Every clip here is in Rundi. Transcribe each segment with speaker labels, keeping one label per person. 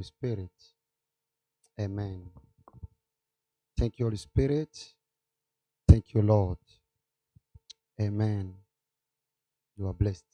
Speaker 1: Spirit. Amen. Thank you, Holy Spirit. Thank you, Lord. Amen. You are blessed.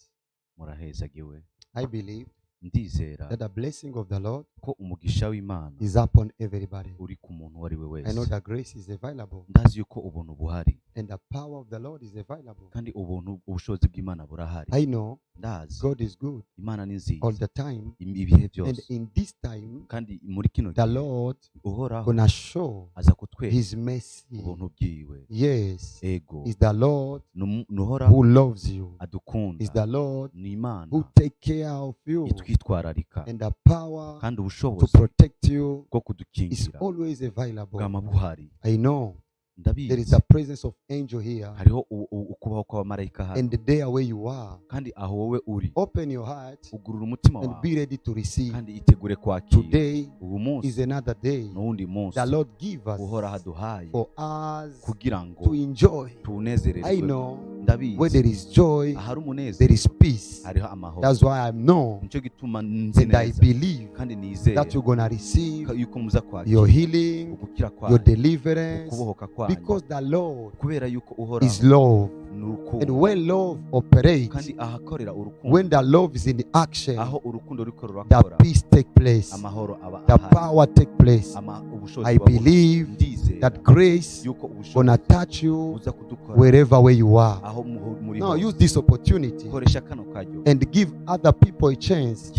Speaker 2: Murahezagiwe.
Speaker 1: I believe
Speaker 2: Ndizera
Speaker 1: that the blessing of the Lord
Speaker 2: ko umugisha w'Imana
Speaker 1: is upon everybody.
Speaker 2: uri ku muntu uwo ari we
Speaker 1: I know
Speaker 2: wese.
Speaker 1: that grace is available
Speaker 2: Ndazi yuko ubuntu buhari
Speaker 1: and the power of the Lord is available.
Speaker 2: kandi ubuntu ubushobozi bw'Imana burahari.
Speaker 1: I know
Speaker 2: Ndazi
Speaker 1: God is good
Speaker 2: Imana ni nziza
Speaker 1: all the time.
Speaker 2: ibihe
Speaker 1: And
Speaker 2: byose
Speaker 1: in this time,
Speaker 2: kandi muri kino
Speaker 1: the
Speaker 2: gihe
Speaker 1: Lord
Speaker 2: Uhoraho
Speaker 1: gonna show
Speaker 2: aza kutwereka
Speaker 1: his mercy.
Speaker 2: ubuntu bwiwe.
Speaker 1: Yes,
Speaker 2: Ego
Speaker 1: is the Lord
Speaker 2: ni Uhoraho
Speaker 1: who loves you. Is
Speaker 2: adukunda
Speaker 1: the Lord
Speaker 2: ni Imana
Speaker 1: who take care of you.
Speaker 2: itwitwararika
Speaker 1: And the power
Speaker 2: kandi
Speaker 1: to
Speaker 2: ubushobozi
Speaker 1: protect you
Speaker 2: bwo
Speaker 1: is
Speaker 2: kudukingira
Speaker 1: always available.
Speaker 2: bwama buhari.
Speaker 1: I know there is
Speaker 2: Ndabizi
Speaker 1: the presence of angel here
Speaker 2: hariho ukubaho kw'abamarayika hano
Speaker 1: and there where you are.
Speaker 2: kandi aho wowe uri
Speaker 1: Open your heart
Speaker 2: ugurura umutima
Speaker 1: and
Speaker 2: wawe
Speaker 1: be ready to receive.
Speaker 2: kandi itegure kwakira.
Speaker 1: Today
Speaker 2: Ubu munsi
Speaker 1: is another day
Speaker 2: n'uwundi munsi
Speaker 1: the Lord give us
Speaker 2: Uhoraho aduhaye
Speaker 1: for us
Speaker 2: kugira ngo
Speaker 1: to enjoy. I
Speaker 2: tuwunezererwe.
Speaker 1: know where
Speaker 2: Ndabizi
Speaker 1: there is joy,
Speaker 2: ahari umunezero
Speaker 1: there is peace.
Speaker 2: hariho amahoro.
Speaker 1: That's why I know
Speaker 2: Nicyo gituma nzi
Speaker 1: and I
Speaker 2: neza
Speaker 1: believe
Speaker 2: kandi nizera
Speaker 1: that you're gonna receive
Speaker 2: yuko muza kwakira
Speaker 1: your healing,
Speaker 2: ugukira
Speaker 1: your
Speaker 2: kwanyu,
Speaker 1: deliverance,
Speaker 2: ukubohoka kwanyu
Speaker 1: because the Lord
Speaker 2: kubera yuko Uhoraho
Speaker 1: is love.
Speaker 2: ni
Speaker 1: And
Speaker 2: urukundo
Speaker 1: when love operates,
Speaker 2: kandi ahakorera urukundo
Speaker 1: when the love is in action,
Speaker 2: aho urukundo ruriko
Speaker 1: the
Speaker 2: rurakora
Speaker 1: peace take place,
Speaker 2: amahoro aba
Speaker 1: the
Speaker 2: ahari
Speaker 1: power take place.
Speaker 2: Ubushobozi
Speaker 1: I
Speaker 2: buba buhari.
Speaker 1: believe
Speaker 2: Ndizera
Speaker 1: that grace
Speaker 2: yuko ubushobozi
Speaker 1: gonna touch you
Speaker 2: buza kudukora
Speaker 1: wherever where you are.
Speaker 2: aho muri
Speaker 1: Now
Speaker 2: hose.
Speaker 1: use this opportunity
Speaker 2: Koresha kano karyo
Speaker 1: and give other people a chance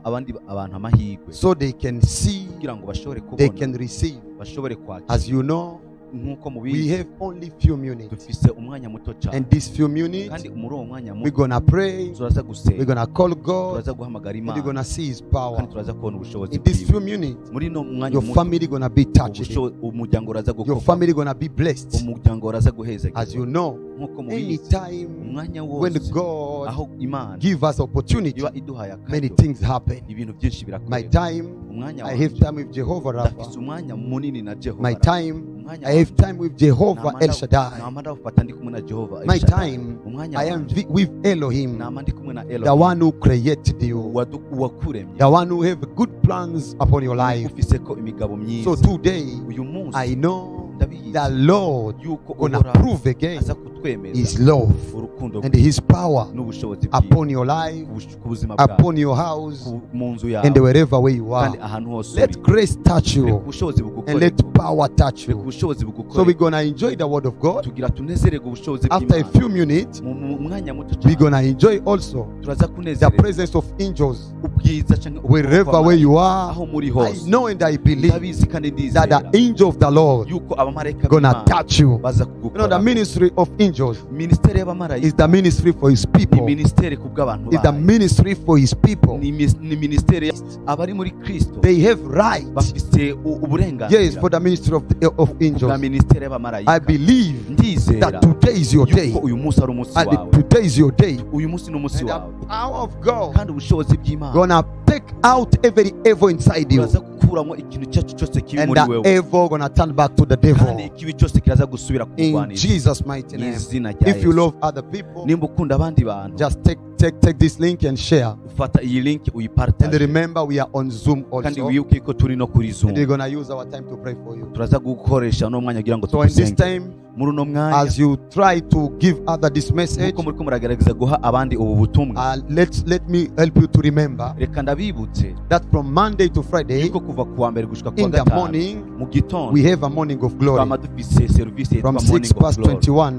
Speaker 2: abandi abantu amahirwe
Speaker 1: so they can see,
Speaker 2: kugira ngo bashobore
Speaker 1: they
Speaker 2: kubona
Speaker 1: can receive.
Speaker 2: bashobore kwakira.
Speaker 1: As you know,
Speaker 2: Nk'uko
Speaker 1: we
Speaker 2: mubizi
Speaker 1: have only few minutes.
Speaker 2: dufise umwanya muto cyane
Speaker 1: And these few minutes,
Speaker 2: kandi muri uwo mwanya
Speaker 1: we're
Speaker 2: muto
Speaker 1: gonna pray,
Speaker 2: turaza
Speaker 1: we're
Speaker 2: gusenga
Speaker 1: gonna call God,
Speaker 2: turaza guhamagara
Speaker 1: and
Speaker 2: Imana
Speaker 1: we're gonna see His power.
Speaker 2: kandi turaza kubona ubushobozi
Speaker 1: In these
Speaker 2: bwiwe.
Speaker 1: few minutes,
Speaker 2: Muri no mwanya
Speaker 1: your
Speaker 2: muto
Speaker 1: family gonna be touched.
Speaker 2: umuryango uraza
Speaker 1: Your
Speaker 2: gukorwa
Speaker 1: family gonna be blessed.
Speaker 2: umuryango uraza guhezagirwa.
Speaker 1: As you know,
Speaker 2: Nk'uko mubizi
Speaker 1: anytime
Speaker 2: umwanya
Speaker 1: when
Speaker 2: wose
Speaker 1: God
Speaker 2: aho Imana
Speaker 1: give us opportunity,
Speaker 2: iba iduhaye
Speaker 1: many
Speaker 2: akaryo
Speaker 1: things happen.
Speaker 2: ibintu byinshi
Speaker 1: My
Speaker 2: birakoreka.
Speaker 1: time,
Speaker 2: Umwanya
Speaker 1: I have
Speaker 2: wanje
Speaker 1: time with Jehovah Rapha.
Speaker 2: ndafise umwanya munini na Jehova
Speaker 1: My
Speaker 2: Rapha.
Speaker 1: time,
Speaker 2: Umwanya
Speaker 1: I have
Speaker 2: wanje
Speaker 1: time with Jehovah El Shaddai.
Speaker 2: nama ndawufata ndi kumwe na Jehova El
Speaker 1: My
Speaker 2: Shaddai.
Speaker 1: time,
Speaker 2: Umwanya
Speaker 1: I am
Speaker 2: wanje
Speaker 1: with Elohim,
Speaker 2: nama ndi kumwe na
Speaker 1: the
Speaker 2: Elohim
Speaker 1: one who created you,
Speaker 2: uwakuremye
Speaker 1: the one who have good plans upon your life.
Speaker 2: ufise ko imigabo
Speaker 1: So
Speaker 2: myiza.
Speaker 1: today,
Speaker 2: Uyu munsi
Speaker 1: I know
Speaker 2: ndabizi
Speaker 1: the Lord
Speaker 2: yuko
Speaker 1: gonna
Speaker 2: Uhoraho
Speaker 1: prove again
Speaker 2: aza kutwemeza
Speaker 1: His love
Speaker 2: urukundo
Speaker 1: and His power
Speaker 2: n'ubushobozi bwiwe
Speaker 1: upon your life,
Speaker 2: ku buzima bwawe
Speaker 1: upon your house,
Speaker 2: mu nzu yawe
Speaker 1: and wherever where you
Speaker 2: kandi
Speaker 1: are.
Speaker 2: ahantu hose
Speaker 1: Let
Speaker 2: uri.
Speaker 1: grace touch
Speaker 2: Reka
Speaker 1: you
Speaker 2: ubushobozi
Speaker 1: and let
Speaker 2: bugukoreko
Speaker 1: power touch
Speaker 2: reka
Speaker 1: you.
Speaker 2: ubushobozi
Speaker 1: So we're
Speaker 2: bugukoreko
Speaker 1: gonna enjoy the word of God.
Speaker 2: tugira tunezererwe ubushobozi
Speaker 1: After a
Speaker 2: bw'Imana
Speaker 1: few minutes,
Speaker 2: mu mwanya muto
Speaker 1: we're
Speaker 2: cyane
Speaker 1: gonna enjoy also
Speaker 2: turaza
Speaker 1: the
Speaker 2: kunezererwa
Speaker 1: presence of angels
Speaker 2: ubwiza canke ukuboko
Speaker 1: wherever
Speaker 2: kw'abamarayika
Speaker 1: where you are.
Speaker 2: aho muri
Speaker 1: I
Speaker 2: hose.
Speaker 1: know and I believe
Speaker 2: Ndabizi kandi
Speaker 1: that
Speaker 2: ndizera
Speaker 1: the angel of the Lord
Speaker 2: yuko abamarayika
Speaker 1: gonna
Speaker 2: b'Imana
Speaker 1: touch you.
Speaker 2: baza
Speaker 1: You know, the
Speaker 2: kugukora.
Speaker 1: ministry of angels
Speaker 2: Minisiteri y'abamarayika
Speaker 1: is the ministry for His
Speaker 2: ni
Speaker 1: people.
Speaker 2: minisiteri ku bw'abantu
Speaker 1: Is the
Speaker 2: bayo
Speaker 1: ministry for His people.
Speaker 2: Ni minisiteri abari muri Kristo
Speaker 1: They have right.
Speaker 2: bafise
Speaker 1: Yes,
Speaker 2: uburenganzira
Speaker 1: for the ministry of
Speaker 2: bwa
Speaker 1: angels.
Speaker 2: minisiteri
Speaker 1: I
Speaker 2: y'abamarayika.
Speaker 1: believe
Speaker 2: Ndizera
Speaker 1: that today is your day.
Speaker 2: yuko uyu munsi ari umunsi
Speaker 1: And
Speaker 2: wawe.
Speaker 1: today is your day.
Speaker 2: Uyu munsi ni umunsi
Speaker 1: And the
Speaker 2: wawe
Speaker 1: power of God
Speaker 2: kandi ubushobozi bw'Imana
Speaker 1: gonna take out every evil inside you.
Speaker 2: buraza gukuramo ikintu icyo ari cyo cyose kibi
Speaker 1: And
Speaker 2: muri
Speaker 1: the
Speaker 2: wewe
Speaker 1: evil gonna turn back to the
Speaker 2: kandi
Speaker 1: devil.
Speaker 2: ikibi cyose kiraza gusubira
Speaker 1: In
Speaker 2: kurwanira
Speaker 1: Jesus' mighty
Speaker 2: mu
Speaker 1: name.
Speaker 2: izina rya
Speaker 1: If you
Speaker 2: Yesu.
Speaker 1: love other people,
Speaker 2: Nimba ukunda abandi bantu
Speaker 1: just take this link and share.
Speaker 2: ufata iyi link
Speaker 1: And
Speaker 2: uyipartage
Speaker 1: remember, we are on Zoom
Speaker 2: kandi
Speaker 1: also.
Speaker 2: wibuke ko turi no kuri Zoom.
Speaker 1: And we're gonna use our time to pray for you.
Speaker 2: Turaza gukoresha uno mwanya kugira ngo
Speaker 1: So in this
Speaker 2: tugusenge
Speaker 1: time,
Speaker 2: muri uno mwanya
Speaker 1: as you try to give other this message,
Speaker 2: nkuko muriko muragerageza guha abandi ubu butumwa
Speaker 1: let me help you to remember
Speaker 2: reka ndabibutse
Speaker 1: that from Monday to Friday
Speaker 2: yuko kuva kuwa mbere gushika kuwa
Speaker 1: in the
Speaker 2: gatanu
Speaker 1: morning
Speaker 2: mu gitondo
Speaker 1: we have a morning of glory
Speaker 2: twama dufise serivisi yitwa
Speaker 1: from
Speaker 2: morning
Speaker 1: 6
Speaker 2: of
Speaker 1: past
Speaker 2: glory
Speaker 1: 21.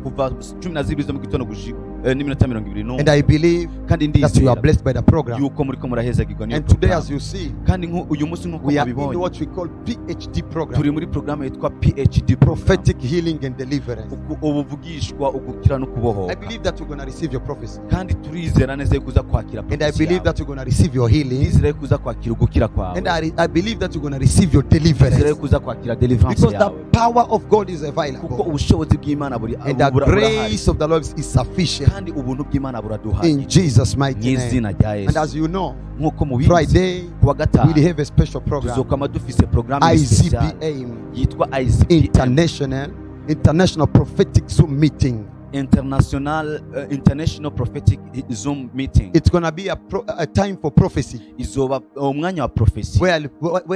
Speaker 2: Kuva 12 zo mu gitondo gushika n'iminota mirongo ibiri
Speaker 1: And
Speaker 2: n'umwe
Speaker 1: I believe
Speaker 2: kandi
Speaker 1: that you are
Speaker 2: ndizera
Speaker 1: blessed by the program.
Speaker 2: yuko muriko murahezagirwa n'iyo
Speaker 1: And today,
Speaker 2: porogaramu.
Speaker 1: as you see,
Speaker 2: Kandi uyu munsi nk'uko
Speaker 1: we are in
Speaker 2: mubibonye
Speaker 1: what we call PhD
Speaker 2: turi
Speaker 1: program,
Speaker 2: muri porogaramu yitwa PhD program
Speaker 1: prophetic healing and deliverance.
Speaker 2: Ubuvugishwa ugukira no
Speaker 1: I
Speaker 2: kubohoka.
Speaker 1: believe that you're going to receive your prophecy.
Speaker 2: Kandi turizera neza yuko uza kwakira
Speaker 1: And I
Speaker 2: prophecy
Speaker 1: believe
Speaker 2: yawe.
Speaker 1: that you're going to receive your healing.
Speaker 2: Ndizera yuko uza kwakira ugukira kwawe.
Speaker 1: And I believe that you're going to receive your
Speaker 2: Ndizera
Speaker 1: deliverance.
Speaker 2: yuko uza kwakira deliverance
Speaker 1: Because the
Speaker 2: yawe
Speaker 1: power of God is
Speaker 2: kuko
Speaker 1: available.
Speaker 2: ubushobozi bw'Imana buri
Speaker 1: And the
Speaker 2: burahari
Speaker 1: grace of the Lord is sufficient.
Speaker 2: Kandi ubuntu bw'Imana
Speaker 1: In
Speaker 2: buraduhagije
Speaker 1: Jesus'
Speaker 2: mu
Speaker 1: mighty name.
Speaker 2: izina rya
Speaker 1: And
Speaker 2: Yesu.
Speaker 1: as you know,
Speaker 2: Nk'uko mubizi
Speaker 1: Friday,
Speaker 2: ku wa gatanu
Speaker 1: we'll have a special program.
Speaker 2: tuzokwama dufise porogaramu special
Speaker 1: ICPM,
Speaker 2: yitwa ICPM
Speaker 1: International Prophetic Zoom Meeting.
Speaker 2: International international prophetic Zoom meeting.
Speaker 1: It's going to be a time for prophecy
Speaker 2: Izoba umwanya wa prophecy
Speaker 1: where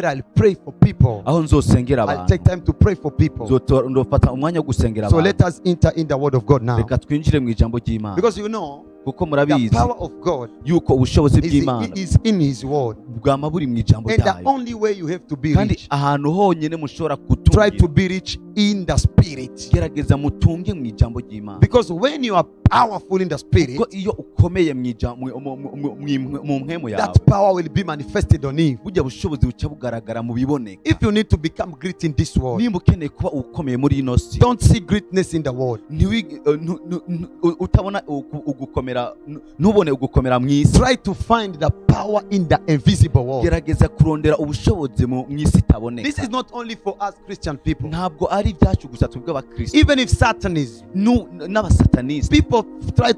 Speaker 1: I'll pray for people.
Speaker 2: aho nzosengera
Speaker 1: I'll
Speaker 2: abantu.
Speaker 1: take time to pray for people.
Speaker 2: Ndofata umwanya wo gusengera
Speaker 1: So let
Speaker 2: abantu.
Speaker 1: us enter in the word of God now.
Speaker 2: Reka twinjire mu ijambo ry'Imana
Speaker 1: Because you know,
Speaker 2: kuko
Speaker 1: the
Speaker 2: murabizi
Speaker 1: power of God
Speaker 2: yuko ubushobozi
Speaker 1: is,
Speaker 2: bw'Imana
Speaker 1: is in His word.
Speaker 2: bwama buri mu ijambo
Speaker 1: And the
Speaker 2: ryayo.
Speaker 1: only way you have to be
Speaker 2: Kandi
Speaker 1: rich,
Speaker 2: ahantu honyine mushobora
Speaker 1: try to
Speaker 2: gutungira,
Speaker 1: be rich in the spirit.
Speaker 2: gerageza mutunge mu ijambo ry'Imana.
Speaker 1: Because when you are powerful in the spirit,
Speaker 2: Kuko iyo ukomeye mu mu mpwemu yawe,
Speaker 1: that power will be manifested on you.
Speaker 2: burya bushobozi buca bugaragara mu biboneka.
Speaker 1: If you need to become great in this world,
Speaker 2: Nimba ukeneye kuba ukomeye muri ino si,
Speaker 1: don't see greatness in the world.
Speaker 2: Utabona ugukomera, ntubone ugukomera mu isi.
Speaker 1: Try to find the power in the invisible world.
Speaker 2: Gerageza kurondera ubushobozi mu isi
Speaker 1: This
Speaker 2: itaboneka.
Speaker 1: is not only for us Christian people.
Speaker 2: Ntabwo ari ibyacu gusa twebwe abakristo,
Speaker 1: Even if Satanism,
Speaker 2: n'abasataniste
Speaker 1: people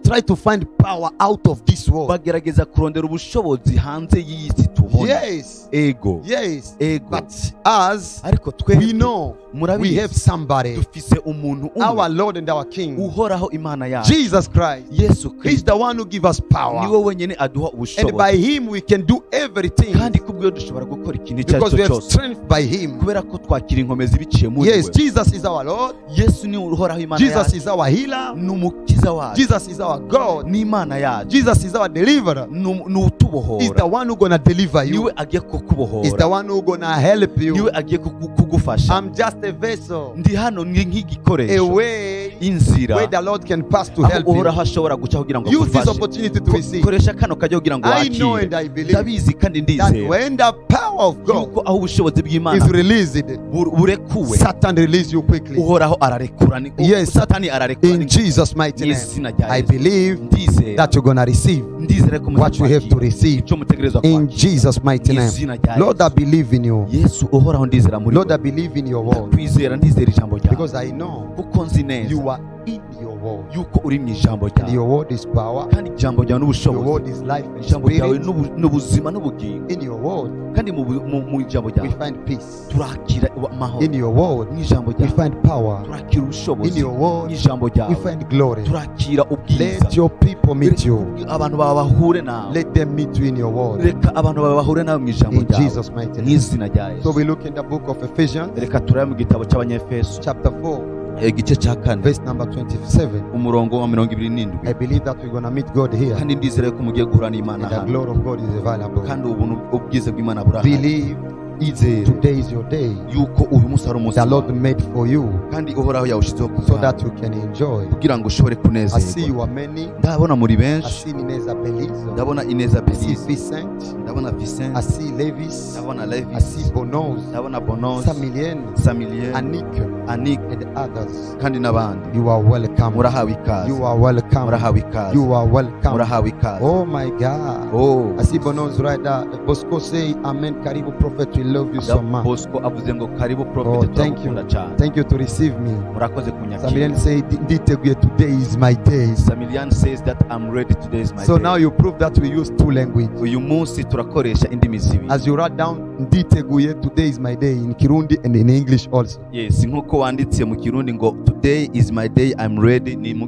Speaker 1: try to find power out of this world.
Speaker 2: bagerageza kurondera ubushobozi hanze y'iyi si tubona.
Speaker 1: Yes,
Speaker 2: Ego,
Speaker 1: yes.
Speaker 2: ego.
Speaker 1: But us,
Speaker 2: Ariko
Speaker 1: we
Speaker 2: twebwe
Speaker 1: know we
Speaker 2: murabizi
Speaker 1: have somebody,
Speaker 2: dufise umuntu
Speaker 1: our
Speaker 2: umwe
Speaker 1: Lord and our King,
Speaker 2: uhoraho Imana yacu,
Speaker 1: Jesus Christ.
Speaker 2: Yesu
Speaker 1: He's
Speaker 2: Kristo.
Speaker 1: the one who gives us power.
Speaker 2: Niwe wenyine aduha
Speaker 1: And by
Speaker 2: ubushobozi,
Speaker 1: him we can do everything
Speaker 2: kandi kubw'iyo dushobora gukora ikintu icyo ari
Speaker 1: because
Speaker 2: cyo
Speaker 1: we have
Speaker 2: cyose,
Speaker 1: strength by him.
Speaker 2: kubera ko twakira inkomezi biciye muri
Speaker 1: Yes,
Speaker 2: we.
Speaker 1: Jesus is our Lord.
Speaker 2: Yesu ni uhoraho Imana
Speaker 1: Jesus
Speaker 2: yacu,
Speaker 1: is our healer.
Speaker 2: ni umukiza wacu,
Speaker 1: Jesus is our God.
Speaker 2: ni Imana yacu,
Speaker 1: Jesus is our deliverer.
Speaker 2: ni
Speaker 1: He's
Speaker 2: utubohora,
Speaker 1: the one who gonna deliver you.
Speaker 2: niwe agiye
Speaker 1: He's the
Speaker 2: kukubohora,
Speaker 1: one who gonna help you.
Speaker 2: niwe agiye kugufasha.
Speaker 1: I'm just a vessel,
Speaker 2: Ndi hano ni
Speaker 1: a
Speaker 2: nk'igikoresho,
Speaker 1: way
Speaker 2: inzira
Speaker 1: where the Lord can pass to
Speaker 2: aho
Speaker 1: help you.
Speaker 2: uhoraho ashobora guca kugira ngo
Speaker 1: Use this
Speaker 2: agufashe.
Speaker 1: opportunity to receive.
Speaker 2: Koresha kano kajya kugira ngo
Speaker 1: I know and
Speaker 2: wakire.
Speaker 1: I believe
Speaker 2: Ndabizi kandi
Speaker 1: that
Speaker 2: ndizera
Speaker 1: when the power of God
Speaker 2: yuko aho ubushobozi bw'Imana
Speaker 1: is released,
Speaker 2: burekuwe,
Speaker 1: Satan release you quickly.
Speaker 2: uhoraho ararekura,
Speaker 1: Yes.
Speaker 2: Satani ararekura
Speaker 1: In Jesus' mighty
Speaker 2: mu
Speaker 1: name,
Speaker 2: izina rya
Speaker 1: I
Speaker 2: Yesu.
Speaker 1: believe
Speaker 2: Ndizera,
Speaker 1: that you're gonna receive
Speaker 2: ndizera ko
Speaker 1: what you have to
Speaker 2: muzakwakira
Speaker 1: receive.
Speaker 2: icyo mutegerezwa
Speaker 1: In
Speaker 2: kwakira
Speaker 1: Jesus' mighty
Speaker 2: mu
Speaker 1: name.
Speaker 2: izina rya
Speaker 1: Lord, I
Speaker 2: Yesu.
Speaker 1: believe in you.
Speaker 2: Yesu uhoraho ndizera muri
Speaker 1: Lord, I
Speaker 2: wowe.
Speaker 1: believe in your word.
Speaker 2: Ndakwizera, ndizera ijambo ryawe,
Speaker 1: Because I know
Speaker 2: kuko nzi neza
Speaker 1: you are in your word.
Speaker 2: yuko uri mu ijambo
Speaker 1: And
Speaker 2: ryawe,
Speaker 1: your word is power.
Speaker 2: kandi ijambo ryawe
Speaker 1: Your
Speaker 2: n'ubushobozi,
Speaker 1: word is life and
Speaker 2: ijambo ryawe
Speaker 1: spirit.
Speaker 2: n'ubuzima n'ubugingo.
Speaker 1: In your word,
Speaker 2: Kandi mu ijambo
Speaker 1: we
Speaker 2: ryawe
Speaker 1: find peace.
Speaker 2: turakira amahoro,
Speaker 1: In your word,
Speaker 2: mu ijambo
Speaker 1: we
Speaker 2: ryawe
Speaker 1: find power.
Speaker 2: turakira
Speaker 1: In
Speaker 2: ubushobozi,
Speaker 1: your
Speaker 2: mu
Speaker 1: word,
Speaker 2: ijambo
Speaker 1: we
Speaker 2: ryawe
Speaker 1: find glory.
Speaker 2: turakira ubwiza.
Speaker 1: Let your people meet you.
Speaker 2: Abantu bawe bahure nawe,
Speaker 1: Let them meet you in your word.
Speaker 2: reka abantu bawe bahure nawe mu ijambo
Speaker 1: In
Speaker 2: ryawe,
Speaker 1: Jesus' mighty
Speaker 2: mu
Speaker 1: name.
Speaker 2: izina rya
Speaker 1: So
Speaker 2: Yesu.
Speaker 1: we look in the book of Ephesians,
Speaker 2: Reka turabe mu gitabo cy'Abanyefeso,
Speaker 1: chapter 4,
Speaker 2: igice cya 4,
Speaker 1: verse number 27.
Speaker 2: umurongo wa 27.
Speaker 1: I believe that we're going to meet God here.
Speaker 2: Kandi ndizera ko mugiye guhura n'Imana
Speaker 1: And the
Speaker 2: hano,
Speaker 1: glory of God is available.
Speaker 2: kandi ubuntu ubwiza bw'Imana burahari.
Speaker 1: Believe
Speaker 2: Izere
Speaker 1: today is your day.
Speaker 2: yuko uyu munsi ari umunsi
Speaker 1: The Lord
Speaker 2: wawe,
Speaker 1: made for you
Speaker 2: kandi uhoraho yawushyizeho ku
Speaker 1: so
Speaker 2: bwawe,
Speaker 1: that you can enjoy.
Speaker 2: kugira ngo ushobore
Speaker 1: I see
Speaker 2: kunezerwa.
Speaker 1: you are many.
Speaker 2: Ndabona muri
Speaker 1: I
Speaker 2: benshi,
Speaker 1: see Ineza Belize.
Speaker 2: ndabona Ineza
Speaker 1: I see
Speaker 2: Belize,
Speaker 1: Vincent.
Speaker 2: ndabona Vincent,
Speaker 1: I see Levis.
Speaker 2: ndabona
Speaker 1: I
Speaker 2: Levis,
Speaker 1: see Bonos,
Speaker 2: ndabona Bonos,
Speaker 1: Samilien,
Speaker 2: Samilien,
Speaker 1: Anik,
Speaker 2: Anik,
Speaker 1: and others.
Speaker 2: kandi n'abandi.
Speaker 1: You are welcome.
Speaker 2: Murahawe ikaze,
Speaker 1: You are welcome.
Speaker 2: murahawe ikaze,
Speaker 1: You are welcome.
Speaker 2: murahawe ikaze.
Speaker 1: Oh my God.
Speaker 2: Oh,
Speaker 1: I see Bonos right there. Bosco say, Amen. Karibu Prophet, we love you so much.
Speaker 2: Bosco avuze ngo karibu
Speaker 1: Oh,
Speaker 2: prophet,
Speaker 1: thank you.
Speaker 2: turagukunda cyane.
Speaker 1: Thank you to receive me.
Speaker 2: Murakoze kunyakira.
Speaker 1: Samilien say, Nditeguye, today is my day.
Speaker 2: Samilian says that I'm ready, today is my
Speaker 1: So
Speaker 2: day.
Speaker 1: now you prove that we use two languages.
Speaker 2: Uyu munsi turakoresha indimi zibiri.
Speaker 1: As you write down, Nditeguye, today is my day in Kirundi and in English also.
Speaker 2: Yes, nkuko wanditse mu Kirundi ngo today is my day, I'm ready, ni no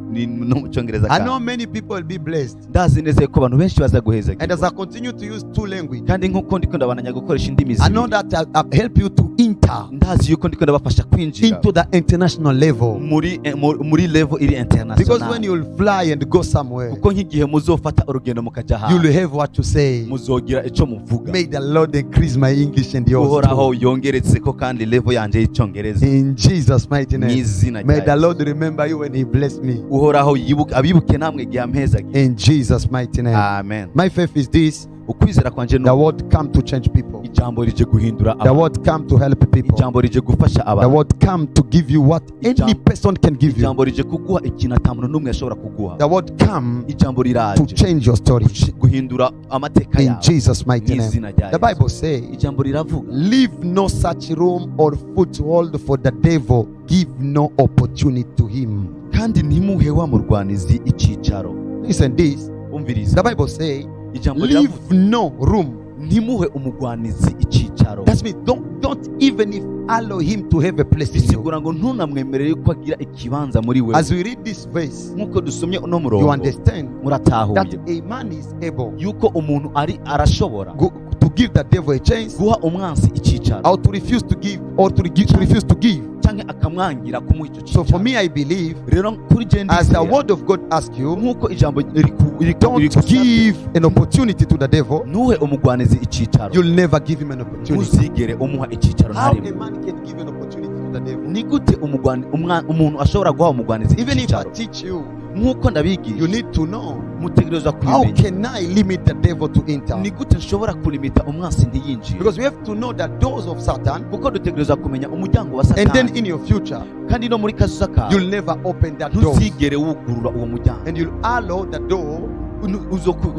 Speaker 2: mu Cyongereza
Speaker 1: I know
Speaker 2: kandi.
Speaker 1: many people will be blessed.
Speaker 2: Ndazi neza ko abantu benshi baza guheza.
Speaker 1: And as I continue to use two languages,
Speaker 2: Kandi nkuko ndiko ndabananya gukoresha indimi
Speaker 1: I know
Speaker 2: zibiri,
Speaker 1: that I help you to enter
Speaker 2: ndazi yuko ndiko ndabafasha kwinjira
Speaker 1: into the international level.
Speaker 2: muri muri level iri
Speaker 1: Because
Speaker 2: international.
Speaker 1: when you'll fly and go somewhere,
Speaker 2: Kuko nk'igihe muzofata urugendo mukajya
Speaker 1: you'll
Speaker 2: ahantu,
Speaker 1: have what to say.
Speaker 2: muzogira icyo muvuga.
Speaker 1: May the Lord increase my English and yours
Speaker 2: Uhoraho
Speaker 1: too.
Speaker 2: yongeretse ko kandi level yanjye y'icyongereza,
Speaker 1: In Jesus' mighty
Speaker 2: mu
Speaker 1: name.
Speaker 2: izina
Speaker 1: May
Speaker 2: rya
Speaker 1: the
Speaker 2: Yesu.
Speaker 1: Lord remember you when He bless me.
Speaker 2: Uhoraho yibuke abibuke namwe igihe ampezagiye.
Speaker 1: In Jesus' mighty name.
Speaker 2: Amen.
Speaker 1: My faith is this:
Speaker 2: Ukwizera kwanje
Speaker 1: the
Speaker 2: ni
Speaker 1: word come to change people.
Speaker 2: ijambo rije guhindura
Speaker 1: The
Speaker 2: abantu,
Speaker 1: word come to help people.
Speaker 2: ijambo rije gufasha
Speaker 1: The
Speaker 2: abantu,
Speaker 1: word come to give you what any person can give you.
Speaker 2: ijambo rije kuguha ikintu ata muntu n'umwe ashobora kuguha.
Speaker 1: The word come
Speaker 2: Ijambo
Speaker 1: to
Speaker 2: riraje
Speaker 1: change your story.
Speaker 2: guhindura amateka
Speaker 1: In
Speaker 2: yawe
Speaker 1: Jesus' mighty
Speaker 2: mu
Speaker 1: name.
Speaker 2: izina rya
Speaker 1: The
Speaker 2: Yesu.
Speaker 1: Bible says,
Speaker 2: Ijambo riravuga,
Speaker 1: leave no such room or foothold for the devil. Give no opportunity to him.
Speaker 2: kandi ntimuhe wa murwanizi icyicaro.
Speaker 1: Listen this.
Speaker 2: Umviriza,
Speaker 1: The Bible says,
Speaker 2: ijambo
Speaker 1: leave
Speaker 2: riravuga,
Speaker 1: no room
Speaker 2: Ntimuhe umugwanizi icyicaro.
Speaker 1: That means don't even if allow him to have a place in you.
Speaker 2: Bisigura ngo ntunamwemerere yuko agira ikibanza muri wewe.
Speaker 1: As we read this verse,
Speaker 2: Nk'uko dusomye uno
Speaker 1: you
Speaker 2: murongo,
Speaker 1: understand
Speaker 2: muratahuye
Speaker 1: that a man is able
Speaker 2: yuko umuntu ari arashobora
Speaker 1: to give the devil a chance
Speaker 2: guha umwansi icyicaro
Speaker 1: or to refuse to give or to refuse to give.
Speaker 2: Cyangwa akamwangira kumuha icyo
Speaker 1: So for
Speaker 2: cyicaro.
Speaker 1: Me, I believe,
Speaker 2: Rero kuri je,
Speaker 1: as the
Speaker 2: ndizera,
Speaker 1: word of God asks you,
Speaker 2: nk'uko ijambo
Speaker 1: don't
Speaker 2: rikusabye,
Speaker 1: give an opportunity to the devil.
Speaker 2: ntuhe umugwanizi icyicaro.
Speaker 1: You'll never give him an opportunity.
Speaker 2: Ntuzigere umuha icyicaro na
Speaker 1: How a
Speaker 2: rimwe.
Speaker 1: Man can give an opportunity to the devil?
Speaker 2: Ni gute umuntu ashobora guha umugwanizi
Speaker 1: Even if I
Speaker 2: icyicaro?
Speaker 1: teach you,
Speaker 2: Nk'uko ndabigisha,
Speaker 1: you need to know,
Speaker 2: mutegerezwa
Speaker 1: how
Speaker 2: kubimenya.
Speaker 1: can I limit the devil to enter?
Speaker 2: Ni gute nshobora kulimita umwansi ntiyinjire?
Speaker 1: Because we have to know the doors of Satan,
Speaker 2: Kuko dutegerezwa kumenya umuryango wa
Speaker 1: and then
Speaker 2: Satani,
Speaker 1: in your future,
Speaker 2: kandi no muri kazoza kawe,
Speaker 1: you'll never open that door.
Speaker 2: ntuzigere wugurura uwo muryango.
Speaker 1: And you'll allow the door,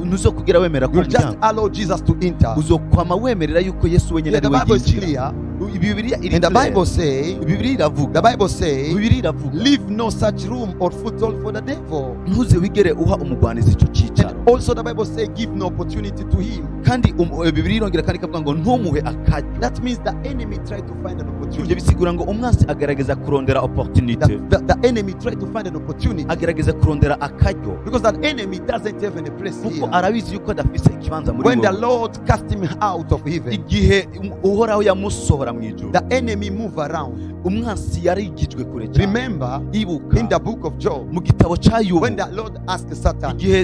Speaker 2: Ntuzokugera wemera ko
Speaker 1: you'll just
Speaker 2: muryango
Speaker 1: allow Jesus to enter.
Speaker 2: uzokwama wemerera yuko Yesu wenyine
Speaker 1: Yeah, the
Speaker 2: ari we
Speaker 1: Bible is
Speaker 2: yinjira.
Speaker 1: clear.
Speaker 2: Bibiliya iri
Speaker 1: And the
Speaker 2: clear.
Speaker 1: Bible say,
Speaker 2: Bibiliya iravuga,
Speaker 1: the Bible say,
Speaker 2: Bibiliya iravuga,
Speaker 1: leave no such room or foothold for the devil.
Speaker 2: Ntuze wigere uha umugwanizi icyo cyicaro.
Speaker 1: And also the Bible say, give no opportunity to him.
Speaker 2: Kandi Bibiliya irongera kandi ikavuga ngo ntumuhe akaryo.
Speaker 1: That means the enemy tried to find an
Speaker 2: Ibyo
Speaker 1: opportunity.
Speaker 2: bisigura ngo umwansi agerageza kurondera opportunity.
Speaker 1: The enemy tried to find an opportunity.
Speaker 2: Agerageza kurondera akaryo.
Speaker 1: Because that enemy doesn't have any place
Speaker 2: Kuko
Speaker 1: here.
Speaker 2: arabizi yuko adafise ikibanza muri
Speaker 1: When the
Speaker 2: wowe.
Speaker 1: Lord cast him out of heaven,
Speaker 2: Igihe Uhoraho yamusohora mu ijuru,
Speaker 1: the enemy move around.
Speaker 2: Umwansi yarigijwe kure cyane.
Speaker 1: Remember,
Speaker 2: Ibuka,
Speaker 1: in the book of Job,
Speaker 2: mu gitabo cya Yubu,
Speaker 1: when the Lord asked Satan,
Speaker 2: igihe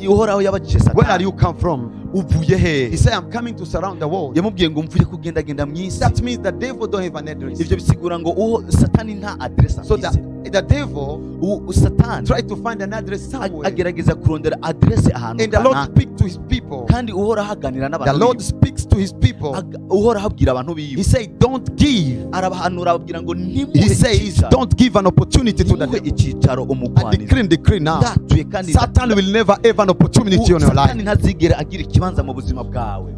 Speaker 2: Uhoraho yabajije
Speaker 1: "Where are
Speaker 2: Satani,
Speaker 1: you come from?"
Speaker 2: uvuye
Speaker 1: He
Speaker 2: hehe?
Speaker 1: said, "I'm coming to surround the world."
Speaker 2: Yamubwiye ngo mvuye kugendagenda mu isi.
Speaker 1: That means the devil don't have an address.
Speaker 2: Ibyo bisigura ngo uwo Satani nta aderesi
Speaker 1: So
Speaker 2: afise.
Speaker 1: the devil
Speaker 2: Satani
Speaker 1: tried to find an address somewhere.
Speaker 2: agerageza kurondera aderesi ahantu
Speaker 1: And the Lord
Speaker 2: kanaka.
Speaker 1: speak to his people.
Speaker 2: Kandi Uhoraho aganira
Speaker 1: The
Speaker 2: n'abantu
Speaker 1: Lord
Speaker 2: biwe.
Speaker 1: speaks to his people.
Speaker 2: Uhoraho abwira abantu biwe.
Speaker 1: He said, "Don't give."
Speaker 2: Arabahanura, ababwira ngo
Speaker 1: He
Speaker 2: ntimuhe
Speaker 1: says,
Speaker 2: icyicaro.
Speaker 1: "Don't give an opportunity to the
Speaker 2: Ntimuhe
Speaker 1: devil."
Speaker 2: icyicaro
Speaker 1: I
Speaker 2: umugwanizi.
Speaker 1: decree and decree now.
Speaker 2: Ndatuye kandi
Speaker 1: Satan will never have an opportunity on your life.
Speaker 2: Satani ntazigera agira ikibanza mu buzima bwawe.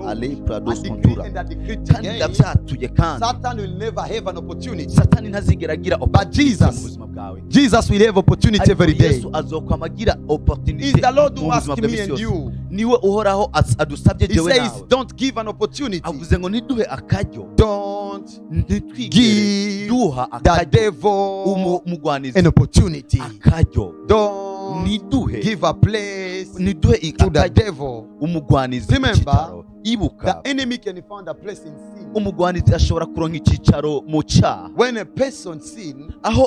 Speaker 2: Ale
Speaker 1: I
Speaker 2: prados
Speaker 1: decree
Speaker 2: kontura.
Speaker 1: and I decree
Speaker 2: Kandi
Speaker 1: again.
Speaker 2: ndabyatuye kandi,
Speaker 1: Satan will never have an opportunity.
Speaker 2: Satani ntazigera agira opportunity
Speaker 1: Jesus,
Speaker 2: mu buzima bwawe.
Speaker 1: Jesus will have opportunity
Speaker 2: Ariko
Speaker 1: every day.
Speaker 2: Yesu azokwama agira opportunity
Speaker 1: It's the Lord who
Speaker 2: mu buzima
Speaker 1: asked
Speaker 2: bwa
Speaker 1: me
Speaker 2: misi
Speaker 1: and
Speaker 2: yose.
Speaker 1: you.
Speaker 2: Niwe Uhoraho adusabye
Speaker 1: He
Speaker 2: jewe
Speaker 1: says,
Speaker 2: nawe.
Speaker 1: "Don't give an opportunity."
Speaker 2: Avuze ngo ntiduhe akaryo.
Speaker 1: Don't
Speaker 2: Ntitwigere
Speaker 1: give
Speaker 2: duha
Speaker 1: the
Speaker 2: akaryo
Speaker 1: devil
Speaker 2: umugwanizi
Speaker 1: an opportunity.
Speaker 2: akaryo.
Speaker 1: Don't
Speaker 2: Niduhe
Speaker 1: give a place
Speaker 2: niduhe
Speaker 1: to the
Speaker 2: akaryo
Speaker 1: devil.
Speaker 2: umugwanizi
Speaker 1: Remember,
Speaker 2: icyicaro. Ibuka,
Speaker 1: the enemy can find a place in sin.
Speaker 2: Umugwanizi ashobora kuronka icyicaro mu cyaha.
Speaker 1: When a person sin
Speaker 2: Aho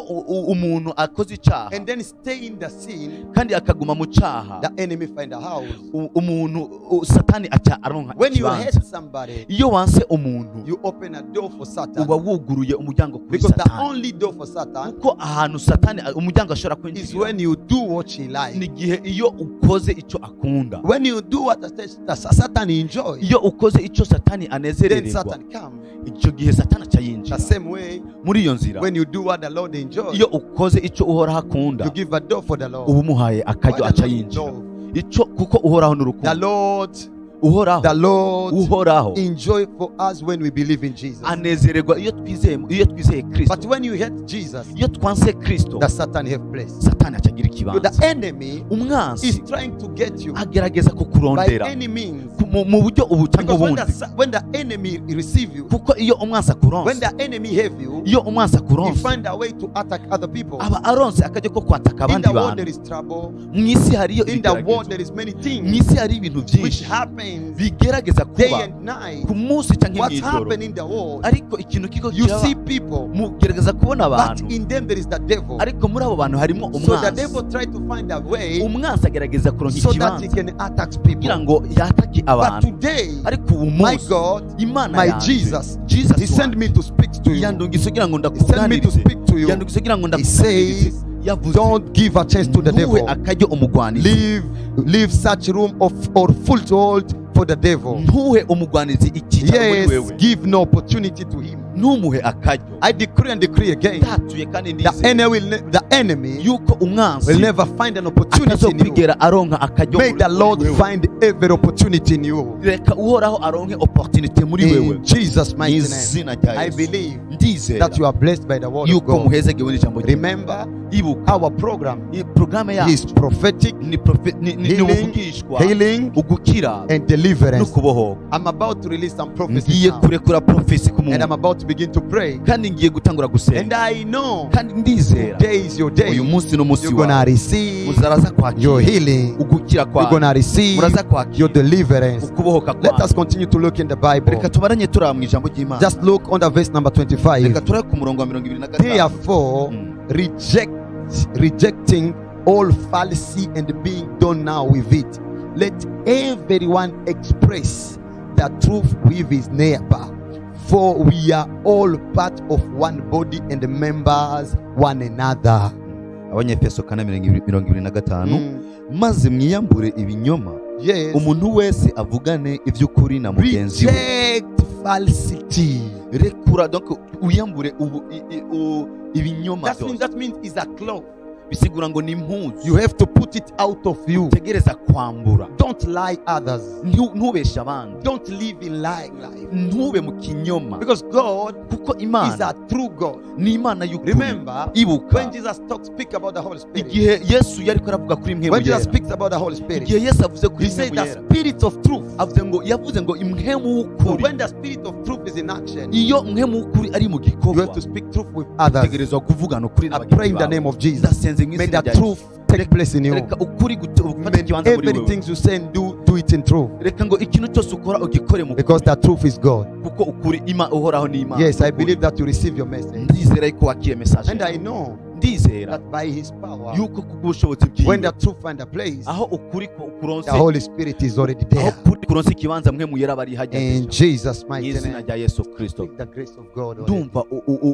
Speaker 2: umuntu akoze icyaha,
Speaker 1: and then stay in the sin,
Speaker 2: kandi akaguma mu cyaha,
Speaker 1: the enemy find a house.
Speaker 2: Umuntu Satani aca aronka
Speaker 1: When you
Speaker 2: ikibanza.
Speaker 1: hate somebody,
Speaker 2: Iyo wanse umuntu,
Speaker 1: you open a door for Satan.
Speaker 2: Uba wuguruye umuryango kuri
Speaker 1: Because the
Speaker 2: Satani.
Speaker 1: only door for Satan
Speaker 2: Kuko ahantu Satani umuryango ashobora
Speaker 1: is
Speaker 2: kwinjira
Speaker 1: when you do what he
Speaker 2: ni
Speaker 1: likes.
Speaker 2: igihe iyo ukoze icyo akunda.
Speaker 1: When you do what the Satan enjoys,
Speaker 2: Iyo ukoze icyo Satani
Speaker 1: then
Speaker 2: anezererwa,
Speaker 1: Satan comes.
Speaker 2: Icyo gihe Satani aca yinjira.
Speaker 1: The same way,
Speaker 2: Muri iyo nzira,
Speaker 1: when you do what the Lord enjoys,
Speaker 2: iyo ukoze icyo Uhoraho akunda,
Speaker 1: you give a door for the Lord.
Speaker 2: Uba umuhaye akaryo,
Speaker 1: Why
Speaker 2: aca
Speaker 1: the Lord
Speaker 2: yinjira.
Speaker 1: love?
Speaker 2: Icyo kuko Uhoraho ni
Speaker 1: The
Speaker 2: urukundo.
Speaker 1: Lord,
Speaker 2: Uhoraho,
Speaker 1: the Lord
Speaker 2: Uhoraho
Speaker 1: enjoy for us when we believe in Jesus.
Speaker 2: Anezererwa iyo twizeye
Speaker 1: But
Speaker 2: Kristo.
Speaker 1: when you hate Jesus,
Speaker 2: Iyo twanse Kristo,
Speaker 1: the Satan have place.
Speaker 2: Satani aca agira
Speaker 1: So
Speaker 2: ikibanza.
Speaker 1: the enemy
Speaker 2: Umwansi
Speaker 1: is trying to get you
Speaker 2: agerageza
Speaker 1: by
Speaker 2: kukurondera
Speaker 1: any means.
Speaker 2: mu buryo ubu cyangwa
Speaker 1: Because when
Speaker 2: ubundi.
Speaker 1: when the enemy receive you,
Speaker 2: Kuko iyo umwansi
Speaker 1: when
Speaker 2: akuronse,
Speaker 1: the enemy have you,
Speaker 2: iyo umwansi
Speaker 1: he
Speaker 2: akuronse,
Speaker 1: find a way to attack other people.
Speaker 2: Aba aronse akaryo ko kwataka
Speaker 1: In
Speaker 2: abandi
Speaker 1: the world
Speaker 2: bantu.
Speaker 1: there is trouble.
Speaker 2: Mu isi hariyo
Speaker 1: In the world
Speaker 2: ibigeragezo.
Speaker 1: there is many
Speaker 2: Mu
Speaker 1: things
Speaker 2: isi hari ibintu
Speaker 1: which
Speaker 2: byinshi
Speaker 1: happens
Speaker 2: bigerageza
Speaker 1: day
Speaker 2: kuba
Speaker 1: and night.
Speaker 2: ku munsi cyangwa
Speaker 1: What's
Speaker 2: mw'ijoro.
Speaker 1: happening in the world?
Speaker 2: Ariko ikintu kiko
Speaker 1: You
Speaker 2: kiraba,
Speaker 1: see people,
Speaker 2: mugerageza kubona
Speaker 1: but
Speaker 2: abantu,
Speaker 1: in them there is the devil.
Speaker 2: Ariko muri abo bantu harimo
Speaker 1: So the
Speaker 2: umwansi.
Speaker 1: devil try to find a way
Speaker 2: Umwansi agerageza kuronka
Speaker 1: so that he
Speaker 2: ikibanza
Speaker 1: can attack
Speaker 2: kugira
Speaker 1: people.
Speaker 2: ngo yatake
Speaker 1: But
Speaker 2: abantu.
Speaker 1: today,
Speaker 2: Ariko ubu
Speaker 1: my
Speaker 2: munsi,
Speaker 1: God,
Speaker 2: Imana
Speaker 1: my
Speaker 2: yanje,
Speaker 1: Jesus,
Speaker 2: Jesus
Speaker 1: he sent me to speak to you.
Speaker 2: yandungise kugira ngo
Speaker 1: He sent me to
Speaker 2: ndakuganirize.
Speaker 1: speak to you.
Speaker 2: Yandungise kugira ngo
Speaker 1: He
Speaker 2: ndakuganirize.
Speaker 1: says,
Speaker 2: Yavuze,
Speaker 1: don't give a chance to the
Speaker 2: ntuhe
Speaker 1: devil.
Speaker 2: akaryo umugwanizi.
Speaker 1: Leave such room of or foothold for the devil.
Speaker 2: Ntuhe umugwanizi icyicaro muri
Speaker 1: Yes,
Speaker 2: wewe.
Speaker 1: give no opportunity to him.
Speaker 2: Ntumuhe akaryo.
Speaker 1: I decree and decree again.
Speaker 2: Ndatuye kandi
Speaker 1: The
Speaker 2: ndizeye
Speaker 1: enemy the enemy
Speaker 2: yuko umwansi
Speaker 1: will never find an opportunity in you.
Speaker 2: atazokwigera aronka akaryo
Speaker 1: May
Speaker 2: muri
Speaker 1: the Lord
Speaker 2: wewe.
Speaker 1: find every opportunity in you.
Speaker 2: Reka Uhoraho aronke opportunity muri wewe.
Speaker 1: In Jesus'
Speaker 2: Mu
Speaker 1: mighty name.
Speaker 2: izina rya
Speaker 1: I
Speaker 2: Yesu.
Speaker 1: believe
Speaker 2: Ndizera
Speaker 1: that you are blessed by the word of
Speaker 2: yuko
Speaker 1: God.
Speaker 2: muhezegewe n'ijambo ry'Imana.
Speaker 1: Remember
Speaker 2: Ibuka,
Speaker 1: our program
Speaker 2: programu Porogaramu yacu
Speaker 1: is prophetic
Speaker 2: ni profe- ni- ni ni
Speaker 1: Healing.
Speaker 2: ubuvugishwa,
Speaker 1: healing
Speaker 2: ugukira
Speaker 1: and deliverance.
Speaker 2: no kubohoka.
Speaker 1: I'm about to release some prophecies
Speaker 2: Ngiye
Speaker 1: now,
Speaker 2: kurekura prophecy ku
Speaker 1: and I'm
Speaker 2: muntu,
Speaker 1: about to begin to pray.
Speaker 2: kandi ngiye gutangura
Speaker 1: And
Speaker 2: gusenga.
Speaker 1: I know
Speaker 2: Kandi ndizera
Speaker 1: today is your day.
Speaker 2: uyu munsi n'umunsi
Speaker 1: You're gonna
Speaker 2: wawe
Speaker 1: receive
Speaker 2: muzaraza
Speaker 1: your
Speaker 2: kwakira
Speaker 1: healing.
Speaker 2: ugukira
Speaker 1: You're
Speaker 2: kwawe,
Speaker 1: gonna receive
Speaker 2: muraza
Speaker 1: your
Speaker 2: kwakira
Speaker 1: deliverance.
Speaker 2: ukubohoka
Speaker 1: Let
Speaker 2: kwawe.
Speaker 1: us continue to look in the Bible.
Speaker 2: Reka tubaranye turaba mu ijambo ry'Imana.
Speaker 1: Just look on the verse number 25.
Speaker 2: Reka turabe ku murongo wa 25.
Speaker 1: Therefore, rejecting all fallacy and being done now with it, let everyone express the truth with his neighbor, for we are all part of one body and members one another.
Speaker 2: Abanyefeso 4 25. Maze mwiyambure ibinyoma,
Speaker 1: Yes.
Speaker 2: umuntu wese avugane iby'ukuri na mugenzi we.
Speaker 1: Reject falsity.
Speaker 2: Rekura, donc wiyambure ubu ibinyoma
Speaker 1: That means
Speaker 2: byose.
Speaker 1: that means it's a cloth.
Speaker 2: Bisigura ngo ni impuzu
Speaker 1: You have to put it out of you.
Speaker 2: Utegereza kwambura.
Speaker 1: Don't lie others.
Speaker 2: Ntubeshe abandi.
Speaker 1: Don't live in lying life.
Speaker 2: Ntube mu kinyoma.
Speaker 1: Because God
Speaker 2: Kuko
Speaker 1: is
Speaker 2: Imana
Speaker 1: a true God.
Speaker 2: ni Imana y'ukuri.
Speaker 1: Remember,
Speaker 2: Ibuka
Speaker 1: when Jesus talks, speak about the Holy Spirit.
Speaker 2: igihe Yesu yariko aravuga kuri mwe
Speaker 1: When Jesus
Speaker 2: yera,
Speaker 1: speaks about the Holy Spirit,
Speaker 2: igihe Yesu avuze kuri
Speaker 1: he said
Speaker 2: mwe
Speaker 1: the
Speaker 2: yera,
Speaker 1: Spirit of truth.
Speaker 2: avuze ngo, yavuze ngo impwemu
Speaker 1: So
Speaker 2: w'ukuri.
Speaker 1: when the Spirit of truth is in action,
Speaker 2: Iyo mpwemu w'ukuri ari mu
Speaker 1: you
Speaker 2: gikorwa,
Speaker 1: have to speak truth with others.
Speaker 2: utegerezwa kuvugana ukuri
Speaker 1: I
Speaker 2: n'abagenzi
Speaker 1: pray in the
Speaker 2: bawe.
Speaker 1: name of Jesus.
Speaker 2: Ndasenze mu
Speaker 1: May
Speaker 2: izina
Speaker 1: the
Speaker 2: rya Yesu.
Speaker 1: truth take place in you.
Speaker 2: Reka ukuri gufata
Speaker 1: May
Speaker 2: ikibanza muri wewe.
Speaker 1: everything you say and do, do it in truth.
Speaker 2: Reka ngo ikintu cyose ukora ugikore mu
Speaker 1: Because the truth is God.
Speaker 2: kuko ukuri ima uhoraho ni Imana.
Speaker 1: Yes, I
Speaker 2: Ukuri.
Speaker 1: believe that you receive your message.
Speaker 2: Ndizera yuko wakiye message.
Speaker 1: And I know
Speaker 2: Ndizera
Speaker 1: that by His power,
Speaker 2: yuko kubw'ubushobozi
Speaker 1: when
Speaker 2: bwiwe,
Speaker 1: the truth find a place,
Speaker 2: aho ukuri kuronse,
Speaker 1: the Holy Spirit is already
Speaker 2: aho
Speaker 1: there.
Speaker 2: ukuri kuronse ikibanza, mwe muyera bari hajya.
Speaker 1: In Jesus'
Speaker 2: Mu
Speaker 1: mighty
Speaker 2: izina
Speaker 1: name.
Speaker 2: rya Yesu Kristo.
Speaker 1: Speak the grace of God. Already.
Speaker 2: Ndumva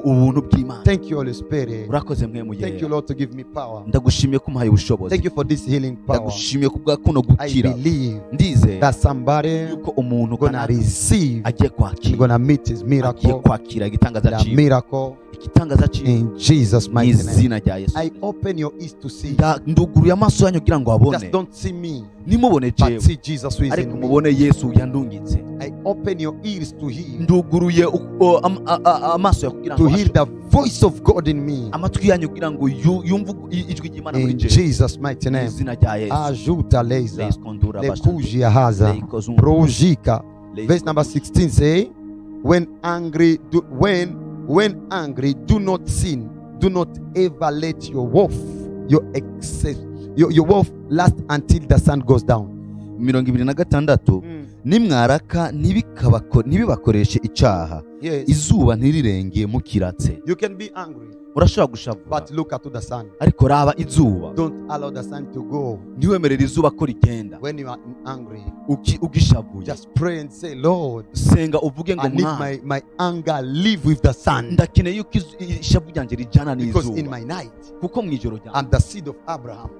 Speaker 2: ubuntu bw'Imana.
Speaker 1: Thank you, Holy Spirit.
Speaker 2: Urakoze mwe
Speaker 1: Thank you,
Speaker 2: muyera.
Speaker 1: Lord, to give me power.
Speaker 2: Ndagushimiye ko umuhaye ubushobozi.
Speaker 1: Thank you for this healing power.
Speaker 2: Ndagushimiye kubwa kuno
Speaker 1: I
Speaker 2: gukira.
Speaker 1: believe
Speaker 2: Ndizera
Speaker 1: that somebody
Speaker 2: yuko umuntu
Speaker 1: gonna
Speaker 2: kanaka
Speaker 1: receive
Speaker 2: agiye
Speaker 1: and
Speaker 2: kwakira,
Speaker 1: gonna meet his
Speaker 2: agiye
Speaker 1: miracle,
Speaker 2: kwakira igitangaza
Speaker 1: the
Speaker 2: ciwe,
Speaker 1: miracle
Speaker 2: igitangaza ciwe
Speaker 1: in Jesus'
Speaker 2: mu
Speaker 1: mighty name.
Speaker 2: izina rya Yesu.
Speaker 1: I open your ears to see.
Speaker 2: Nduguruye amaso yanyu kugira ngo abone.
Speaker 1: Just don't see me,
Speaker 2: Nimubone
Speaker 1: but
Speaker 2: jewe,
Speaker 1: see Jesus who is
Speaker 2: ariko
Speaker 1: in me.
Speaker 2: mubone Yesu yandungitse.
Speaker 1: I open your ears to hear,
Speaker 2: Nduguruye amaso yawe kugira
Speaker 1: to
Speaker 2: ngo
Speaker 1: hear the voice of God in me.
Speaker 2: amatwi yanyu kugira ngo yumve ijwi ry'Imana muri
Speaker 1: In
Speaker 2: jewe.
Speaker 1: Jesus' mighty
Speaker 2: Mu
Speaker 1: name.
Speaker 2: izina rya Yesu.
Speaker 1: Ajuta leza.
Speaker 2: Leiskondura bashandi.
Speaker 1: Lekujia haza.
Speaker 2: Leikozungu.
Speaker 1: Projika.
Speaker 2: Leisko-
Speaker 1: Verse number 16 say, when angry, do, when angry, do not sin. Do not ever let your wrath, your excess, your wrath last until the sun goes down.
Speaker 2: 26. Nimwaraka ntibibakoreshe icaha,
Speaker 1: Yes.
Speaker 2: izuba ntirirenge mukiratse.
Speaker 1: You can be angry,
Speaker 2: Urashobora gushavura,
Speaker 1: but look at the sun.
Speaker 2: ariko raba izuba.
Speaker 1: Don't allow the sun to go
Speaker 2: Ntiwemerere izuba ko rigenda.
Speaker 1: when you are angry.
Speaker 2: Ugishavuye,
Speaker 1: Just pray and say, Lord,
Speaker 2: senga uvuge ngo
Speaker 1: I need
Speaker 2: Mwana,
Speaker 1: my anger live with the sun.
Speaker 2: Ndakeneye yuko ishavu ryanjye rijyana
Speaker 1: Because in
Speaker 2: n'izuba.
Speaker 1: my night,
Speaker 2: Kuko mu ijoro ryanjye,
Speaker 1: I'm the seed of Abraham.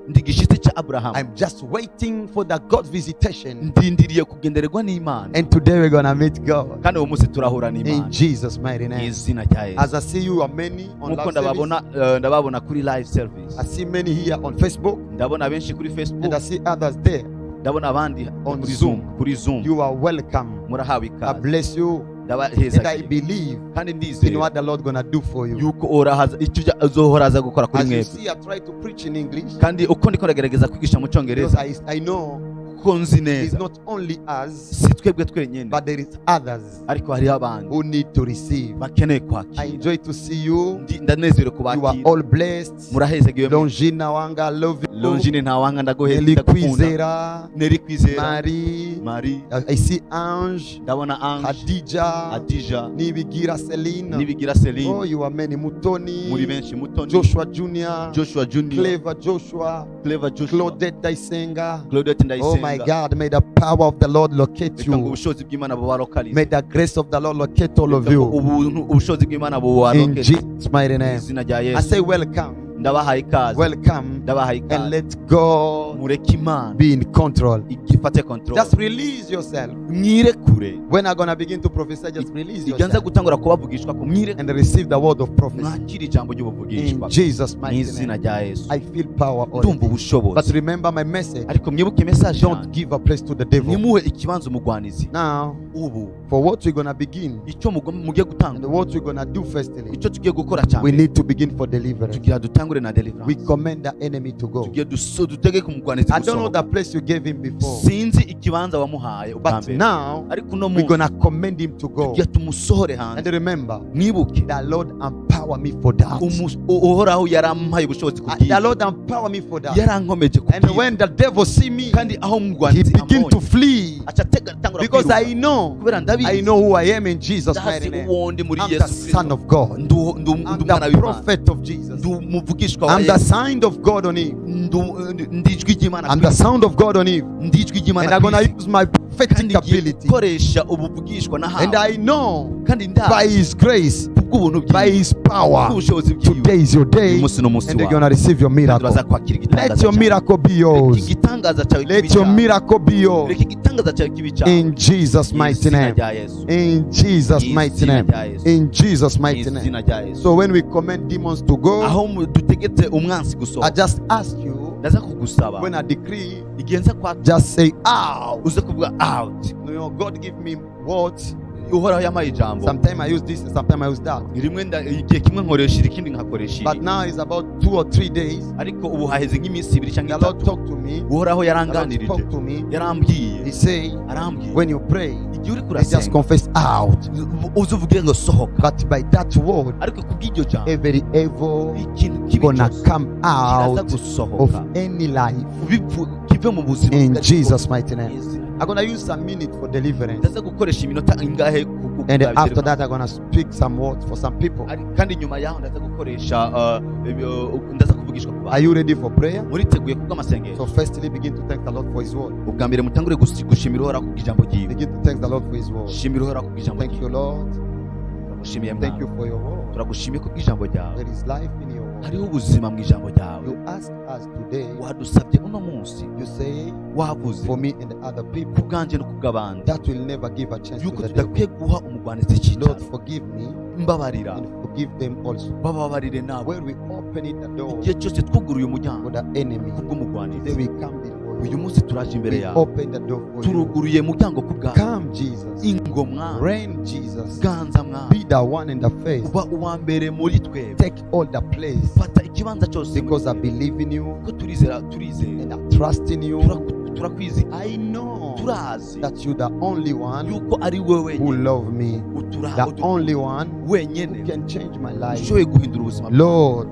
Speaker 2: Ndi gishitsi cya Aburahamu.
Speaker 1: I'm just waiting for the God visitation.
Speaker 2: Ndindiriye kugendererwa n'Imana.
Speaker 1: And today we're gonna meet God
Speaker 2: Kandi uwo munsi turahura
Speaker 1: in
Speaker 2: n'Imana
Speaker 1: Jesus' mighty
Speaker 2: mu
Speaker 1: name.
Speaker 2: izina rya Yesu.
Speaker 1: As I see you are many on
Speaker 2: Nkuko
Speaker 1: live service.
Speaker 2: ndababona, ndababona kuri live service.
Speaker 1: I see many here on Facebook,
Speaker 2: Ndabona benshi kuri
Speaker 1: and
Speaker 2: Facebook,
Speaker 1: I see others there
Speaker 2: ndabona abandi
Speaker 1: on
Speaker 2: kuri
Speaker 1: Zoom.
Speaker 2: Zoom, kuri Zoom.
Speaker 1: You are welcome.
Speaker 2: Murahawe
Speaker 1: I
Speaker 2: ikaze.
Speaker 1: bless you, and
Speaker 2: Ndabaheza.
Speaker 1: I believe
Speaker 2: Kandi
Speaker 1: in
Speaker 2: ndizera
Speaker 1: what the Lord gonna do for you.
Speaker 2: yuko orahaza icyo uzohora aza gukora kuri
Speaker 1: As you
Speaker 2: mwebwe.
Speaker 1: see, I try to preach in English
Speaker 2: Kandi uko ndiko ndagerageza kwigisha mu
Speaker 1: because
Speaker 2: cyongereza,
Speaker 1: I know
Speaker 2: kuko nzi
Speaker 1: it's
Speaker 2: neza
Speaker 1: not only us,
Speaker 2: si twebwe twenyine,
Speaker 1: but there is others
Speaker 2: ariko hariho abandi
Speaker 1: who need to receive.
Speaker 2: bakeneye
Speaker 1: I
Speaker 2: kwakira.
Speaker 1: enjoy to see you.
Speaker 2: Ndanezerewe
Speaker 1: You are
Speaker 2: kubakira.
Speaker 1: all blessed.
Speaker 2: Murahezegiwe.
Speaker 1: Longina Wanga, love you.
Speaker 2: Longine Ntawanga, ndaguheza,
Speaker 1: Nelly
Speaker 2: ndagukunda.
Speaker 1: Kwizera,
Speaker 2: Nelly Kwizera,
Speaker 1: Marie,
Speaker 2: Marie,
Speaker 1: I see Ange,
Speaker 2: ndabona Ange,
Speaker 1: Hadija,
Speaker 2: Hadija,
Speaker 1: Nibigira Celine.
Speaker 2: Nibigira Celine.
Speaker 1: Oh, you are many. Mutoni,
Speaker 2: Muri benshi, Mutoni,
Speaker 1: Joshua Jr.,
Speaker 2: Joshua Junior,
Speaker 1: Clever Joshua,
Speaker 2: Clever Joshua,
Speaker 1: Claudette Daisenga.
Speaker 2: Claudette
Speaker 1: Oh my
Speaker 2: Ndayisenga.
Speaker 1: God, may the power of the Lord locate
Speaker 2: Reka ngo
Speaker 1: you.
Speaker 2: ubushobozi bw'Imana bubarokalize.
Speaker 1: May the grace of the Lord locate all of
Speaker 2: Reka ngo
Speaker 1: you.
Speaker 2: ubuntu ubushobozi bw'Imana
Speaker 1: In
Speaker 2: bubarokere
Speaker 1: Jesus' mighty
Speaker 2: mu
Speaker 1: name.
Speaker 2: izina rya
Speaker 1: I
Speaker 2: Yesu.
Speaker 1: say welcome.
Speaker 2: Ndabahaye ikaze.
Speaker 1: Welcome.
Speaker 2: Ndabahaye
Speaker 1: And
Speaker 2: ikaze.
Speaker 1: let God
Speaker 2: Mureke Imana
Speaker 1: be in control.
Speaker 2: igifate control.
Speaker 1: Just release yourself.
Speaker 2: Mwirekure.
Speaker 1: When I'm gonna begin to prophesy, just release
Speaker 2: Igihe nza
Speaker 1: yourself
Speaker 2: gutangura kubavugishwa ko mwirekure,
Speaker 1: and receive the word of prophecy.
Speaker 2: mwakire ijambo
Speaker 1: In
Speaker 2: ry'ubuvugishwa
Speaker 1: Jesus'
Speaker 2: mu
Speaker 1: mighty
Speaker 2: izina
Speaker 1: name.
Speaker 2: rya Yesu.
Speaker 1: I feel power
Speaker 2: Ndumva
Speaker 1: already. But
Speaker 2: ubushobozi.
Speaker 1: remember my message.
Speaker 2: Ariko mwibuke message
Speaker 1: Don't
Speaker 2: yanjye.
Speaker 1: give a place to the devil.
Speaker 2: Ntimuhe ikibanza umugwanizi.
Speaker 1: Now,
Speaker 2: Ubu
Speaker 1: for what we're gonna begin
Speaker 2: icyo mugiye
Speaker 1: and
Speaker 2: gutanga,
Speaker 1: what we're gonna do firstly,
Speaker 2: icyo tugiye gukora cya
Speaker 1: we
Speaker 2: mbere,
Speaker 1: need to begin for deliverance.
Speaker 2: tugira dutangure na
Speaker 1: We
Speaker 2: deliverance.
Speaker 1: command the enemy to go.
Speaker 2: Tugiye dutegeke umugwanizi
Speaker 1: I don't know
Speaker 2: gusohoka.
Speaker 1: the place you gave him before,
Speaker 2: Sinzi ikibanza wamuhaye ubwa
Speaker 1: but
Speaker 2: mbere,
Speaker 1: now
Speaker 2: ariko uno
Speaker 1: we're
Speaker 2: munsi
Speaker 1: gonna command him to go.
Speaker 2: tugiye tumusohore
Speaker 1: And
Speaker 2: hanze.
Speaker 1: remember,
Speaker 2: Mwibuke,
Speaker 1: the Lord empower me for that.
Speaker 2: Uhoraho yarampaye ubushobozi
Speaker 1: The
Speaker 2: kubw'ibyo.
Speaker 1: Lord empower me for that.
Speaker 2: Yarankomeje
Speaker 1: And
Speaker 2: kubw'ibyo.
Speaker 1: when the devil see me,
Speaker 2: Kandi aho
Speaker 1: he
Speaker 2: umugwanizi
Speaker 1: begin to
Speaker 2: ambonye,
Speaker 1: flee
Speaker 2: aca atangura
Speaker 1: because
Speaker 2: kwiruka.
Speaker 1: I know,
Speaker 2: Kubera ndabizi,
Speaker 1: I know who I am in Jesus'
Speaker 2: ndazi
Speaker 1: mighty name.
Speaker 2: uwo ndi muri
Speaker 1: I'm the
Speaker 2: Yesu
Speaker 1: Son
Speaker 2: Kristo.
Speaker 1: of God.
Speaker 2: Ndu
Speaker 1: I'm
Speaker 2: umwana
Speaker 1: the
Speaker 2: w'Imana.
Speaker 1: prophet of Jesus.
Speaker 2: Ndi umuvugishwa wa
Speaker 1: I'm the
Speaker 2: Yesu.
Speaker 1: sign of God on him.
Speaker 2: Ndi ijwi ry'Imana
Speaker 1: I'm
Speaker 2: ku
Speaker 1: the
Speaker 2: isi.
Speaker 1: sound of God on him.
Speaker 2: Ndi ijwi ry'Imana
Speaker 1: And I'm
Speaker 2: ku
Speaker 1: gonna
Speaker 2: isi.
Speaker 1: use my prophetic
Speaker 2: Kandi ngiye
Speaker 1: ability.
Speaker 2: gukoresha ubuvugishwa
Speaker 1: And
Speaker 2: nahawe.
Speaker 1: I know
Speaker 2: Kandi
Speaker 1: by
Speaker 2: ndazi
Speaker 1: his grace,
Speaker 2: kubw'ubuntu
Speaker 1: by
Speaker 2: bwiwe,
Speaker 1: his power,
Speaker 2: kubw'ubushobozi bwiwe,
Speaker 1: today is your
Speaker 2: uyu
Speaker 1: day,
Speaker 2: munsi ni umunsi
Speaker 1: and you're
Speaker 2: wawe.
Speaker 1: gonna receive your
Speaker 2: Kandi
Speaker 1: miracle.
Speaker 2: uraza kwakira
Speaker 1: Let
Speaker 2: igitangaza
Speaker 1: your
Speaker 2: cyawe.
Speaker 1: miracle be
Speaker 2: Reka
Speaker 1: yours.
Speaker 2: igitangaza cyawe kibe
Speaker 1: Let your
Speaker 2: icyawe.
Speaker 1: miracle be yours.
Speaker 2: Reka igitangaza cyawe kibe icyawe.
Speaker 1: In Jesus'
Speaker 2: Mu
Speaker 1: mighty
Speaker 2: izina
Speaker 1: name.
Speaker 2: rya Yesu.
Speaker 1: In Jesus'
Speaker 2: Mu
Speaker 1: mighty
Speaker 2: izina
Speaker 1: name.
Speaker 2: rya Yesu.
Speaker 1: In Jesus'
Speaker 2: Mu
Speaker 1: mighty name.
Speaker 2: izina rya Yesu.
Speaker 1: So when we command demons to go,
Speaker 2: Aho dutegetse umwansi
Speaker 1: I
Speaker 2: gusohoka,
Speaker 1: just ask you,
Speaker 2: ndaza kugusaba
Speaker 1: when I decree,
Speaker 2: igihe nza kwa
Speaker 1: just say out.
Speaker 2: uze kuvuga out.
Speaker 1: You know, God give me words.
Speaker 2: Uhoraho yampaye ijambo.
Speaker 1: Sometimes I use this and sometimes I use that.
Speaker 2: Rimwe igihe kimwe nkoresha iri, ikindi nkakoresha
Speaker 1: But
Speaker 2: iri.
Speaker 1: now it's about 2 or 3 days.
Speaker 2: Ariko ubu haheze nk'iminsi ibiri cyangwa
Speaker 1: The Lord
Speaker 2: itatu.
Speaker 1: talked to me.
Speaker 2: Uhoraho
Speaker 1: The Lord
Speaker 2: yaranganirije,
Speaker 1: spoke to me.
Speaker 2: yarambwiye,
Speaker 1: He said,
Speaker 2: arambwiye,
Speaker 1: when you pray,
Speaker 2: igihe uri
Speaker 1: they just
Speaker 2: kurasenga,
Speaker 1: confess out.
Speaker 2: uze uvuge ngo sohoka.
Speaker 1: But by that word,
Speaker 2: Ariko kubw'iryo jambo,
Speaker 1: every evil
Speaker 2: ikintu kibi
Speaker 1: gonna
Speaker 2: cyose
Speaker 1: come
Speaker 2: kiraza
Speaker 1: out of
Speaker 2: gusohoka,
Speaker 1: any life
Speaker 2: kive mu buzima
Speaker 1: in
Speaker 2: bwari
Speaker 1: Jesus' mighty
Speaker 2: bwo.
Speaker 1: name. I'm gonna use some minute for deliverance.
Speaker 2: Ndaza gukoresha iminota ingahe
Speaker 1: And
Speaker 2: ku-
Speaker 1: after that, I'm gonna speak some words for some people.
Speaker 2: Kandi nyuma yaho ndaza gukoresha ndaza kuvugishwa ku
Speaker 1: Are
Speaker 2: bantu.
Speaker 1: you ready for prayer?
Speaker 2: Muriteguye kubw'amasengesho?
Speaker 1: So, firstly, begin to thank the Lord for His word.
Speaker 2: Ubwa mbere mutangure gushimira Uhoraho kubw'ijambo ryiwe.
Speaker 1: Begin to thank the Lord for His word.
Speaker 2: Shimira Uhoraho kubw'ijambo
Speaker 1: Thank
Speaker 2: ryiwe.
Speaker 1: you, Lord.
Speaker 2: Turagushimiye
Speaker 1: Thank
Speaker 2: Mwami.
Speaker 1: you for your word.
Speaker 2: Turagushimiye kubw'ijambo ryawe.
Speaker 1: There is life in your word.
Speaker 2: Hariho ubuzima mu ijambo ryawe.
Speaker 1: You ask us today,
Speaker 2: Wadusabye uno munsi,
Speaker 1: you say,
Speaker 2: wavuze
Speaker 1: for me and other people,
Speaker 2: ku bwanjye no kubw'abandi,
Speaker 1: that will never give a chance to
Speaker 2: yuko
Speaker 1: the devil.
Speaker 2: tudakwiye guha umugwanizi icyicaro.
Speaker 1: Lord, forgive me
Speaker 2: Mbabarira,
Speaker 1: and forgive them also.
Speaker 2: bababarire nabo.
Speaker 1: When we open it the door
Speaker 2: Igihe cyose twuguruye umuryango
Speaker 1: for the enemy,
Speaker 2: kubw'umugwanizi,
Speaker 1: today we come before
Speaker 2: uyu
Speaker 1: you.
Speaker 2: munsi turaje imbere
Speaker 1: We
Speaker 2: yawe,
Speaker 1: open the door for you.
Speaker 2: turuguruye umuryango ku bwawe.
Speaker 1: Come, Jesus.
Speaker 2: Ingomwa,
Speaker 1: Reign, Jesus.
Speaker 2: ganza mwa,
Speaker 1: Be the one in the face.
Speaker 2: uba uwa mbere muri twebwe.
Speaker 1: Take all the place
Speaker 2: Fata ikibanza cyose muri
Speaker 1: because I
Speaker 2: twebwe.
Speaker 1: believe in you
Speaker 2: Kuko turizera, turizera,
Speaker 1: and I trust in you.
Speaker 2: Turakwizigira,
Speaker 1: I know
Speaker 2: turazi
Speaker 1: that you're the only one
Speaker 2: yuko ari wowe
Speaker 1: who
Speaker 2: wenyine
Speaker 1: love me, the only one who
Speaker 2: wenyine
Speaker 1: can change my life.
Speaker 2: ushoboye guhindura ubuzima bwawe.
Speaker 1: Lord,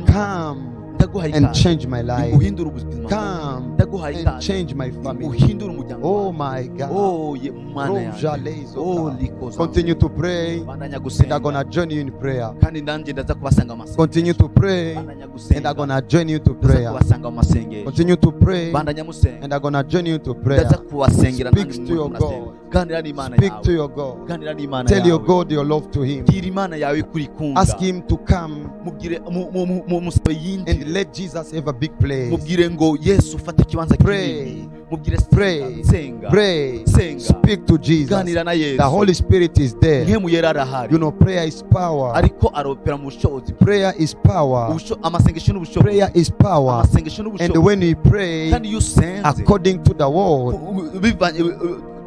Speaker 1: come
Speaker 2: Ndaguhaye
Speaker 1: and
Speaker 2: ikaze
Speaker 1: change my life.
Speaker 2: uhindure ubuzima bwawe.
Speaker 1: Come
Speaker 2: Ndaguhaye
Speaker 1: and
Speaker 2: ikaze
Speaker 1: change my family.
Speaker 2: uhindure umuryango
Speaker 1: Oh
Speaker 2: wawe.
Speaker 1: my God.
Speaker 2: Oh ye mana yanjye, oh likoza.
Speaker 1: Continue to pray,
Speaker 2: Bandanya
Speaker 1: and I'm
Speaker 2: gusenga,
Speaker 1: gonna join you in prayer.
Speaker 2: kandi nanjye ndaza kubasanga mu masengesho.
Speaker 1: Continue to pray,
Speaker 2: Bandanya
Speaker 1: and
Speaker 2: gusenga,
Speaker 1: I'm gonna join you to
Speaker 2: ndaza
Speaker 1: prayer.
Speaker 2: kubasanga mu masengesho.
Speaker 1: Continue to pray,
Speaker 2: Bandanya musenga,
Speaker 1: and I'm gonna join you to prayer.
Speaker 2: ndaza kubasengera
Speaker 1: Speak
Speaker 2: nanjye
Speaker 1: to your
Speaker 2: murasenga.
Speaker 1: God.
Speaker 2: Ganira n'Imana
Speaker 1: Speak to
Speaker 2: yawe,
Speaker 1: your God.
Speaker 2: ganira n'Imana
Speaker 1: Tell your
Speaker 2: yawe.
Speaker 1: God your love to Him.
Speaker 2: Bwira Imana yawe kuri ikunda.
Speaker 1: Ask Him to come
Speaker 2: Mubwire musabe
Speaker 1: and
Speaker 2: yinjire.
Speaker 1: let Jesus have a big place.
Speaker 2: Mubwire ngo Yesu ufate ikibanza
Speaker 1: Pray.
Speaker 2: kinini. Mubwire
Speaker 1: Pray.
Speaker 2: senga,
Speaker 1: Pray.
Speaker 2: senga,
Speaker 1: Speak to Jesus.
Speaker 2: ganira na
Speaker 1: The
Speaker 2: Yesu.
Speaker 1: Holy Spirit is there.
Speaker 2: Nkemu yera arahari.
Speaker 1: You know, prayer is power.
Speaker 2: Ariko aropera mu bushobozi.
Speaker 1: Prayer is power.
Speaker 2: Amasengesho n'ubushobozi.
Speaker 1: Prayer is power.
Speaker 2: Amasengesho
Speaker 1: And
Speaker 2: n'ubushobozi.
Speaker 1: when we pray
Speaker 2: Kandi iyo usenze
Speaker 1: according to the word,
Speaker 2: bivanye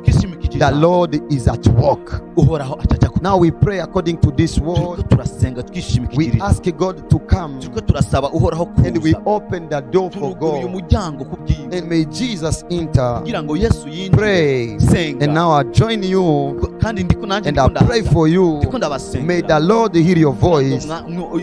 Speaker 2: twishimikije
Speaker 1: the
Speaker 2: ijambo,
Speaker 1: Lord is at work.
Speaker 2: Uhoraho acaca ku.
Speaker 1: Now we pray according to this
Speaker 2: Turiko
Speaker 1: word.
Speaker 2: turasenga twishimikije
Speaker 1: We
Speaker 2: iri jambo.
Speaker 1: ask God to come
Speaker 2: Turiko turasaba Uhoraho
Speaker 1: and we
Speaker 2: kuza.
Speaker 1: open the door for
Speaker 2: Turuguruye
Speaker 1: God.
Speaker 2: umuryango kubwiwe
Speaker 1: And may Jesus enter.
Speaker 2: kugira ngo Yesu yinjire.
Speaker 1: Pray.
Speaker 2: Senga.
Speaker 1: And now I join you
Speaker 2: Kandi ndiko nanjye
Speaker 1: and I
Speaker 2: ndiko
Speaker 1: pray
Speaker 2: ndaza.
Speaker 1: for you.
Speaker 2: Ndiko ndabasengera.
Speaker 1: May the Lord hear your voice.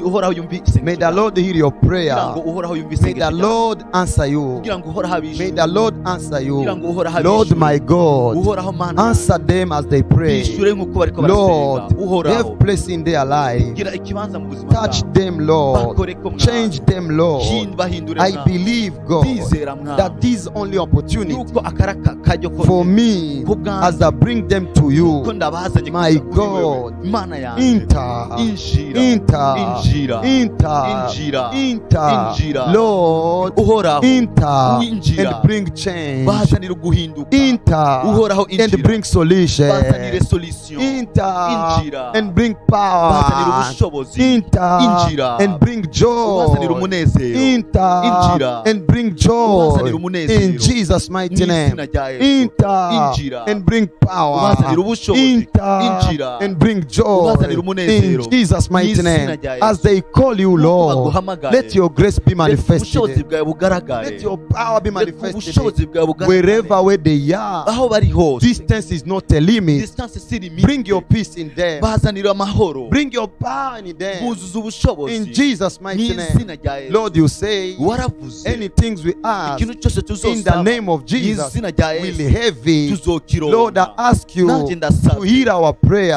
Speaker 2: Uhoraho yumve isengesho
Speaker 1: May the
Speaker 2: ryawe.
Speaker 1: Lord hear your prayer.
Speaker 2: Kugira ngo Uhoraho yumve
Speaker 1: May
Speaker 2: isengesho
Speaker 1: the
Speaker 2: ryawe.
Speaker 1: Lord answer you.
Speaker 2: Kugira ngo Uhoraho
Speaker 1: May
Speaker 2: abishure.
Speaker 1: the Lord answer
Speaker 2: Kugira
Speaker 1: you.
Speaker 2: ngo Uhoraho
Speaker 1: Lord
Speaker 2: abishure.
Speaker 1: my God,
Speaker 2: Uhoraho Mana,
Speaker 1: answer them as they pray.
Speaker 2: bishure nk'uko bariko
Speaker 1: Lord,
Speaker 2: barasenga. Uhoraho,
Speaker 1: have place in their life.
Speaker 2: gira ikibanza mu buzima
Speaker 1: Touch
Speaker 2: bwabo.
Speaker 1: them, Lord.
Speaker 2: Bakoreko Mwami.
Speaker 1: Change them, Lord.
Speaker 2: Bahindure
Speaker 1: I
Speaker 2: Mwami.
Speaker 1: believe, God,
Speaker 2: Ndizera Mwami
Speaker 1: that this only opportunity
Speaker 2: yuko akaraka kajyo
Speaker 1: for
Speaker 2: konyene
Speaker 1: me
Speaker 2: ku bwanjye
Speaker 1: as I bring them to
Speaker 2: ko
Speaker 1: you,
Speaker 2: Ndabazanye
Speaker 1: My
Speaker 2: kuza kuri wewe.
Speaker 1: God.
Speaker 2: Imana yanjye,
Speaker 1: Enter.
Speaker 2: injira,
Speaker 1: Enter.
Speaker 2: injira,
Speaker 1: Enter.
Speaker 2: injira,
Speaker 1: Enter.
Speaker 2: injira.
Speaker 1: Lord,
Speaker 2: Uhoraho,
Speaker 1: enter
Speaker 2: winjira.
Speaker 1: and bring change.
Speaker 2: Bazanira uguhinduka.
Speaker 1: Enter
Speaker 2: Uhoraho,
Speaker 1: and
Speaker 2: injira,
Speaker 1: bring solution.
Speaker 2: bazanire solution.
Speaker 1: Enter
Speaker 2: Injira.
Speaker 1: and bring
Speaker 2: Bazanire
Speaker 1: power.
Speaker 2: ubushobozi.
Speaker 1: Enter
Speaker 2: Injira.
Speaker 1: and bring
Speaker 2: Ubazanire
Speaker 1: joy.
Speaker 2: umunezero.
Speaker 1: Enter
Speaker 2: Injira.
Speaker 1: and bring joy.
Speaker 2: Ubazanire umunezero.
Speaker 1: In Jesus' mighty name.
Speaker 2: Mw'izina rya Yesu.
Speaker 1: Enter
Speaker 2: Injira.
Speaker 1: and bring power.
Speaker 2: Ubazanire ubushobozi.
Speaker 1: Enter
Speaker 2: Injira.
Speaker 1: and bring joy.
Speaker 2: Ubazanire umunezero.
Speaker 1: In Jesus' mighty
Speaker 2: Mw'izina
Speaker 1: name.
Speaker 2: rya Yesu.
Speaker 1: As they call you,
Speaker 2: Nk'uko
Speaker 1: Lord,
Speaker 2: baguhamagaye,
Speaker 1: let your grace be
Speaker 2: reka
Speaker 1: manifested.
Speaker 2: ubushobozi bwawe bugaragare.
Speaker 1: Let your power be
Speaker 2: Reka
Speaker 1: manifested.
Speaker 2: ubushobozi bwawe bugaragare.
Speaker 1: Wherever where they are,
Speaker 2: Aho bari hose,
Speaker 1: distance is not a limit.
Speaker 2: distance si limite.
Speaker 1: Bring your peace in them.
Speaker 2: Bazanira amahoro.
Speaker 1: Bring your power in them.
Speaker 2: Buzuza ubushobozi.
Speaker 1: In Jesus' mighty name.
Speaker 2: Mw'izina rya Yesu.
Speaker 1: Lord, you say
Speaker 2: Waravuze,
Speaker 1: anything we ask
Speaker 2: ikintu cyose
Speaker 1: in the
Speaker 2: tuzosaba
Speaker 1: name of Jesus
Speaker 2: mw'izina rya
Speaker 1: will
Speaker 2: Yesu,
Speaker 1: have it.
Speaker 2: tuzokironka.
Speaker 1: Lord, I ask you
Speaker 2: Nanjye
Speaker 1: to
Speaker 2: ndasabye
Speaker 1: hear our prayer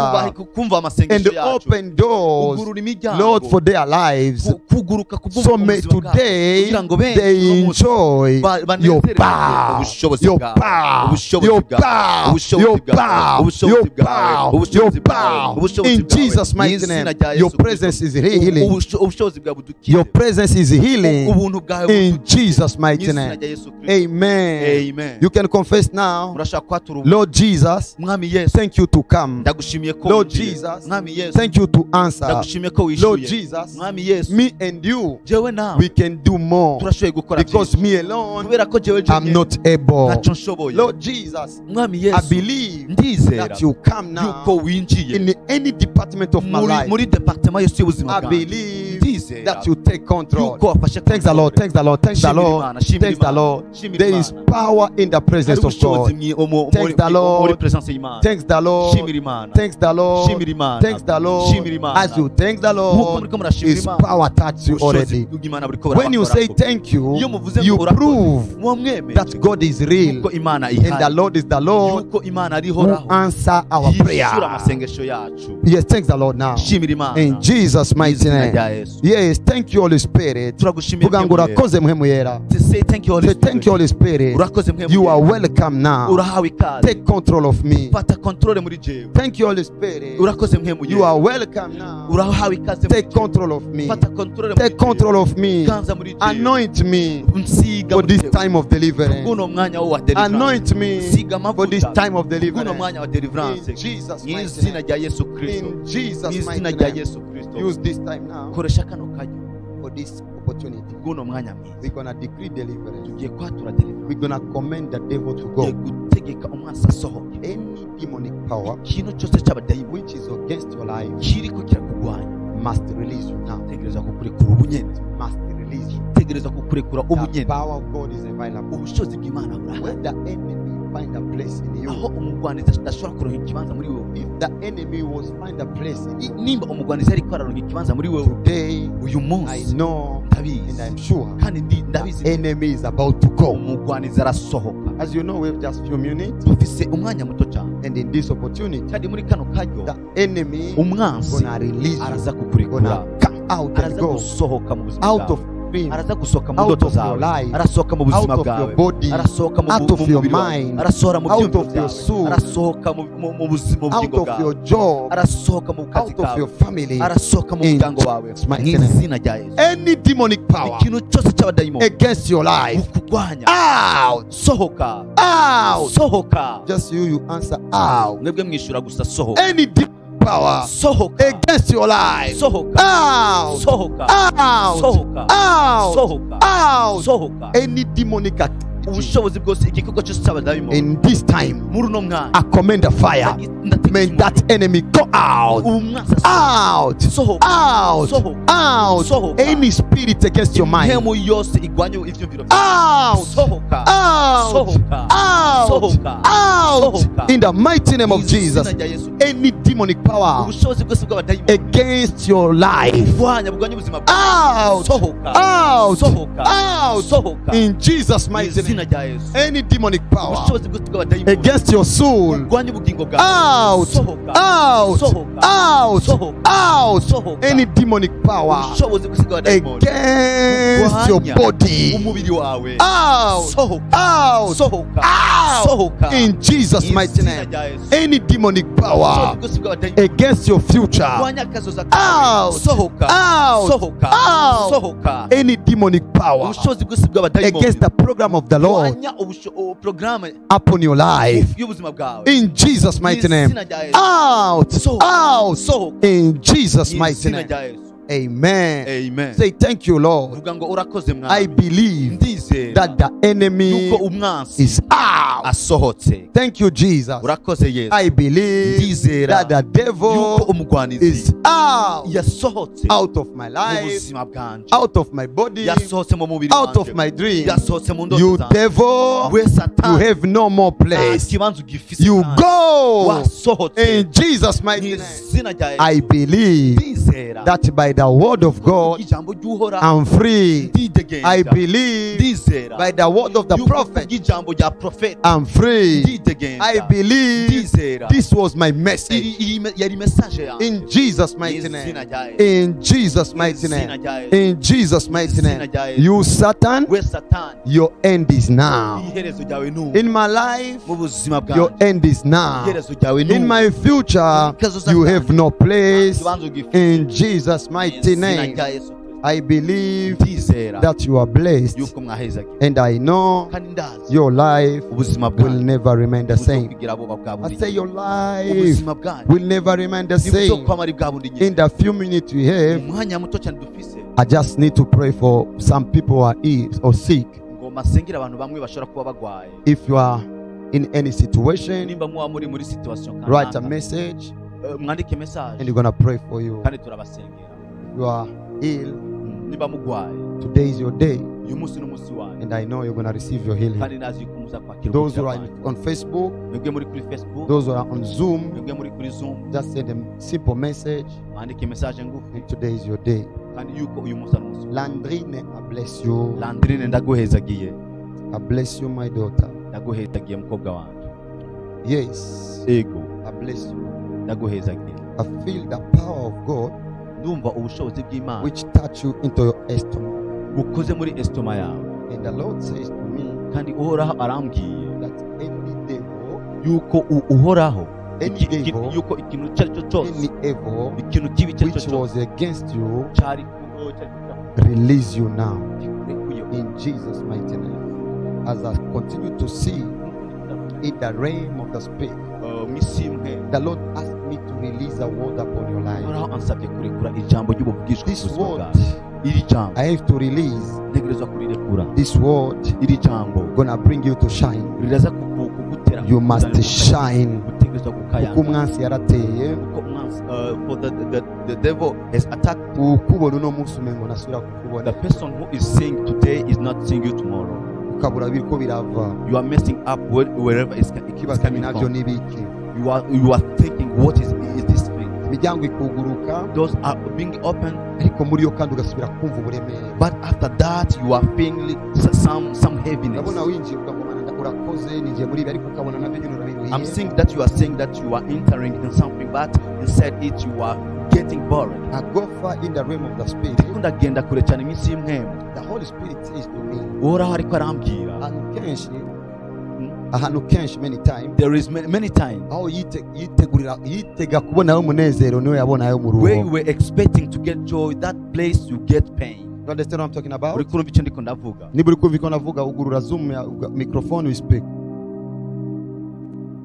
Speaker 2: kumva
Speaker 1: and
Speaker 2: amasengesho yacu,
Speaker 1: open doors,
Speaker 2: kugurura imiryango,
Speaker 1: Lord, for their lives.
Speaker 2: Kuguruka
Speaker 1: So may
Speaker 2: kubw'ubuzima bwabo,
Speaker 1: today
Speaker 2: kugira ngo benshi
Speaker 1: they
Speaker 2: uno munsi
Speaker 1: enjoy your
Speaker 2: banezererwe
Speaker 1: power,
Speaker 2: ubushobozi
Speaker 1: your
Speaker 2: bwawe,
Speaker 1: power,
Speaker 2: ubushobozi
Speaker 1: your
Speaker 2: bwawe,
Speaker 1: power,
Speaker 2: ubushobozi
Speaker 1: your
Speaker 2: bwawe,
Speaker 1: power,
Speaker 2: ubushobozi
Speaker 1: your
Speaker 2: bwawe,
Speaker 1: power,
Speaker 2: ubushobozi
Speaker 1: your
Speaker 2: bwawe,
Speaker 1: power.
Speaker 2: ubushobozi
Speaker 1: In
Speaker 2: bwawe.
Speaker 1: Jesus' mighty
Speaker 2: Mw'izina
Speaker 1: name,
Speaker 2: rya Yesu
Speaker 1: your
Speaker 2: Kristo.
Speaker 1: presence is healing.
Speaker 2: Ubushobozi bwawe budukize.
Speaker 1: Your presence is healing.
Speaker 2: Ubuntu bwawe
Speaker 1: In
Speaker 2: budukize.
Speaker 1: Jesus' mighty
Speaker 2: Mw'izina
Speaker 1: name.
Speaker 2: rya Yesu Kristo.
Speaker 1: Amen.
Speaker 2: Amen.
Speaker 1: You can confess now,
Speaker 2: Murashaka kwatura ubu.
Speaker 1: Lord Jesus,
Speaker 2: Mwami Yesu,
Speaker 1: thank you to come.
Speaker 2: ndagushimiye ko
Speaker 1: Lord
Speaker 2: winjiye.
Speaker 1: Jesus,
Speaker 2: Mwami Yesu,
Speaker 1: thank you to answer.
Speaker 2: ndagushimiye ko
Speaker 1: Lord
Speaker 2: wishuye.
Speaker 1: Jesus,
Speaker 2: Mwami Yesu,
Speaker 1: me and you,
Speaker 2: jewe nawe
Speaker 1: we can do more
Speaker 2: turashoboye gukora
Speaker 1: because
Speaker 2: byinshi,
Speaker 1: me alone,
Speaker 2: kubera ko jewe
Speaker 1: I'm
Speaker 2: jenyine
Speaker 1: not able.
Speaker 2: ntacyo nshoboye.
Speaker 1: Lord Jesus,
Speaker 2: Mwami
Speaker 1: I
Speaker 2: Yesu,
Speaker 1: believe
Speaker 2: ndizera
Speaker 1: that you come
Speaker 2: yuko
Speaker 1: now
Speaker 2: winjiye
Speaker 1: in any department of my
Speaker 2: muri,
Speaker 1: life.
Speaker 2: muri departement yose y'ubuzima
Speaker 1: I
Speaker 2: bwanjye.
Speaker 1: believe
Speaker 2: Ndizera
Speaker 1: that you take control.
Speaker 2: yuko wafashe
Speaker 1: Thanks the Lord.
Speaker 2: control.
Speaker 1: Thanks the Lord. Thanks the
Speaker 2: Shimira
Speaker 1: Lord.
Speaker 2: Imana, shimira
Speaker 1: Thanks the
Speaker 2: Imana,
Speaker 1: Lord.
Speaker 2: shimira
Speaker 1: There is
Speaker 2: Imana.
Speaker 1: power in the
Speaker 2: Hari
Speaker 1: presence of
Speaker 2: ubushobozi
Speaker 1: God.
Speaker 2: muri
Speaker 1: Thanks the
Speaker 2: muri
Speaker 1: Lord.
Speaker 2: presence y'Imana.
Speaker 1: Thanks the Lord.
Speaker 2: Shimira Imana.
Speaker 1: Thanks the Lord.
Speaker 2: Shimira Imana.
Speaker 1: Thanks the Lord.
Speaker 2: Shimira Imana.
Speaker 1: As you thank the
Speaker 2: Nk'uko
Speaker 1: Lord,
Speaker 2: muriko murashimira
Speaker 1: His
Speaker 2: Imana,
Speaker 1: power touches you
Speaker 2: ubushobozi
Speaker 1: already.
Speaker 2: bw'Imana buriko
Speaker 1: When you say
Speaker 2: burabakorako.
Speaker 1: thank you,
Speaker 2: Iyo muvuze ngo
Speaker 1: you
Speaker 2: urakoze,
Speaker 1: prove
Speaker 2: muba mwemeje
Speaker 1: that God is real
Speaker 2: yuko Imana
Speaker 1: and the
Speaker 2: ihari,
Speaker 1: Lord is the Lord
Speaker 2: yuko Imana ari
Speaker 1: who
Speaker 2: ihoraho,
Speaker 1: answer our
Speaker 2: yishura
Speaker 1: prayer.
Speaker 2: amasengesho yacu.
Speaker 1: Yes, thanks the Lord now.
Speaker 2: Shimira Imana.
Speaker 1: In Jesus' mighty
Speaker 2: Mw'izina
Speaker 1: name.
Speaker 2: rya Yesu.
Speaker 1: Yes, thank you, Holy Spirit.
Speaker 2: Turagushimiye,
Speaker 1: Vuga ngo
Speaker 2: Mpwemu Yera.
Speaker 1: urakoze Mpwemu Yera.
Speaker 2: Say thank you, Holy
Speaker 1: Say thank you,
Speaker 2: Spirit.
Speaker 1: Holy Spirit.
Speaker 2: Urakoze Mpwemu
Speaker 1: You are
Speaker 2: Yera.
Speaker 1: welcome now.
Speaker 2: Urahawe ikaze.
Speaker 1: Take control of me.
Speaker 2: Fata control muri jewe.
Speaker 1: Thank you, Holy Spirit.
Speaker 2: Urakoze Mpwemu
Speaker 1: You
Speaker 2: Yera.
Speaker 1: are welcome now.
Speaker 2: Urahawe ikaze muri
Speaker 1: Take
Speaker 2: jewe.
Speaker 1: control of me.
Speaker 2: Fata control muri
Speaker 1: Take
Speaker 2: jewe.
Speaker 1: control of me.
Speaker 2: Ganza muri jewe.
Speaker 1: Anoint me
Speaker 2: Nsiga
Speaker 1: for
Speaker 2: muri
Speaker 1: this
Speaker 2: jewe.
Speaker 1: time of deliverance.
Speaker 2: Kuno mwanya wa deliverance.
Speaker 1: Anoint me
Speaker 2: Nsiga
Speaker 1: for this
Speaker 2: amavuta
Speaker 1: time of
Speaker 2: kuno
Speaker 1: deliverance.
Speaker 2: mwanya wa deliverance.
Speaker 1: In Jesus' mighty
Speaker 2: Mw'izina
Speaker 1: name.
Speaker 2: rya Yesu Kristo.
Speaker 1: In Jesus'
Speaker 2: Mw'izina
Speaker 1: mighty
Speaker 2: rya
Speaker 1: name.
Speaker 2: Yesu Kristo.
Speaker 1: Use this time now
Speaker 2: Koresha kano kanya
Speaker 1: for this opportunity.
Speaker 2: bw'uno mwanya mwiza.
Speaker 1: We're gonna decree deliverance.
Speaker 2: Tugiye kwatura deliverance.
Speaker 1: We're gonna command the devil to
Speaker 2: Tugiye
Speaker 1: go.
Speaker 2: gutegeka umwansi asohoke.
Speaker 1: Any demonic power
Speaker 2: Ikintu cyose cy'abadayimoni
Speaker 1: which is against your life
Speaker 2: kiriko kirakugwanya,
Speaker 1: must release you now.
Speaker 2: tegereza kukurekura ubu nyene.
Speaker 1: Must release you.
Speaker 2: Tegereza kukurekura ubu
Speaker 1: The
Speaker 2: nyene.
Speaker 1: power of God is available.
Speaker 2: Ubushobozi bw'Imana burahari.
Speaker 1: When the enemy find a place in you,
Speaker 2: Aho umugwanizi adashobora kuronka ikibanza muri wewe,
Speaker 1: if the enemy was find a place in you
Speaker 2: nimba umugwanizi ariko araronka ikibanza muri wewe
Speaker 1: today,
Speaker 2: uyu
Speaker 1: I
Speaker 2: munsi,
Speaker 1: know and
Speaker 2: ndabizi
Speaker 1: I'm sure
Speaker 2: kandi ndabizi
Speaker 1: the enemy is about to go.
Speaker 2: umugwanizi arasohoka.
Speaker 1: As you know, we have just few minutes,
Speaker 2: Dufise umwanya muto cyane,
Speaker 1: and in this opportunity,
Speaker 2: kandi muri kano karyo
Speaker 1: the enemy
Speaker 2: umwansi
Speaker 1: gonna release you,
Speaker 2: araza kukurekura,
Speaker 1: gonna come out and
Speaker 2: araza
Speaker 1: go
Speaker 2: gusohoka mu buzima
Speaker 1: out
Speaker 2: bwawe,
Speaker 1: of dream,
Speaker 2: araza gusohoka mu
Speaker 1: out
Speaker 2: ndoto
Speaker 1: of your
Speaker 2: zawe,
Speaker 1: life,
Speaker 2: arasohoka mu
Speaker 1: out
Speaker 2: buzima
Speaker 1: of your
Speaker 2: bwawe,
Speaker 1: body,
Speaker 2: arasohoka mu
Speaker 1: out of
Speaker 2: mu
Speaker 1: your
Speaker 2: mubiri wawe,
Speaker 1: mind,
Speaker 2: arasohora mu
Speaker 1: out
Speaker 2: byumviro
Speaker 1: of your
Speaker 2: byawe,
Speaker 1: soul,
Speaker 2: arasohoka mu buzima, mu
Speaker 1: out
Speaker 2: bugingo
Speaker 1: of your
Speaker 2: bwawe,
Speaker 1: job,
Speaker 2: arasohoka mu kazi
Speaker 1: out of
Speaker 2: kawe,
Speaker 1: your family.
Speaker 2: arasohoka mu
Speaker 1: In
Speaker 2: muryango wawe.
Speaker 1: Jesus' mighty name.
Speaker 2: Mw'izina rya Yesu.
Speaker 1: Any demonic power
Speaker 2: Ikintu cyose cy'abadayimoni
Speaker 1: against your life,
Speaker 2: bukurwanya,
Speaker 1: out,
Speaker 2: sohoka,
Speaker 1: out.
Speaker 2: sohoka.
Speaker 1: Just you answer out.
Speaker 2: Mwebwe mwishyura gusa sohoka.
Speaker 1: Any demonic power
Speaker 2: Sohoka,
Speaker 1: against your life,
Speaker 2: sohoka,
Speaker 1: out,
Speaker 2: sohoka,
Speaker 1: out,
Speaker 2: sohoka,
Speaker 1: out,
Speaker 2: sohoka,
Speaker 1: out.
Speaker 2: sohoka.
Speaker 1: Any demonic activity
Speaker 2: Ubushobozi bwose, igikorwa cyose cy'abadayimoni
Speaker 1: in this time,
Speaker 2: muri uno mwanya,
Speaker 1: I command the fire.
Speaker 2: ndategeka
Speaker 1: May
Speaker 2: umuriro.
Speaker 1: that enemy go out,
Speaker 2: Umwansi asohoka,
Speaker 1: out,
Speaker 2: sohoka,
Speaker 1: out,
Speaker 2: sohoka,
Speaker 1: out.
Speaker 2: sohoka.
Speaker 1: Any spirit against your mind,
Speaker 2: Impemu yose igwanya ibyumviro byawe,
Speaker 1: out,
Speaker 2: sohoka,
Speaker 1: out,
Speaker 2: sohoka,
Speaker 1: out,
Speaker 2: sohoka,
Speaker 1: out.
Speaker 2: sohoka.
Speaker 1: In the mighty name of
Speaker 2: Mu izina
Speaker 1: Jesus,
Speaker 2: rya Yesu.
Speaker 1: any demonic power
Speaker 2: Ubushobozi bwose bw'abadayimoni
Speaker 1: against your life,
Speaker 2: bugwanya ubuzima bwawe,
Speaker 1: out,
Speaker 2: sohoka,
Speaker 1: out,
Speaker 2: sohoka,
Speaker 1: out.
Speaker 2: sohoka.
Speaker 1: In Jesus'
Speaker 2: Mu
Speaker 1: mighty
Speaker 2: izina Izina rya Yesu.
Speaker 1: Any demonic power
Speaker 2: Ubushobozi bwose bw'abadayimoni
Speaker 1: against your soul,
Speaker 2: burwanya ubugingo bwawe,
Speaker 1: out,
Speaker 2: sohoka,
Speaker 1: out,
Speaker 2: sohoka,
Speaker 1: out,
Speaker 2: sohoka,
Speaker 1: out.
Speaker 2: sohoka.
Speaker 1: Any demonic power
Speaker 2: Ubushobozi bwose bw'abadayimoni
Speaker 1: against your
Speaker 2: burwanya
Speaker 1: body,
Speaker 2: umubiri wawe,
Speaker 1: out,
Speaker 2: sohoka,
Speaker 1: out,
Speaker 2: sohoka,
Speaker 1: out.
Speaker 2: sohoka.
Speaker 1: In Jesus' mighty
Speaker 2: Izina
Speaker 1: name.
Speaker 2: rya Yesu.
Speaker 1: Any demonic power
Speaker 2: Ubushobozi bwose bw'abadayimoni
Speaker 1: against your future,
Speaker 2: burwanya akazoza kawe,
Speaker 1: out,
Speaker 2: sohoka,
Speaker 1: out,
Speaker 2: sohoka,
Speaker 1: out.
Speaker 2: sohoka.
Speaker 1: Any demonic power
Speaker 2: Ubushobozi bwose bw'abadayimoni
Speaker 1: against the program of the Lord
Speaker 2: burwanya porogaramu
Speaker 1: upon your life,
Speaker 2: y'ubuzima bwawe,
Speaker 1: in Jesus' mighty name.
Speaker 2: Izina rya Yesu.
Speaker 1: Out,
Speaker 2: Sohoka,
Speaker 1: out,
Speaker 2: sohoka.
Speaker 1: in Jesus' mighty
Speaker 2: Izina
Speaker 1: name.
Speaker 2: rya Yesu.
Speaker 1: Amen.
Speaker 2: Amen.
Speaker 1: Say, thank you, Lord.
Speaker 2: Vuga ngo urakoze
Speaker 1: I
Speaker 2: Mwami.
Speaker 1: believe
Speaker 2: Ndizera
Speaker 1: that the enemy
Speaker 2: yuko umwansi
Speaker 1: is out.
Speaker 2: asohotse.
Speaker 1: Thank you, Jesus.
Speaker 2: Urakoze Yesu.
Speaker 1: I believe
Speaker 2: Ndizera
Speaker 1: that the
Speaker 2: yuko
Speaker 1: devil
Speaker 2: umugwanizi
Speaker 1: is out,
Speaker 2: yasohotse
Speaker 1: out of my
Speaker 2: mu
Speaker 1: life,
Speaker 2: buzima bwanje,
Speaker 1: out of my body,
Speaker 2: yasohotse mu mubiri
Speaker 1: out of
Speaker 2: wanje,
Speaker 1: my dream.
Speaker 2: yasohotse mu ndoto
Speaker 1: You
Speaker 2: zanje.
Speaker 1: devil,
Speaker 2: We
Speaker 1: you
Speaker 2: Satani,
Speaker 1: have no more
Speaker 2: nta
Speaker 1: place.
Speaker 2: kibanza ugifise
Speaker 1: You
Speaker 2: kandi.
Speaker 1: go
Speaker 2: Wasohotse
Speaker 1: in Jesus'
Speaker 2: mu
Speaker 1: mighty name.
Speaker 2: izina rya
Speaker 1: I
Speaker 2: Yesu.
Speaker 1: believe
Speaker 2: Ndizera
Speaker 1: that by the word of God,
Speaker 2: ijambo ry'Uhoraho
Speaker 1: I'm free.
Speaker 2: ndidegenza.
Speaker 1: I believe
Speaker 2: Ndizera
Speaker 1: by the word of the
Speaker 2: yuko
Speaker 1: prophet,
Speaker 2: kubw'ijambo rya profeti
Speaker 1: I'm free.
Speaker 2: ndidegenza.
Speaker 1: I believe
Speaker 2: Ndizera
Speaker 1: this was my message
Speaker 2: iyi yari message yanjye.
Speaker 1: in Jesus' mighty
Speaker 2: Izina
Speaker 1: name.
Speaker 2: rya Yesu.
Speaker 1: In Jesus' mighty
Speaker 2: Izina
Speaker 1: name.
Speaker 2: rya Yesu.
Speaker 1: In Jesus' mighty
Speaker 2: Izina
Speaker 1: name.
Speaker 2: rya Yesu.
Speaker 1: You Satan,
Speaker 2: We Satani,
Speaker 1: your end is now.
Speaker 2: iherezo ryawe ni ubu.
Speaker 1: In my life,
Speaker 2: Mu buzima
Speaker 1: your
Speaker 2: bwanjye,
Speaker 1: end is now.
Speaker 2: iherezo ryawe ni
Speaker 1: In
Speaker 2: ubu.
Speaker 1: my future, you have no place.
Speaker 2: Ikibanza ugifite.
Speaker 1: In Jesus' mighty
Speaker 2: Izina
Speaker 1: name.
Speaker 2: rya Yesu Kristo.
Speaker 1: I believe
Speaker 2: Ndizera
Speaker 1: that you are blessed,
Speaker 2: yuko mwahezagiwe,
Speaker 1: and I know
Speaker 2: kandi ndazi
Speaker 1: your life
Speaker 2: ubuzima
Speaker 1: will
Speaker 2: bwanyu
Speaker 1: never remain the same.
Speaker 2: buzokwigira buba bwa
Speaker 1: I
Speaker 2: bundi
Speaker 1: say
Speaker 2: nyene.
Speaker 1: your life
Speaker 2: Ubuzima bwanyu
Speaker 1: will never remain the same.
Speaker 2: ntibuzokwama ari bwa bundi nyene.
Speaker 1: In the few minutes we have,
Speaker 2: Umwanya muto cyane dufise,
Speaker 1: I just need to pray for some people who are ill or sick.
Speaker 2: Ngoma sengera abantu bamwe bashobora kuba bagwaye.
Speaker 1: If you are in any situation,
Speaker 2: Nimba muba muri situation
Speaker 1: write a
Speaker 2: kanaka,
Speaker 1: message
Speaker 2: mwandike message
Speaker 1: and we're gonna pray for you.
Speaker 2: kandi turabasengera.
Speaker 1: If you are ill,
Speaker 2: Niba mugwaye,
Speaker 1: today is your day,
Speaker 2: uyu munsi ni umunsi wanyu,
Speaker 1: and I know you're gonna receive your healing.
Speaker 2: kandi ndazi yuko muza kwakira
Speaker 1: Those who
Speaker 2: ubukira
Speaker 1: are
Speaker 2: bwanyu.
Speaker 1: on Facebook,
Speaker 2: Mwebwe muri kuri Facebook,
Speaker 1: those who are on Zoom,
Speaker 2: mwebwe muri kuri Zoom,
Speaker 1: just send a simple message,
Speaker 2: mwandike message ngufi,
Speaker 1: and today is your day.
Speaker 2: kandi yuko uyu munsi ari umunsi wanyu.
Speaker 1: Landrine, I bless you.
Speaker 2: Landrine, ndaguhezagiye.
Speaker 1: I bless you, my daughter.
Speaker 2: Ndaguhezagiye mukobwa wanje.
Speaker 1: Yes,
Speaker 2: Ego.
Speaker 1: I bless you.
Speaker 2: Ndaguhezagiye.
Speaker 1: I feel the power of God
Speaker 2: Ndumva ubushobozi bw'Imana
Speaker 1: which touch you into your estomach.
Speaker 2: bukoze muri estoma yawe.
Speaker 1: And the Lord says to me
Speaker 2: Kandi Uhoraho arambwiye
Speaker 1: that any devil,
Speaker 2: yuko Uhoraho
Speaker 1: any devil,
Speaker 2: yuko ikintu icyo ari cyo cyose,
Speaker 1: any evil
Speaker 2: ikintu kibi icyo ari cyo
Speaker 1: which
Speaker 2: cyose
Speaker 1: was against you,
Speaker 2: cyari
Speaker 1: release you now
Speaker 2: kikurekuye.
Speaker 1: In Jesus' mighty name. As I continue to see in the realm of the spirit,
Speaker 2: Mu isi imwe,
Speaker 1: the Lord asked me to release a word upon your life.
Speaker 2: Uhoraho ansabye kurekura ijambo ry'ubuvugishwa ku
Speaker 1: This
Speaker 2: buzima
Speaker 1: word
Speaker 2: bwawe. Iri jambo
Speaker 1: I have to release.
Speaker 2: ntegerezwa kurirekura.
Speaker 1: This word
Speaker 2: Iri jambo
Speaker 1: gonna bring you to shine.
Speaker 2: riraza kugutera
Speaker 1: You must shine.
Speaker 2: Gutegerezwa
Speaker 1: Kuko
Speaker 2: gukayanga.
Speaker 1: umwansi yarateye.
Speaker 2: Kuko umwansi, for the devil has attacked.
Speaker 1: Ukubona uno munsi umengo nasubira kukubona.
Speaker 2: The person who is seeing today is not seeing you tomorrow.
Speaker 1: Ukabura biriko birava.
Speaker 2: You are messing up wherever it's
Speaker 1: Ikibazo
Speaker 2: coming
Speaker 1: navyo
Speaker 2: from.
Speaker 1: nibiki.
Speaker 2: You are thinking, what is this thing?
Speaker 1: Imiryango ikuguruka,
Speaker 2: Doors are being opened,
Speaker 1: ariko muri yo kandi ugasubira kumva uburemere.
Speaker 2: but after that you are feeling some heaviness.
Speaker 1: Ndabona winjiye ukagumana urakoze ninjiye muri ibi, ariko ukabona nabyo nyine urabiruhiye.
Speaker 2: I'm seeing that you are saying that you are entering in something, but inside it you are getting bored.
Speaker 1: I go far in the realm of the spirit.
Speaker 2: Ndiko ndagenda kure cyane mu isi y'imwemu.
Speaker 1: The Holy Spirit says to me,
Speaker 2: Uhoraho ariko arambwira,
Speaker 1: ahantu kenshi, many times,
Speaker 2: there is many, many times
Speaker 1: aho yitegurira yitega kubonayo umunezero niwe yabonayo mu
Speaker 2: where you
Speaker 1: rugo.
Speaker 2: were expecting to get joy, that place you get pain.
Speaker 1: You understand what I'm talking about?
Speaker 2: Uri kurumva icyo ndiko ndavuga?
Speaker 1: Niba uri kumva iko navuga, ugurura Zoom ya microphone, we speak.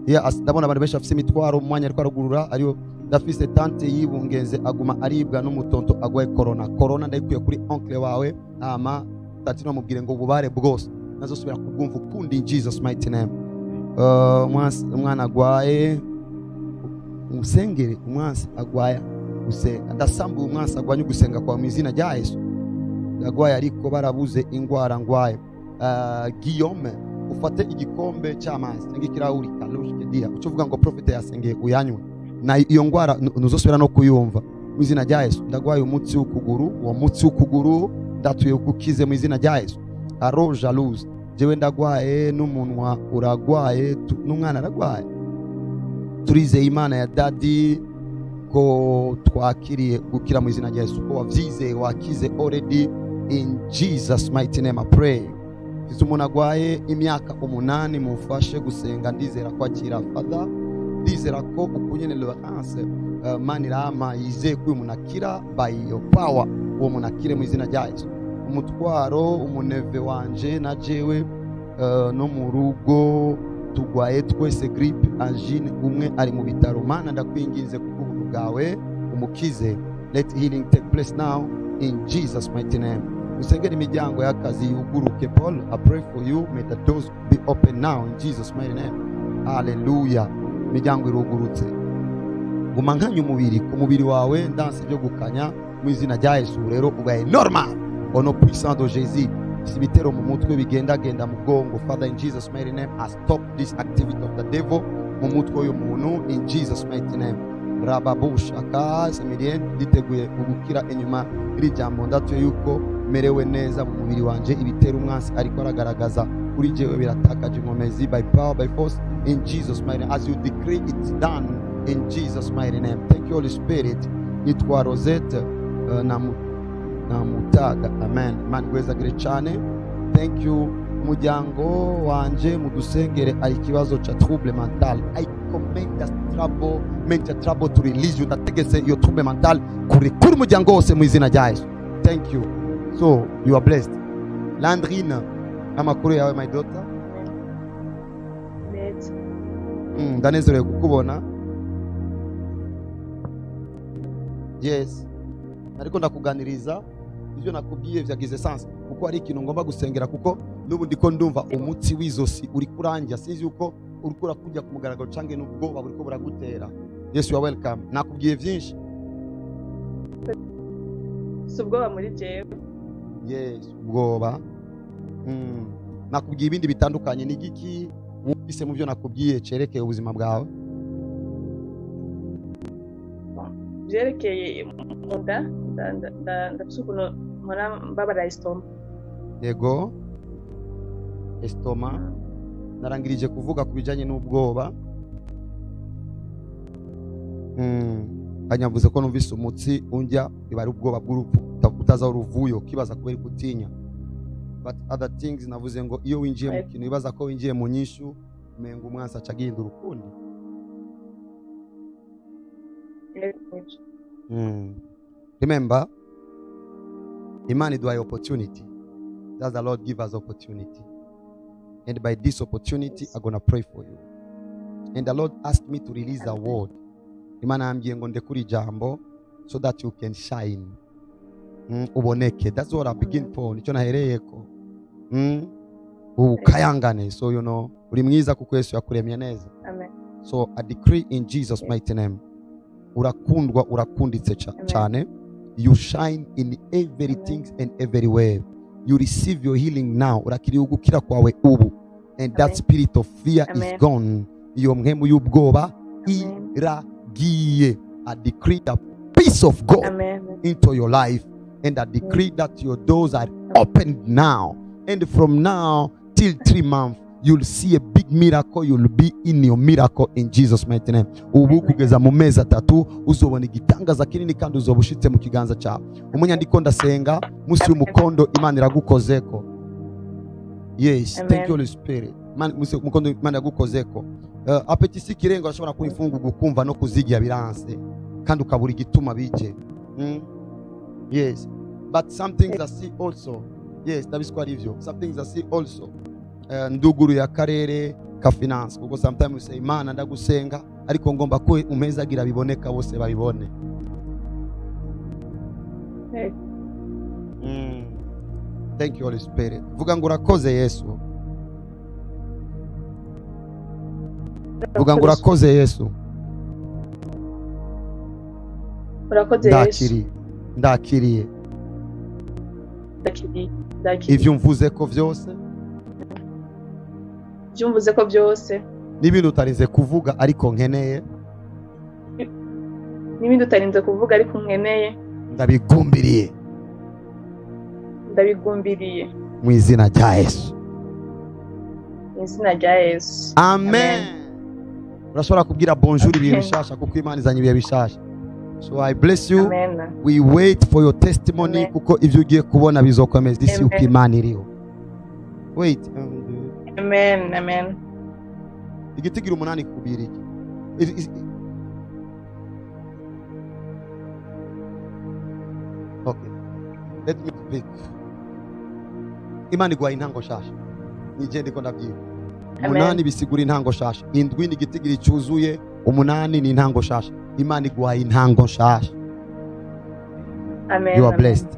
Speaker 1: Yeah, ndabona abantu benshi bafise imitwaro mu mwanya ariko arugurura ariyo. Ndafise tante yibungenze aguma aribwa n'umutonto agwaye corona. Corona ndayikuye kuri oncle wawe, hama tante namubwire ngo ububare bwose nazosubira kubwumva ukundi in Jesus' mighty name. Umwana agwaye umusengere, umwansi agwaya gusenga, ndasambuye umwansi agwanya ugusenga kwawe mu izina rya Yesu. Ndagwaye ariko barabuze ingwara ngwaye. Guillaume, ufate igikombe cy'amazi cyangwa ikirahuri kalushike dia, uco uvuga ngo prophet yasengeye uyanywe, na iyo ngwara ntuzosubira no kuyumva mu izina rya Yesu. Ndagwaye umutsi w'ukuguru, uwo mutsi w'ukuguru ndatuye ugukize mu izina rya Yesu. Aro jalouse. Jewe ndagwaye, n'umunwa uragwaye, n'umwana aragwaye. Turizeye Imana ya daddy ko twakiriye gukira mu izina rya Yesu. Ko wavyizeye, wakize already. In Jesus' mighty name I pray. Mfise umuntu agwaye imyaka 8, mumfashe gusenga. Ndizera ko akira. Father, ndizera ko ukunyene Laurence Manirama yizeye ko uyu muntu akira, by your power uwo muntu akire mu izina rya Yesu. Umutwaro umuneve wanje na jewe no mu rugo tugwaye twese grippe, angine, umwe ari mu bitaro. Mana, ndakwinginze kubw'ubuntu bwawe umukize. Let healing take place now in Jesus' mighty name. Usengere imiryango y'akazi yuguruke. Paul, I pray for you, may the doors be open now in Jesus' mighty name. Hallelujah. Imiryango irugurutse. Guma nkanya umubiri ku mubiri wawe, ndanse ibyo gukanya mu izina rya Yesu. Rero ubaye normal au nom puissant de Jésus. Si ibitero mu mutwe bigendagenda mu bwongo, Father, in Jesus' mighty name I stop this activity of the devil mu mutwe w'uyu muntu in Jesus' mighty name. Rababushaka Samirien, nditeguye gukira inyuma iri jambo. Ndatuye yuko merewe neza mu mubiri wanje. Ibitera umwansi ariko aragaragaza kuri jewe biratakaje inkomezi by power, by force, in Jesus' mighty name. As you decree, it's done in Jesus' mighty name. Thank you, Holy Spirit. Nitwa Rosette na Mutaga. Amen. Imana igwezagire cyane. Thank you. Umuryango wanje mudusengere, ari ikibazo cha trouble mental. I command that trouble, mental trouble, to release you. Ndategetse iyo trouble mental kurekura umuryango wose mu izina rya Yesu. Thank you. So you are blessed. Landrine, amakuru yawe, my daughter?
Speaker 3: Neza.
Speaker 1: Ndanezerewe kukubona. Yes, ariko ndakuganiriza ibyo nakubwiye vyagize sense, kuko hari ikintu ngomba gusengera, kuko n'ubu ndiko ndumva umutsi w'izosi uri kurangira. Sinzi yuko uriko urakujya ku mugaragaro canke n'ubwoba buriko buragutera. Yes, you are welcome. Nakubwiye vyinshi.
Speaker 3: Si ubwoba muri jewe.
Speaker 1: Yes, ubwoba. Nakubwiye ibindi bitandukanye. Ni igiki wumvise mu byo nakubwiye cerekeye ubuzima bwawe?
Speaker 3: Byerekeye mu nda, ndafise ukuntu mpora mbabara estomac.
Speaker 1: Yego, estomac. Narangirije kuvuga ku bijyanye n'ubwoba. Kanyavuze ko numvise umutsi unjya, biba ari ubwoba bw'urupfu, utazi aho ruvuye, ukibaza kubera gutinya. But other things, navuze ngo iyo winjiye mu kintu wibaza ko winjiye mu nyishu, umenga umwansi aca agihindura ukundi.
Speaker 3: Yego.
Speaker 1: Remember, Imana iduhaye opportunity. Does the Lord give us opportunity? And by this opportunity, I'm gonna pray for you. And the Lord asked me to release a word. Imana yambwiye ngo ndekure ijambo so that you can shine. Uboneke. That's what I begin for. Nicyo nahereyeko. Ukayangane. So you know, uri mwiza kuko Yesu yakuremye neza.
Speaker 3: Amen.
Speaker 1: So I decree in Jesus' mighty name. Urakundwa, urakunditse
Speaker 3: Amen.
Speaker 1: cyane. You shine in everything and everywhere. You receive your healing now. Urakiriye ugukira kwawe ubu. And that
Speaker 3: Amen.
Speaker 1: spirit of fear is
Speaker 3: Amen.
Speaker 1: gone. Iyo mpwemu y'ubwoba
Speaker 3: Amen.
Speaker 1: iragiye. I decree the peace of God
Speaker 3: Amen.
Speaker 1: into your life, and I decree that your doors are opened now, and from now till 3 months you'll see a big miracle. You'll be in your miracle in Jesus' mighty name. Ubu kugeza mu mezi 3 uzobona igitangaza kinini kandi uzoba ushitse mu kiganza cyawe. Umunyandiko, ndasenga munsi y'umukondo Imana iragukozeko. Yes.
Speaker 3: Amen.
Speaker 1: Thank you, Holy Spirit. Munsi y'umukondo Imana iragukozeko. Appétit si ikirenga, urashobora kuba imfungurwa ukumva no kuzigira biranse kandi ukabura igituma bije. Yes, but some things I see also. Yes, ndabizi ko ari ivyo. Some things I see also, nduguruye akarere ka finance, kuko sometimes you say, "Imana, ndagusenga, ariko ngomba ko umpezagira biboneka, bose babibone."
Speaker 3: Yego.
Speaker 1: Thank you, Holy Spirit. Vuga ngo urakoze Yesu. Vuga ngo urakoze Yesu.
Speaker 3: Urakoze Yesu.
Speaker 1: Ndakiriye, ndakiriye.
Speaker 3: Ndakiriye, ndakiriye.
Speaker 1: Ivyo mvuze ko vyose
Speaker 3: Ibyo mvuze ko byose
Speaker 1: n'ibindi utarinze kuvuga ariko nkeneye,
Speaker 3: n'ibindi utarinze kuvuga ariko nkeneye,
Speaker 1: ndabigumbiriye
Speaker 3: ndabigumbiriye
Speaker 1: mu izina rya Yesu.
Speaker 3: Mu izina rya Yesu.
Speaker 1: Amen. Urashobora kubwira bonjour ibihe bishasha, kuko Imana izanye ibihe bishasha. So I bless you.
Speaker 3: Amen.
Speaker 1: We wait for your testimony.
Speaker 3: Amen.
Speaker 1: Kuko ivyo ugiye kubona bizokomeza isi uko
Speaker 3: Amen.
Speaker 1: Imana iriho. Wait.
Speaker 3: Amen. Amen.
Speaker 1: Igitigira umunani kubiri iki. Okay, let me speak. Imana iguhaye intango shasha, nije ndiko ndabyira. Umunani bisigura intango shasha, indwi ni igitigiri cyuzuye, umunani ni intango shasha. Imana iguhaye intango shasha.
Speaker 3: Amen.
Speaker 1: You are
Speaker 3: Amen.
Speaker 1: blessed.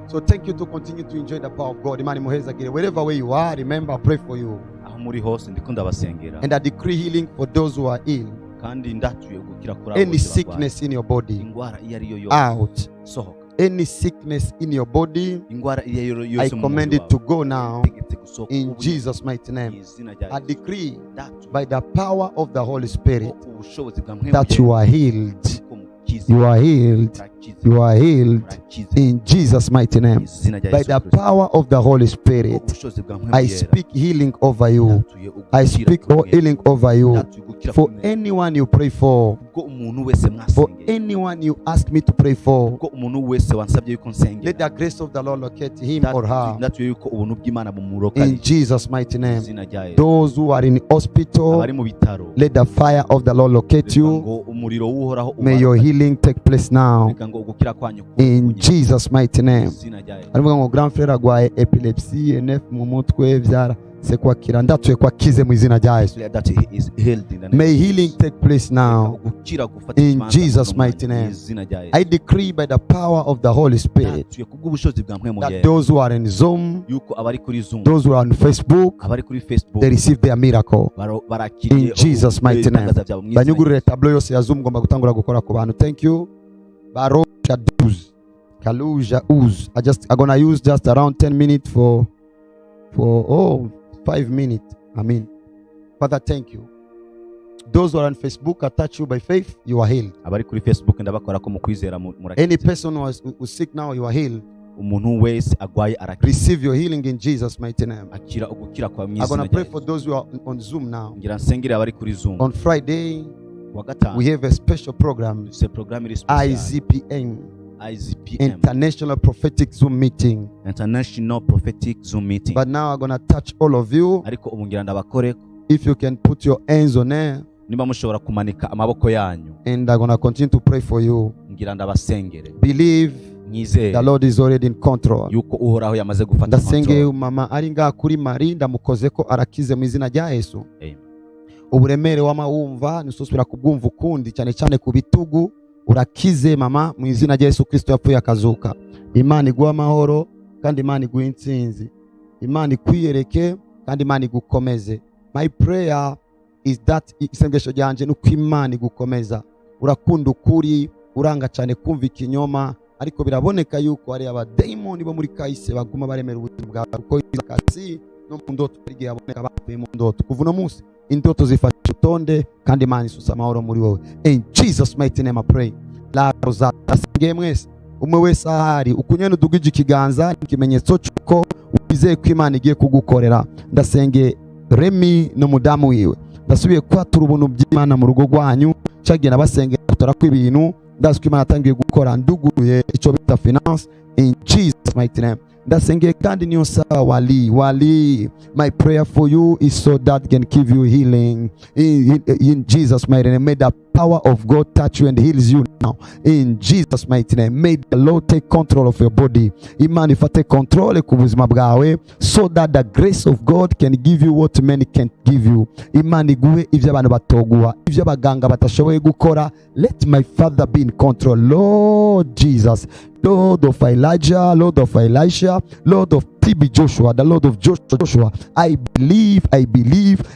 Speaker 1: So thank you to continue to enjoy the power of God. Imana imuhezagire. Wherever where you are, remember I pray for you.
Speaker 2: Aho muri hose ndiko ndabasengera.
Speaker 1: And I decree healing for those who are ill.
Speaker 2: Kandi ndatuye gukira kuri abo
Speaker 1: Any
Speaker 2: bose barwaye.
Speaker 1: sickness in your body,
Speaker 2: Ingwara iyo ari yo yose,
Speaker 1: out.
Speaker 2: sohoka.
Speaker 1: Any sickness in your body,
Speaker 2: Ingwara iyo ari yo
Speaker 1: I
Speaker 2: yose mu
Speaker 1: command
Speaker 2: mubiri
Speaker 1: it to
Speaker 2: wawe,
Speaker 1: go now
Speaker 2: ntegetse gusohoka
Speaker 1: in
Speaker 2: ubu
Speaker 1: Jesus' mighty
Speaker 2: mu
Speaker 1: name.
Speaker 2: izina rya
Speaker 1: I
Speaker 2: Yesu.
Speaker 1: decree
Speaker 2: Ndatuye
Speaker 1: by the power of the Holy Spirit
Speaker 2: ko ubushobozi bwa Mpwemu
Speaker 1: that
Speaker 2: Yera
Speaker 1: you are healed.
Speaker 2: ko mukize.
Speaker 1: You are healed.
Speaker 2: Murakize.
Speaker 1: You are healed
Speaker 2: Murakize.
Speaker 1: in Jesus' mighty
Speaker 2: Mu
Speaker 1: name.
Speaker 2: izina rya
Speaker 1: By
Speaker 2: Yesu
Speaker 1: the
Speaker 2: Kristo.
Speaker 1: power of the Holy
Speaker 2: Ko
Speaker 1: Spirit,
Speaker 2: ubushobozi bwa Mpwemu
Speaker 1: I
Speaker 2: Yera,
Speaker 1: speak healing over you.
Speaker 2: ndatuye
Speaker 1: I
Speaker 2: ugukira
Speaker 1: speak
Speaker 2: kuri mwebwe.
Speaker 1: healing over you.
Speaker 2: Ndatuye ugukira
Speaker 1: For
Speaker 2: kuri mwebwe.
Speaker 1: anyone you pray for,
Speaker 2: Ubwo umuntu wese
Speaker 1: for
Speaker 2: mwasengeye,
Speaker 1: anyone you ask me to pray for,
Speaker 2: ubwo umuntu wese wansabye yuko
Speaker 1: let
Speaker 2: nsengera,
Speaker 1: the grace of the Lord locate him or her
Speaker 2: ndatuye yuko ubuntu bw'Imana
Speaker 1: in
Speaker 2: bumurokarije
Speaker 1: Jesus' mighty
Speaker 2: mu
Speaker 1: name.
Speaker 2: izina rya Yesu.
Speaker 1: Those who are in hospital,
Speaker 2: Abari mu bitaro,
Speaker 1: let the fire of the Lord locate
Speaker 2: reka
Speaker 1: you.
Speaker 2: ngo umuriro w'Uhoraho
Speaker 1: May your
Speaker 2: ubarokare.
Speaker 1: healing take place now
Speaker 2: Reka ngo ugukira kwanyu kube
Speaker 1: in
Speaker 2: kunye.
Speaker 1: Jesus' mighty
Speaker 2: Mu
Speaker 1: name.
Speaker 2: izina rya Yesu.
Speaker 1: Aravuga ngo grand frère agwaye epilepsy, NF mu mutwe vyara sekwakira, ndatuye kwakize mu izina rya Yesu.
Speaker 2: Declare that he is healed in the name
Speaker 1: May
Speaker 2: of
Speaker 1: healing
Speaker 2: Jesus.
Speaker 1: take place now.
Speaker 2: Reka ugukira gufata
Speaker 1: In
Speaker 2: ikibanza
Speaker 1: Jesus'
Speaker 2: mu mwanya,
Speaker 1: mighty
Speaker 2: mu
Speaker 1: name.
Speaker 2: izina rya Yesu.
Speaker 1: I decree by the power of the Holy Spirit
Speaker 2: Ndatuye kubw'ubushobozi bwa Mpwemu
Speaker 1: that
Speaker 2: Yera,
Speaker 1: those who are in Zoom,
Speaker 2: yuko abari kuri Zoom,
Speaker 1: those who are on Facebook,
Speaker 2: abari kuri Facebook,
Speaker 1: they receive their miracle
Speaker 2: barakiriye
Speaker 1: in Jesus' mighty name.
Speaker 2: ibitangaza byabo mu izina rya
Speaker 1: Banyugurire tableau yose ya Zoom, ngomba gutangura gukora ku bantu. Thank you. Barosha Duz. Kaluja Uz. I'm gonna use just around 10 minutes for 5 minutes. I mean, Father, thank you. Those who are on Facebook, I touch you by faith, you are healed.
Speaker 2: Abari kuri Facebook ndabakora ko mu kwizera murakize.
Speaker 1: Any person who is sick now, you are healed.
Speaker 2: Umuntu wese agwaye arakira.
Speaker 1: Receive your healing in Jesus' mighty name.
Speaker 2: Akira ugukira kwa mu
Speaker 1: I'm
Speaker 2: izina
Speaker 1: gonna
Speaker 2: rya
Speaker 1: pray for
Speaker 2: Yesu.
Speaker 1: those who are on Zoom now.
Speaker 2: Ngira nsengere abari kuri Zoom.
Speaker 1: On Friday,
Speaker 2: Wa gatanu,
Speaker 1: we have a special program,
Speaker 2: dufise programme iri special,
Speaker 1: IZPM,
Speaker 2: IZPM,
Speaker 1: International Prophetic Zoom Meeting.
Speaker 2: International Prophetic Zoom Meeting.
Speaker 1: But now I'm gonna touch all of you.
Speaker 2: Ariko ubu ngira ndabakore,
Speaker 1: If you can put your hands on air,
Speaker 2: niba mushobora kumanika amaboko yanyu,
Speaker 1: and I'm gonna continue to pray for you.
Speaker 2: ngira ndabasengere.
Speaker 1: Believe
Speaker 2: Mwizere
Speaker 1: the Lord is already in control.
Speaker 2: yuko Uhoraho yamaze gufata
Speaker 1: Ndasengeye
Speaker 2: control.
Speaker 1: mama ari ngaha kuri Mari, ndamukoze ko arakize mu izina rya Yesu.
Speaker 2: Amen.
Speaker 1: Uburemere wama wumva nusosubira kubwumva ukundi, cyane cyane ku bitugu. Urakize mama mu izina rya Yesu Kristo yapfuye akazuka. Imana iguha amahoro kandi Imana iguha intsinzi. Imana ikwiyereke kandi Imana igukomeze. My prayer is that isengesho ryanje nuko Imana igukomeza. Urakunda ukuri, uranga cyane kumva ikinyoma, ariko biraboneka yuko hari abadayimoni bo muri kahise baguma baremera ubuzima bwawe, kuko kasi no mu ndoto hari igihe haboneka bapfuye mu ndoto. Kuva uno munsi indoto zifashe urutonde kandi Imana isusa amahoro muri wowe. In Jesus mighty name I pray. La rosa asengeye mwese, umwe wese ahari ukunyene udugije ikiganza ni ikimenyetso cy'uko wizeye ko Imana igiye kugukorera. Ndasengeye Remy n'umudamu wiwe, ndasubiye kwatura ubuntu bw'Imana mu rugo rwanyu. Cyagiye nabasengera gutora kw'ibintu, ndazi ko Imana yatangiye gukora, nduguruye icyo bita finance in Jesus mighty name. Ndasengeye kandi niyo saba wali wali, my prayer for you is so that can give you healing in Jesus mighty name. May the power of God touch you and heals you now in Jesus mighty name. May the Lord take control of your body. Imana ifate control ku buzima bwawe so that the grace of God can give you what many can't give you. Imana iguhe ibyo abantu batoguha, ibyo abaganga batashoboye gukora. Let my Father be in control. Lord Jesus, Lord of Elijah, Lord of Elisha, Lord of TB Joshua, the Lord of Joshua, I believe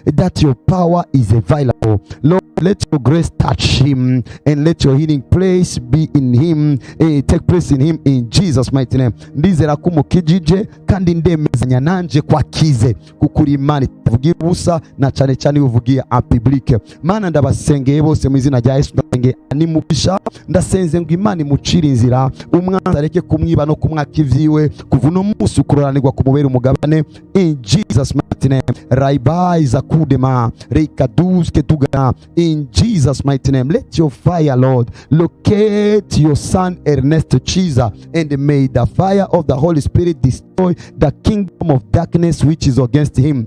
Speaker 1: that your power is available. Lord, let your grace touch him and let your healing place be in him, take place in him in Jesus mighty name. Ndizera ko umukijije kandi ndemezanya nanje kwakize, kuko uri Imana itavugira ubusa na cyane cyane iyo uvugiye en public. Mana, ndabasengeye bose mu izina rya Yesu. Ndasengeye animugisha, ndasenze ngo Imana imucire inzira, umwanzi areke kumwiba no kumwaka ivyiwe. Kuva uno munsi ukuroranirwa kumubera umugabane in Jesus mighty mighty name. Raibai Zakudema Rekadus Ketuga, in Jesus' mighty name. Let your fire, Lord, locate your son Ernest Chiza, and may the fire of the Holy Spirit destroy the kingdom of darkness which is against him.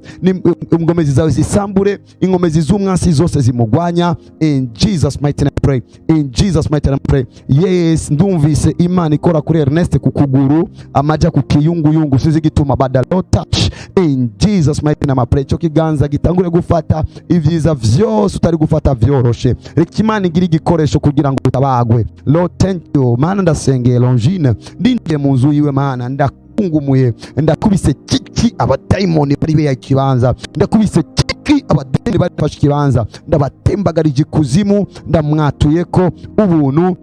Speaker 1: Ingomezi zawe zisambure ingomezi z'umwansi zose zimugwanya. In Jesus' mighty name I pray. In Jesus' mighty name I pray. Yes, ndumvise Imana ikora kuri Ernest ku kuguru amaja ku kiyunguyungu, sinzi igituma, but the Lord touch. In Jesus' mighty name I pray. Ico kiganza gitangure gufata ivyiza vyose utari gufata vyoroshe. Reka Imana igire igikoresho kugira ngo utabagwe. Lord, thank you. Mana, ndasengeye Longine, ndinjiye mu nzu yiwe. Mana, ndakungumuye, ndakubise kiki abadayimoni bari beya ikibanza, ndakubise kiki abadayimoni bari bafashe ikibanza, ndabatembagarije ikuzimu, ndamwatuye ko ubuntu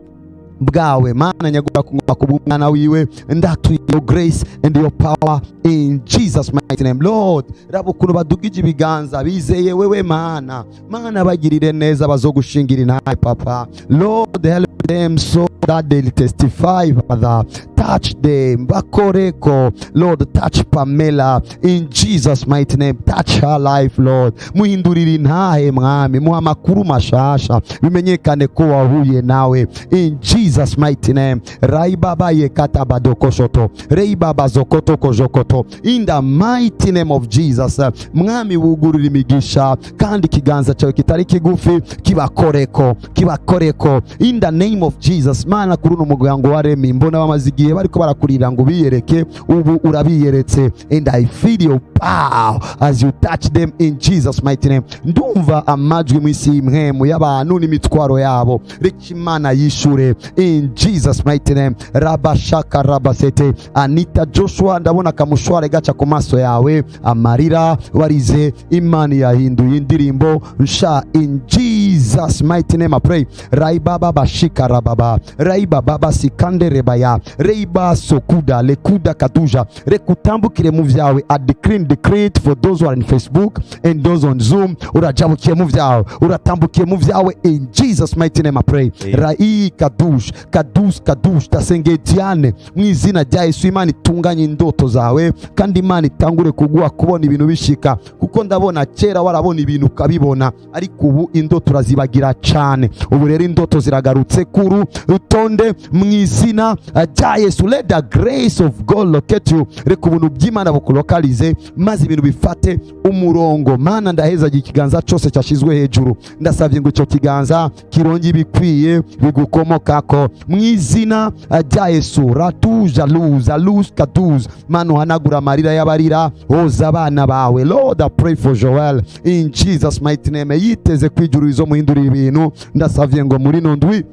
Speaker 1: bwawe. Mana nyagura kungoma ku mwana wiwe, ndatuye your grace and your power in Jesus' mighty name. Lord, raba ukuntu badugije ibiganza bizeye wewe. Mana, Mana, bagirire neza, bazogushingira intahe, Papa. Lord, help them so that they'll testify. Father, touch them, bakoreko. Lord, touch Pamela in Jesus' mighty name. Touch her life, Lord. Muhindurire intahe, Mwami, muha amakuru mashasha, bimenyekane ko wahuye nawe in Jesus' mighty name. Raibaba yekata badokoshoto reibaba zokoto kojokoto, in the mighty name of Jesus. Mwami, wugurura imigisha kandi ikiganza cyawe kitari kigufi kibakoreko, kibakoreko in the name of Jesus. Mana, kuri uno muryango wa Remi, mbona bamaze igihe bariko barakurira ngo biyereke, ubu urabiyeretse, and I feel your power as you touch them in Jesus' mighty name. Ndumva amajwi mu isi y'impwemu y'abantu n'imitwaro yabo, reka Imana yishure in Jesus' mighty name. Rabashaka rabasete. Anita Joshua, ndabona akamushware gaca ku maso yawe, amarira warize Imana yahinduye indirimbo nsha. In Jesus' mighty name I pray. Raibaba bashika rababa raibaba basikande rebaya reiba sokuda lekuda katuja, rekutambukire mu vyawe. I decree and decree it for those who are in Facebook and those on Zoom. Urajabukiye mu vyawe, uratambukiye mu vyawe. In Jesus' mighty name I pray.
Speaker 2: Amen.
Speaker 1: Rai kadush kadush kadush. Ndasengeye Diane mu izina rya Yesu. Imana itunganye indoto zawe kandi Imana itangure kuguha kubona ibintu bishika, kuko ndabona kera warabona ibintu ukabibona, ariko ubu indoto urazibagira cyane. Ubu rero indoto ziragarutse kuru rutonde mu izina rya Yesu. Let the grace of God locate you. Reka ubuntu bw'Imana bukulokalize maze ibintu bifate umurongo. Mana, ndahezaga ikiganza cyose cyashyizwe hejuru, ndasabye ngo icyo kiganza kironge ibikwiye bigukomokako mu izina rya Yesu. Ratuja luza luz kaduz. Mana, uhanagura amarira y'abarira, hoza abana bawe. Lord, I pray for Joel in Jesus' mighty name. Yiteze kwijuru izo muhindurira ibintu, ndasavye ngo muri no ndwi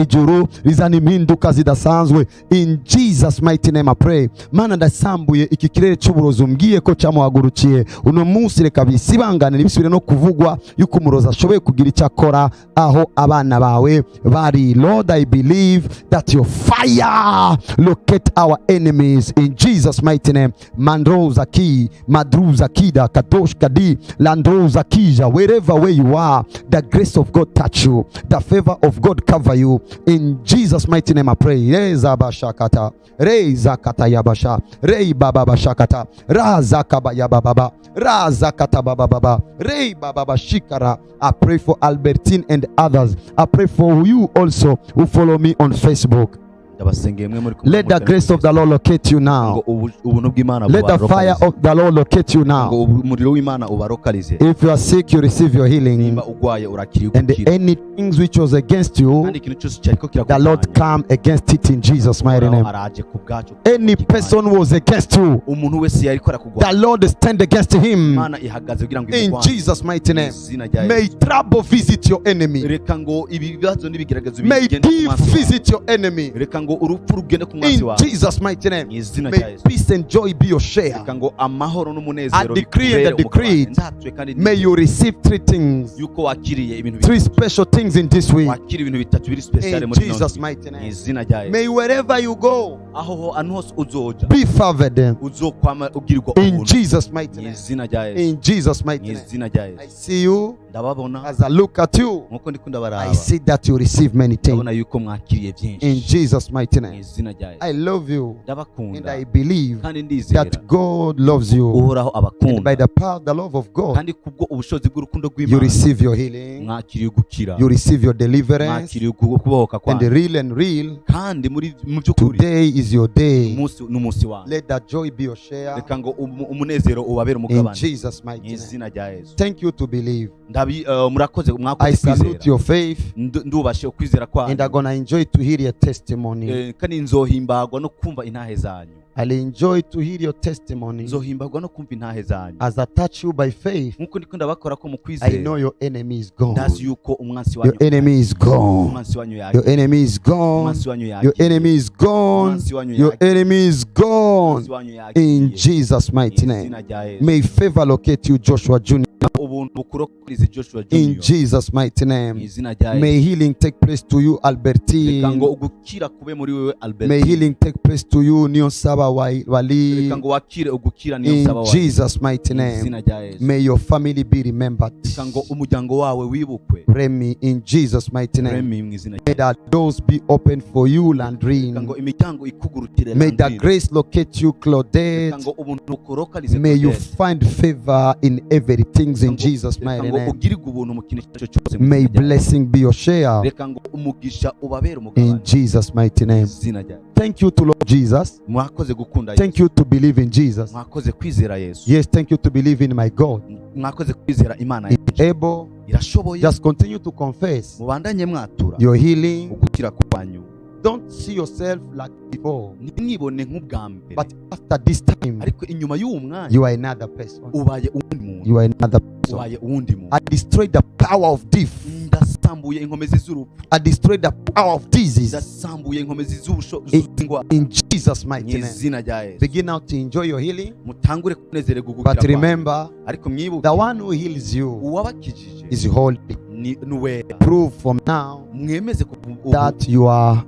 Speaker 1: ijuru rizana impinduka zidasanzwe. In Jesus' mighty name I pray. Mana, ndasambuye iki kirere cy'uburozi umbwiye ko cyamuhagurukiye uno munsi, reka bisibangane, ntibisubire no kuvugwa yuko umurozi ashoboye kugira icyo akora aho abana bawe bari. Lord, I believe that your fire locate our enemies in Jesus' mighty name. Mandroza ki madruza kida kadosh kadi landroza kija. Wherever where you are, the grace of God touch you, the favor of God cover you. In Jesus' mighty name I pray. Reza bashakata reza katayabasha rei baba bashakata raza kabaya baba raza kata baba baba rei baba bashikara. I pray for Albertine and others. I pray for you also who follow me on Facebook.
Speaker 2: Ndabasengeye mwe muri kumwe.
Speaker 1: Let the grace of the Lord locate you now.
Speaker 2: Ngo ubuntu bw'Imana
Speaker 1: Let the fire
Speaker 2: bubarokarize.
Speaker 1: Of the Lord locate you
Speaker 2: Ngo
Speaker 1: now.
Speaker 2: umuriro w'Imana ubarokarize.
Speaker 1: If you are sick, you receive your healing.
Speaker 2: Nimba urwaye urakira
Speaker 1: And
Speaker 2: gukira.
Speaker 1: any things which was against you,
Speaker 2: Kandi ikintu cyose cyariko
Speaker 1: the Lord
Speaker 2: kirakurwanya,
Speaker 1: come against it in Jesus' mighty
Speaker 2: Uhoraho
Speaker 1: name.
Speaker 2: araje ku bwacu.
Speaker 1: Any person was against you,
Speaker 2: Umuntu wese yariko
Speaker 1: the
Speaker 2: arakugwanya,
Speaker 1: Lord stand against him
Speaker 2: Imana ihagaze kugira ngo
Speaker 1: in
Speaker 2: imurwanye.
Speaker 1: Jesus' mighty
Speaker 2: Mu
Speaker 1: name.
Speaker 2: izina rya
Speaker 1: May
Speaker 2: Yesu.
Speaker 1: trouble visit your enemy.
Speaker 2: Reka ngo ibi bibazo n'ibigeragezo
Speaker 1: May
Speaker 2: bigende ku
Speaker 1: death
Speaker 2: mwansi wawe.
Speaker 1: visit your enemy
Speaker 2: Reka ngo urupfu rugende ku mwansi
Speaker 1: in
Speaker 2: wawe.
Speaker 1: Jesus' mighty name.
Speaker 2: Mu izina rya
Speaker 1: May
Speaker 2: Yesu.
Speaker 1: peace and joy be your share.
Speaker 2: Reka ngo amahoro n'umunezero
Speaker 1: I decree and I
Speaker 2: bikubere
Speaker 1: decree
Speaker 2: umugabane.
Speaker 1: it.
Speaker 2: Ndatuye kandi
Speaker 1: May you receive three things,
Speaker 2: yuko wakiriye ibintu
Speaker 1: three
Speaker 2: bitatu.
Speaker 1: Special things in this week.
Speaker 2: Wakiriye ibintu bitatu biri special
Speaker 1: In
Speaker 2: muri ino
Speaker 1: Jesus'
Speaker 2: ndwi.
Speaker 1: Mighty
Speaker 2: Mu
Speaker 1: name.
Speaker 2: izina rya Yesu.
Speaker 1: May wherever you go,
Speaker 2: Aho ho ahantu hose uzoja,
Speaker 1: be favored
Speaker 2: uzokwama ugirirwa
Speaker 1: in
Speaker 2: ubuntu.
Speaker 1: Jesus' mighty
Speaker 2: Mu
Speaker 1: name.
Speaker 2: izina rya Yesu.
Speaker 1: In Jesus'
Speaker 2: Mu
Speaker 1: mighty name.
Speaker 2: izina rya
Speaker 1: I
Speaker 2: Yesu.
Speaker 1: see you.
Speaker 2: Ndababona.
Speaker 1: As I look at you,
Speaker 2: Nkuko ndiko
Speaker 1: I
Speaker 2: ndabaraba,
Speaker 1: see that you receive many things.
Speaker 2: ndabona yuko mwakiriye
Speaker 1: In
Speaker 2: byinshi
Speaker 1: Jesus' mighty
Speaker 2: mu
Speaker 1: name.
Speaker 2: izina rya Yesu.
Speaker 1: I love you and
Speaker 2: Ndabakunda
Speaker 1: I believe
Speaker 2: kandi ndizera
Speaker 1: that God loves you.
Speaker 2: Uhoraho
Speaker 1: And by
Speaker 2: abakunda,
Speaker 1: the power, the love of God,
Speaker 2: kandi kubwo ubushobozi bw'urukundo
Speaker 1: you
Speaker 2: rw'Imana
Speaker 1: receive your healing,
Speaker 2: mwakiriye gukira,
Speaker 1: you receive your deliverance,
Speaker 2: mwakiriye kubohoka
Speaker 1: and
Speaker 2: kwanyu.
Speaker 1: real and real,
Speaker 2: Kandi muri mu by'ukuri
Speaker 1: today is your day.
Speaker 2: umunsi n'umunsi wanyu.
Speaker 1: Let that joy be your share
Speaker 2: Reka ngo umunezero ubabere
Speaker 1: in
Speaker 2: umugabane
Speaker 1: Jesus'
Speaker 2: mu
Speaker 1: mighty name.
Speaker 2: izina rya Yesu.
Speaker 1: Thank you to believe.
Speaker 2: Ndabi murakoze,
Speaker 1: I
Speaker 2: mwakoze
Speaker 1: salute
Speaker 2: kwizera.
Speaker 1: your faith
Speaker 2: Ndubashe ukwizera
Speaker 1: and
Speaker 2: kwanyu.
Speaker 1: I'm gonna enjoy to hear your testimony.
Speaker 2: Kandi nzohimbagwa no kumva intahe zanyu.
Speaker 1: I'll enjoy to hear your testimony
Speaker 2: Nzohimbagwa no kumva intahe zanyu.
Speaker 1: as I touch you by faith.
Speaker 2: Nkuko ndiko ndabakora ko mu
Speaker 1: I
Speaker 2: kwizera,
Speaker 1: know your enemy is gone.
Speaker 2: ndazi yuko umwansi
Speaker 1: Your
Speaker 2: wanyu,
Speaker 1: enemy is gone.
Speaker 2: umwansi wanyu
Speaker 1: Your
Speaker 2: yagiye,
Speaker 1: enemy is gone.
Speaker 2: umwansi wanyu
Speaker 1: Your
Speaker 2: yagiye,
Speaker 1: enemy is gone.
Speaker 2: umwansi wanyu
Speaker 1: Your
Speaker 2: yagiye,
Speaker 1: enemy is gone.
Speaker 2: umwansi wanyu yagiye.
Speaker 1: In Jesus' mighty
Speaker 2: Mu
Speaker 1: name.
Speaker 2: izina rya Yesu.
Speaker 1: May favor locate you, Joshua Jr.
Speaker 2: Ubuntu bukurokorize Joshua
Speaker 1: In
Speaker 2: Junior
Speaker 1: Jesus' mighty
Speaker 2: mu
Speaker 1: name.
Speaker 2: izina rya Yesu.
Speaker 1: May healing take place to you,
Speaker 2: Reka
Speaker 1: Albertine.
Speaker 2: ngo ugukira kube muri wewe
Speaker 1: May
Speaker 2: Albertine.
Speaker 1: healing take place to you, Niyonsaba Wali.
Speaker 2: Reka ngo wakire ugukira niyo
Speaker 1: In
Speaker 2: nsaba wawe
Speaker 1: Jesus' mighty
Speaker 2: mu
Speaker 1: name.
Speaker 2: izina rya Yesu.
Speaker 1: May your family be remembered.
Speaker 2: Reka ngo umuryango wawe wibukwe.
Speaker 1: Remy, in Jesus' mighty name.
Speaker 2: Remy mu izina rya
Speaker 1: May that doors be open for you,
Speaker 2: Reka
Speaker 1: Landrine.
Speaker 2: ngo imiryango ikugurukire
Speaker 1: May the
Speaker 2: Landrine.
Speaker 1: grace locate you,
Speaker 2: Reka
Speaker 1: Claudette.
Speaker 2: ngo ubuntu bukurokarize
Speaker 1: May you
Speaker 2: Claudette.
Speaker 1: find favor in everything in
Speaker 2: Reka ngo-
Speaker 1: Jesus'
Speaker 2: reka
Speaker 1: mighty
Speaker 2: ngo
Speaker 1: name.
Speaker 2: ugirirwe ubuntu mu kintu icyo ari cyo cyose mu
Speaker 1: May
Speaker 2: izina rya Yesu.
Speaker 1: blessing be your share
Speaker 2: Reka ngo umugisha ubabere
Speaker 1: in
Speaker 2: umugabane
Speaker 1: Jesus' mighty
Speaker 2: mu
Speaker 1: name.
Speaker 2: izina rya Yesu.
Speaker 1: Thank you to Lord Jesus.
Speaker 2: Mwakoze gukunda
Speaker 1: Thank
Speaker 2: Yesu.
Speaker 1: you to believe in Jesus.
Speaker 2: Mwakoze kwizera Yesu.
Speaker 1: Yes, thank you to believe in my God.
Speaker 2: Mwakoze kwizera Imana
Speaker 1: Is
Speaker 2: yacu.
Speaker 1: able.
Speaker 2: Irashoboye.
Speaker 1: Just continue to confess
Speaker 2: Mubandanye mwatura
Speaker 1: your healing.
Speaker 2: ugukira kwanyu.
Speaker 1: Don't see yourself like before,
Speaker 2: Ntimwibone nk'ubwa mbere,
Speaker 1: but after this time,
Speaker 2: ariko inyuma y'uwo mwanya
Speaker 1: you are another person.
Speaker 2: ubaye uwundi muntu.
Speaker 1: You are another person.
Speaker 2: Ubaye uwundi muntu.
Speaker 1: I destroyed the power of death.
Speaker 2: Ndasambuye inkomezi z'urupfu.
Speaker 1: I destroyed the power of disease
Speaker 2: Ndasambuye inkomezi z'indwara
Speaker 1: in Jesus'
Speaker 2: mu
Speaker 1: mighty name.
Speaker 2: izina rya Yesu.
Speaker 1: Begin now to enjoy your healing.
Speaker 2: Mutangure kunezererwa ugukira
Speaker 1: But
Speaker 2: kwanyu.
Speaker 1: remember,
Speaker 2: Ariko mwibuke,
Speaker 1: the one who heals you
Speaker 2: uwabakijije
Speaker 1: is holy.
Speaker 2: ni nuwera.
Speaker 1: Prove from now
Speaker 2: Mwemeze kuva ubu
Speaker 1: that you are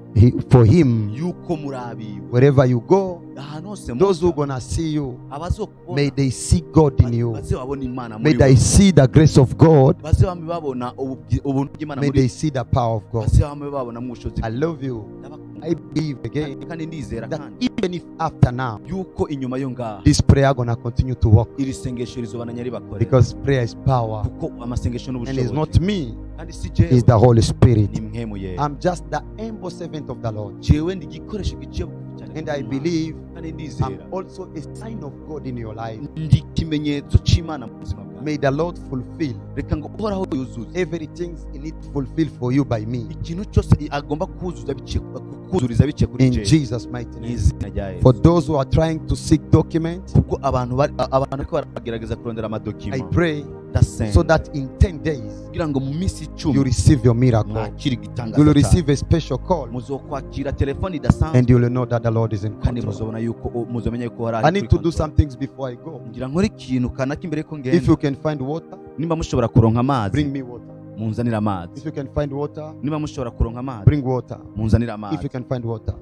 Speaker 1: for him.
Speaker 2: yuko muri abiwe.
Speaker 1: Wherever you go,
Speaker 2: Ahantu hose
Speaker 1: those who
Speaker 2: muja,
Speaker 1: gonna see you, may
Speaker 2: abazokubona
Speaker 1: they see God in you.
Speaker 2: baze babona Imana
Speaker 1: May
Speaker 2: muri
Speaker 1: they
Speaker 2: wowe.
Speaker 1: see the grace of God.
Speaker 2: Baze bame babona ubuntu bw'Imana
Speaker 1: May
Speaker 2: muri
Speaker 1: they see the power of God.
Speaker 2: baze bame babona mu bushobozi.
Speaker 1: I love you.
Speaker 2: Ndabakunda.
Speaker 1: I believe again
Speaker 2: Kandi ndizera
Speaker 1: that
Speaker 2: kandi
Speaker 1: even if after now,
Speaker 2: yuko inyuma yo ngaha
Speaker 1: this prayer gonna continue to work,
Speaker 2: iri sengesho rizobandanya ribakorera,
Speaker 1: because prayer is power.
Speaker 2: kuko amasengesho
Speaker 1: And it's
Speaker 2: n'ubushobozi,
Speaker 1: not me,
Speaker 2: kandi si
Speaker 1: it's
Speaker 2: jewe,
Speaker 1: the Holy Spirit.
Speaker 2: ni mwe muyera.
Speaker 1: I'm just the humble servant of the Lord.
Speaker 2: Jewe ndi igikoresho giciye bugufi cyane
Speaker 1: And I
Speaker 2: cy'Imana.
Speaker 1: believe
Speaker 2: Kandi
Speaker 1: I'm
Speaker 2: ndizera
Speaker 1: also a sign of God in your life.
Speaker 2: ndi ikimenyetso cy'Imana mu buzima bwawe.
Speaker 1: May the Lord fulfill
Speaker 2: Reka ngo Uhoraho yuzuze
Speaker 1: everything He needs to fulfill for you by me.
Speaker 2: ikintu cyose agomba kuzuza biciye kuzuriza biciye kuri
Speaker 1: In
Speaker 2: jewe
Speaker 1: Jesus' mighty
Speaker 2: mu
Speaker 1: name.
Speaker 2: izina rya Yesu.
Speaker 1: For those who are trying to seek documents,
Speaker 2: Kuko abantu bari abantu bariko baragerageza kurondera
Speaker 1: I
Speaker 2: amadokima,
Speaker 1: pray
Speaker 2: ndasenga
Speaker 1: so that in 10 days
Speaker 2: kugira ngo mu minsi
Speaker 1: you
Speaker 2: 10
Speaker 1: receive your miracle.
Speaker 2: mwakire
Speaker 1: You
Speaker 2: igitangaza
Speaker 1: will
Speaker 2: cyanyu.
Speaker 1: receive a special call
Speaker 2: Muzokwakira telefoni idasanzwe,
Speaker 1: and you will know that the Lord is in
Speaker 2: kandi
Speaker 1: control.
Speaker 2: muzobona yuko muzomenya yuko Uhoraho
Speaker 1: I
Speaker 2: ari
Speaker 1: need
Speaker 2: kuri
Speaker 1: to do
Speaker 2: control.
Speaker 1: some things before I go.
Speaker 2: Ngira nkore ikintu kanaka imbere yuko
Speaker 1: If
Speaker 2: ngenda.
Speaker 1: you can find water,
Speaker 2: Nimba mushobora kuronka amazi,
Speaker 1: bring me water.
Speaker 2: munzanire amazi.
Speaker 1: If you can find water,
Speaker 2: Nimba mushobora kuronka amazi,
Speaker 1: bring water.
Speaker 2: munzanire
Speaker 1: If
Speaker 2: amazi.
Speaker 1: you can find water.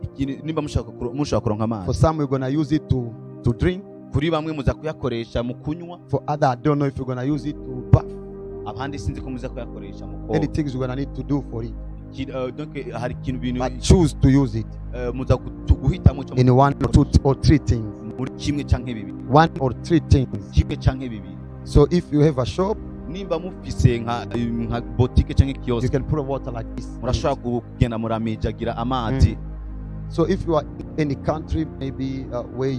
Speaker 2: Nimba mushobora kuronka
Speaker 1: For
Speaker 2: amazi,
Speaker 1: some, we're gonna use it to drink.
Speaker 2: kuri bamwe muza kuyakoresha mu kunywa,
Speaker 1: For other, I don't know if you're gonna use it to bath.
Speaker 2: abandi sinzi ko muza kuyakoresha mu koga.
Speaker 1: Any things we're gonna need to do for it.
Speaker 2: Donc hari ikintu bintu
Speaker 1: But choose to use it
Speaker 2: muza guhitamo icyo
Speaker 1: in one or two or three things.
Speaker 2: muri kimwe canke bibiri,
Speaker 1: One or three things.
Speaker 2: kimwe canke bibiri.
Speaker 1: So if you have a shop,
Speaker 2: Nimba mufise nka botike canke
Speaker 1: you
Speaker 2: kiosk,
Speaker 1: can put water like this.
Speaker 2: murashobora kugenda muramijagira amazi.
Speaker 1: So if you are in any country, maybe where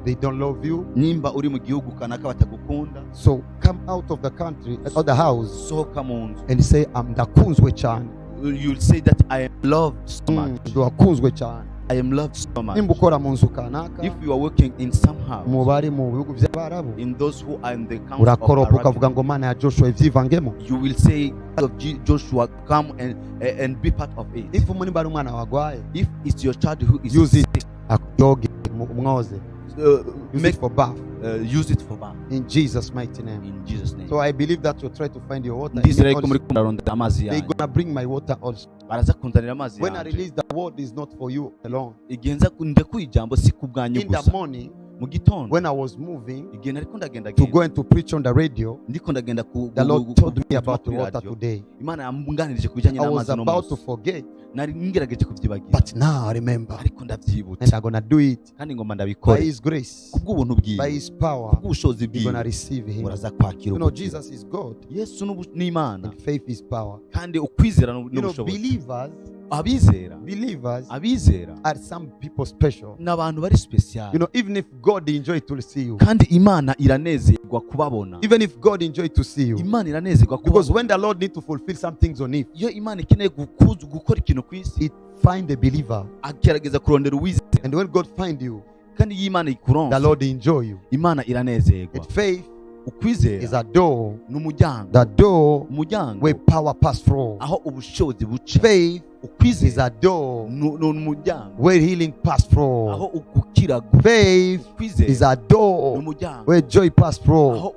Speaker 1: they don't love you,
Speaker 2: Nimba uri mu gihugu kanaka batagukunda,
Speaker 1: so come out of the country or the house
Speaker 2: sohoka mu nzu,
Speaker 1: and say, I'm ndakunzwe cyane.
Speaker 2: You'll say that I am loved so much.
Speaker 1: Ndakunzwe cyane.
Speaker 2: I am loved so much.
Speaker 1: Nimba ukora mu nzu kanaka,
Speaker 2: If you are working in some house,
Speaker 1: mu bari mu bihugu by'Abarabu,
Speaker 2: in those who are in the council of
Speaker 1: urakoropa
Speaker 2: Arabia,
Speaker 1: ukavuga ngo Mana ya Joshua ivyivangemo.
Speaker 2: you will say, God of Joshua, come and be part of it.
Speaker 1: If nimba ari umwana wagwaye,
Speaker 2: If it's your child who is
Speaker 1: use it
Speaker 2: sick,
Speaker 1: akoge umwoze. Use
Speaker 2: make
Speaker 1: it for bath
Speaker 2: use it for bath.
Speaker 1: In Jesus' mighty name.
Speaker 2: In Jesus' name.
Speaker 1: So I believe that you try to find your water.
Speaker 2: Ndizera yuko muri kumurarondera amazi
Speaker 1: They're
Speaker 2: yanyu.
Speaker 1: gonna bring my water also.
Speaker 2: Baraza kunzanira amazi
Speaker 1: When I
Speaker 2: yanjye.
Speaker 1: release the word, is not for you alone.
Speaker 2: Igihe nza ndekuye ijambo si ku bwanyu
Speaker 1: In the
Speaker 2: gusa.
Speaker 1: morning,
Speaker 2: Mu gitondo,
Speaker 1: when I was moving
Speaker 2: igihe nariko ndagenda
Speaker 1: to go and to preach on the radio,
Speaker 2: ndiko ndagenda ku
Speaker 1: the Lord told me about the
Speaker 2: kuri
Speaker 1: water
Speaker 2: radio,
Speaker 1: today.
Speaker 2: Imana yanganirije ku bijyanye
Speaker 1: I was
Speaker 2: n'amazi no
Speaker 1: about to
Speaker 2: munsi.
Speaker 1: Forget,
Speaker 2: Nari ngerageje kuvyibagira,
Speaker 1: but now I remember.
Speaker 2: Ariko ndavyibutse.
Speaker 1: And I'm gonna do it
Speaker 2: Kandi ngomba
Speaker 1: by
Speaker 2: ndabikore
Speaker 1: His grace,
Speaker 2: kubw'ubuntu
Speaker 1: by
Speaker 2: bwiwe,
Speaker 1: His power.
Speaker 2: kubw'ubushobozi
Speaker 1: You're gonna
Speaker 2: bwiwe,
Speaker 1: receive Him.
Speaker 2: muraza kwakira
Speaker 1: You know,
Speaker 2: ubukira.
Speaker 1: Jesus is God,
Speaker 2: Yesu ni Imana,
Speaker 1: and faith is power.
Speaker 2: kandi ukwizera
Speaker 1: You know,
Speaker 2: n'ubushobozi.
Speaker 1: believers,
Speaker 2: Abizera,
Speaker 1: believers
Speaker 2: abizera
Speaker 1: are some people special.
Speaker 2: ni abantu bari special.
Speaker 1: You know, even if God enjoy to see you,
Speaker 2: Kandi Imana iranezerwa kubabona.
Speaker 1: Even if God enjoy to see you,
Speaker 2: Imana iranezerwa
Speaker 1: because
Speaker 2: kubabona.
Speaker 1: When the Lord need to fulfill some things on it,
Speaker 2: Iyo Imana ikeneye gukora ikintu ku isi,
Speaker 1: it find a believer,
Speaker 2: agerageza kurondera uwizera.
Speaker 1: And when God find you,
Speaker 2: Kandi iyo Imana
Speaker 1: the
Speaker 2: ikuronse,
Speaker 1: Lord enjoy you.
Speaker 2: Imana iranezerwa.
Speaker 1: And faith
Speaker 2: Ukwizera
Speaker 1: is a door,
Speaker 2: ni umuryango,
Speaker 1: the door
Speaker 2: umuryango
Speaker 1: where power pass through.
Speaker 2: Aho ubushobozi buca.
Speaker 1: Faith is
Speaker 2: Ukwizera
Speaker 1: a door
Speaker 2: ni umuryango
Speaker 1: where healing pass through.
Speaker 2: aho ugukira.
Speaker 1: Faith
Speaker 2: Ukwizera
Speaker 1: is a
Speaker 2: ni
Speaker 1: door
Speaker 2: umuryango
Speaker 1: where joy pass through.
Speaker 2: aho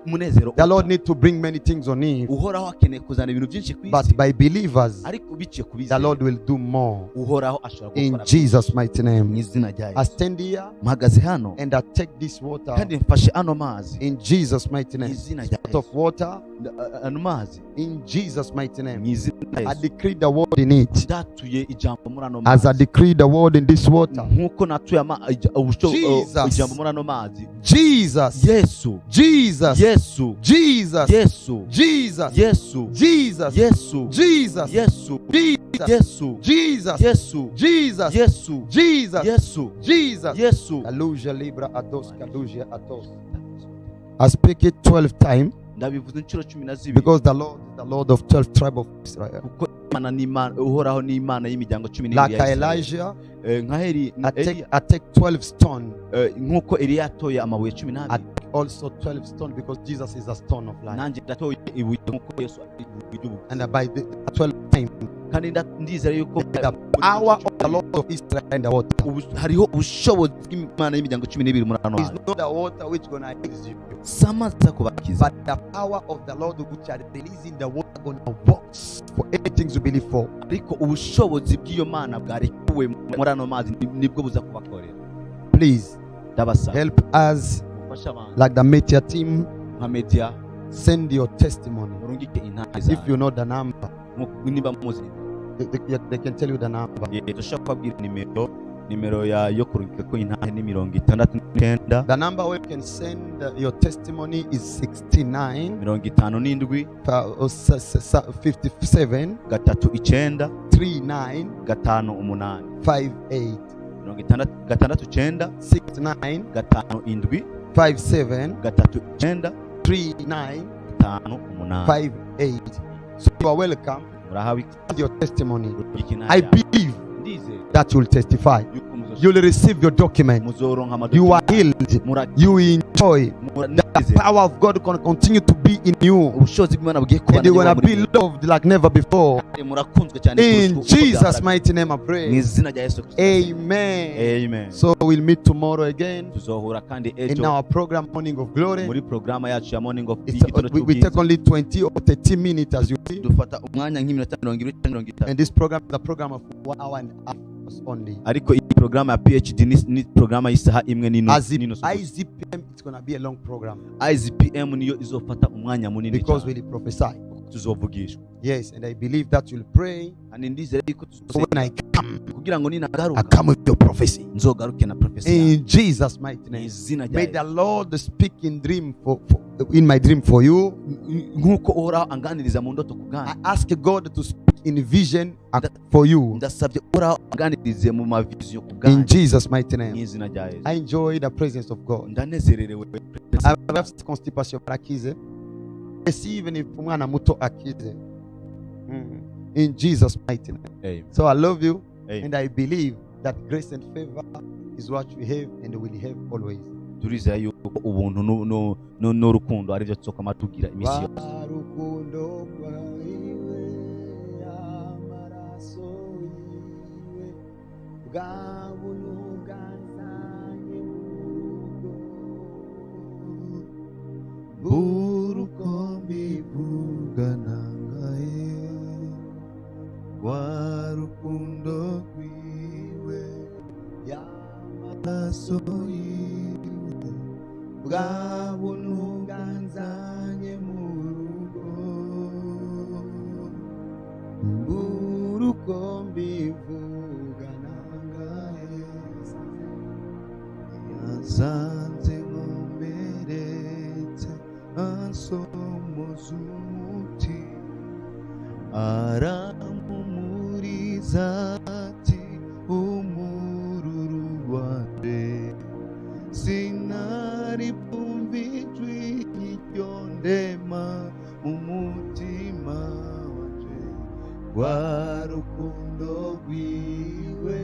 Speaker 2: umunezero
Speaker 1: The Lord
Speaker 2: uca.
Speaker 1: need to bring many things on him,
Speaker 2: Uhoraho akeneye kuzana ibintu byinshi ku
Speaker 1: but
Speaker 2: isi,
Speaker 1: by believers,
Speaker 2: ariko biciye ku
Speaker 1: the
Speaker 2: bizera,
Speaker 1: Lord will do more.
Speaker 2: Uhoraho ashobora
Speaker 1: In
Speaker 2: gukora.
Speaker 1: Jesus' mighty
Speaker 2: Mu
Speaker 1: name.
Speaker 2: izina rya
Speaker 1: I
Speaker 2: Yesu.
Speaker 1: stand here
Speaker 2: Mpagaze hano
Speaker 1: and I take this water
Speaker 2: kandi mfashe ano mazi
Speaker 1: in Jesus' mighty
Speaker 2: mu
Speaker 1: name.
Speaker 2: izina rya
Speaker 1: Out of
Speaker 2: Yesu.
Speaker 1: water
Speaker 2: Ano mazi
Speaker 1: in Jesus' mighty
Speaker 2: mu
Speaker 1: name.
Speaker 2: izina rya
Speaker 1: I
Speaker 2: Yesu.
Speaker 1: decree the word in it.
Speaker 2: Ndatuye ijambo muri ano
Speaker 1: As I
Speaker 2: mazi.
Speaker 1: decree the word in this water.
Speaker 2: Nk'uko natuye
Speaker 1: Jesus.
Speaker 2: ijambo muri ano mazi.
Speaker 1: Jesus.
Speaker 2: Yesu.
Speaker 1: Jesus.
Speaker 2: Yesu.
Speaker 1: Jesus.
Speaker 2: Yesu.
Speaker 1: Jesus.
Speaker 2: Yesu.
Speaker 1: Jesus.
Speaker 2: Yesu.
Speaker 1: Jesus.
Speaker 2: Yesu.
Speaker 1: Jesus.
Speaker 2: Yesu.
Speaker 1: Jesus.
Speaker 2: Yesu.
Speaker 1: Jesus.
Speaker 2: Yesu.
Speaker 1: Jesus.
Speaker 2: Yesu.
Speaker 1: Jesus.
Speaker 2: Yesu.
Speaker 1: Kaluja Libra Ados Kaluja Atos. I speak it 12 times
Speaker 2: Ndabivuze inshuro 12,
Speaker 1: because the Lord is the Lord of 12 tribe of Israel.
Speaker 2: Kuko Imana ni Imana, Uhoraho ni Imana y'imiryango 12
Speaker 1: Like
Speaker 2: ya Isirayeli.
Speaker 1: Elijah,
Speaker 2: Nka Heli, Eliya,
Speaker 1: I take 12 stone.
Speaker 2: Nk'uko Eliya yatoye amabuye cumi
Speaker 1: I
Speaker 2: n'abiri,
Speaker 1: take also 12 stone because Jesus is a stone of life.
Speaker 2: Nanjye ndatoye ibuye nk'uko Yesu ari ibuye ry'ubugingo.
Speaker 1: And by the 12 time,
Speaker 2: Kandi ndizera yuko
Speaker 1: the power of the Lord of Israel in the water.
Speaker 2: Hariho ubushobozi bw'Imana y'imiryango 12 muri ano
Speaker 1: It's
Speaker 2: hantu.
Speaker 1: not the water which gonna heal you,
Speaker 2: Si amazi aza kubakiza,
Speaker 1: but the power of the Lord which are releasing the water gonna works for anything you believe for.
Speaker 2: Ariko ubushobozi bw'iyo Mana bwarekuwe muri ano mazi nibwo buza kubakorera.
Speaker 1: Please
Speaker 2: Ndabasaba
Speaker 1: help us
Speaker 2: mufashe abantu
Speaker 1: like the media team.
Speaker 2: Nka media.
Speaker 1: Send your testimony.
Speaker 2: Murungike intahe
Speaker 1: If
Speaker 2: zanyu.
Speaker 1: you know the number,
Speaker 2: Niba muzi,
Speaker 1: they can tell you the number.
Speaker 2: Dushobora kubabwira nimero yo kurungika ko intahe ni 69.
Speaker 1: The number where you can send your testimony is 69
Speaker 2: 57,
Speaker 1: 57
Speaker 2: 39,
Speaker 1: 39
Speaker 2: 58,
Speaker 1: 58
Speaker 2: 69,
Speaker 1: 69
Speaker 2: 57,
Speaker 1: 57
Speaker 2: 39,
Speaker 1: 39
Speaker 2: 58.
Speaker 1: 58. So you are welcome.
Speaker 2: Murahawe
Speaker 1: Send your testimony.
Speaker 2: kurungika intahe
Speaker 1: I
Speaker 2: yanyu.
Speaker 1: believe
Speaker 2: Ndizera
Speaker 1: that you'll testify.
Speaker 2: yuko
Speaker 1: You'll receive your document.
Speaker 2: muzoronka
Speaker 1: You are healed. You enjoy. The power of God can continue to be in you.
Speaker 2: Ubushobozi bw'Imana bugiye
Speaker 1: And you're
Speaker 2: kubana
Speaker 1: gonna be loved like never before.
Speaker 2: murakunzwe cyane
Speaker 1: In
Speaker 2: kurusha uko
Speaker 1: Jesus'
Speaker 2: byahora.
Speaker 1: mighty name I
Speaker 2: Mu
Speaker 1: pray.
Speaker 2: izina rya Yesu Kristo.
Speaker 1: Amen.
Speaker 2: Amen.
Speaker 1: So we'll meet tomorrow again
Speaker 2: Tuzohura kandi
Speaker 1: in
Speaker 2: ejo
Speaker 1: our program Morning of Glory.
Speaker 2: muri porogaramu yacu ya Morning of
Speaker 1: It's,
Speaker 2: y'igitondo
Speaker 1: we
Speaker 2: cy'ubwiza.
Speaker 1: take only 20 or 30 minutes as you see.
Speaker 2: Dufata umwanya nk'iminota 20 cyangwa 30.
Speaker 1: And this program is a program of 1 hour and a half only.
Speaker 2: Ariko iyi porogaramu ya PhD ni porogaramu y'isaha imwe
Speaker 1: As
Speaker 2: n'inusu gusa.
Speaker 1: IZPM, it's gonna be a long program
Speaker 2: IZPM niyo izofata umwanya munini
Speaker 1: because
Speaker 2: cyane.
Speaker 1: we'll prophesy.
Speaker 2: Tuzovugishwa.
Speaker 1: Yes, and I believe that you'll pray.
Speaker 2: Kandi ndizera yuko
Speaker 1: So when I come,
Speaker 2: kugira ngo
Speaker 1: I
Speaker 2: ninagaruka
Speaker 1: come with your prophecy.
Speaker 2: nzogaruke na prophecy yawe.
Speaker 1: In Jesus' mighty
Speaker 2: Mu
Speaker 1: name.
Speaker 2: izina rya
Speaker 1: May the
Speaker 2: Yesu.
Speaker 1: Lord speak in dream for in my dream for you.
Speaker 2: Nk'uko Uhoraho anganiriza mu ndoto ku
Speaker 1: I
Speaker 2: bwanyu,
Speaker 1: ask God to speak in vision for you.
Speaker 2: Ndasabye Uhoraho anganirize mu maviziyo ku
Speaker 1: In
Speaker 2: bwanyu.
Speaker 1: Jesus' mighty
Speaker 2: Mu
Speaker 1: name.
Speaker 2: izina rya Yesu.
Speaker 1: I enjoy the presence of God.
Speaker 2: Ndanezererewe.
Speaker 1: I have constipation barakize. See, even if umwana muto akize. In Jesus' mighty name.
Speaker 2: Amen.
Speaker 1: So I love you.
Speaker 2: Amen.
Speaker 1: And I believe that grace and favor is what we have and will have always.
Speaker 2: Turizera yuko ubuntu n'urukundo aribyo tuzokama tugira iminsi yose.
Speaker 1: Rukundo rwawe, amaraso yiwe, bwa buntu bwanzanye mu rugo.
Speaker 4: Buruko mbivugana ngaye rwa rukundo rwiwe
Speaker 1: Yamaraso
Speaker 4: amaraso yiwe. Bwa buntu bwanzanye mu rugo, mbura uko mbivuga nangaheza. Yasanze nkomeretse, ansomoza umuti, arampumuriza ati umururu wanje. Sinari bwumve ijwi ry'iryo ndema mu mutima wanje, rwa rukundo rwiwe,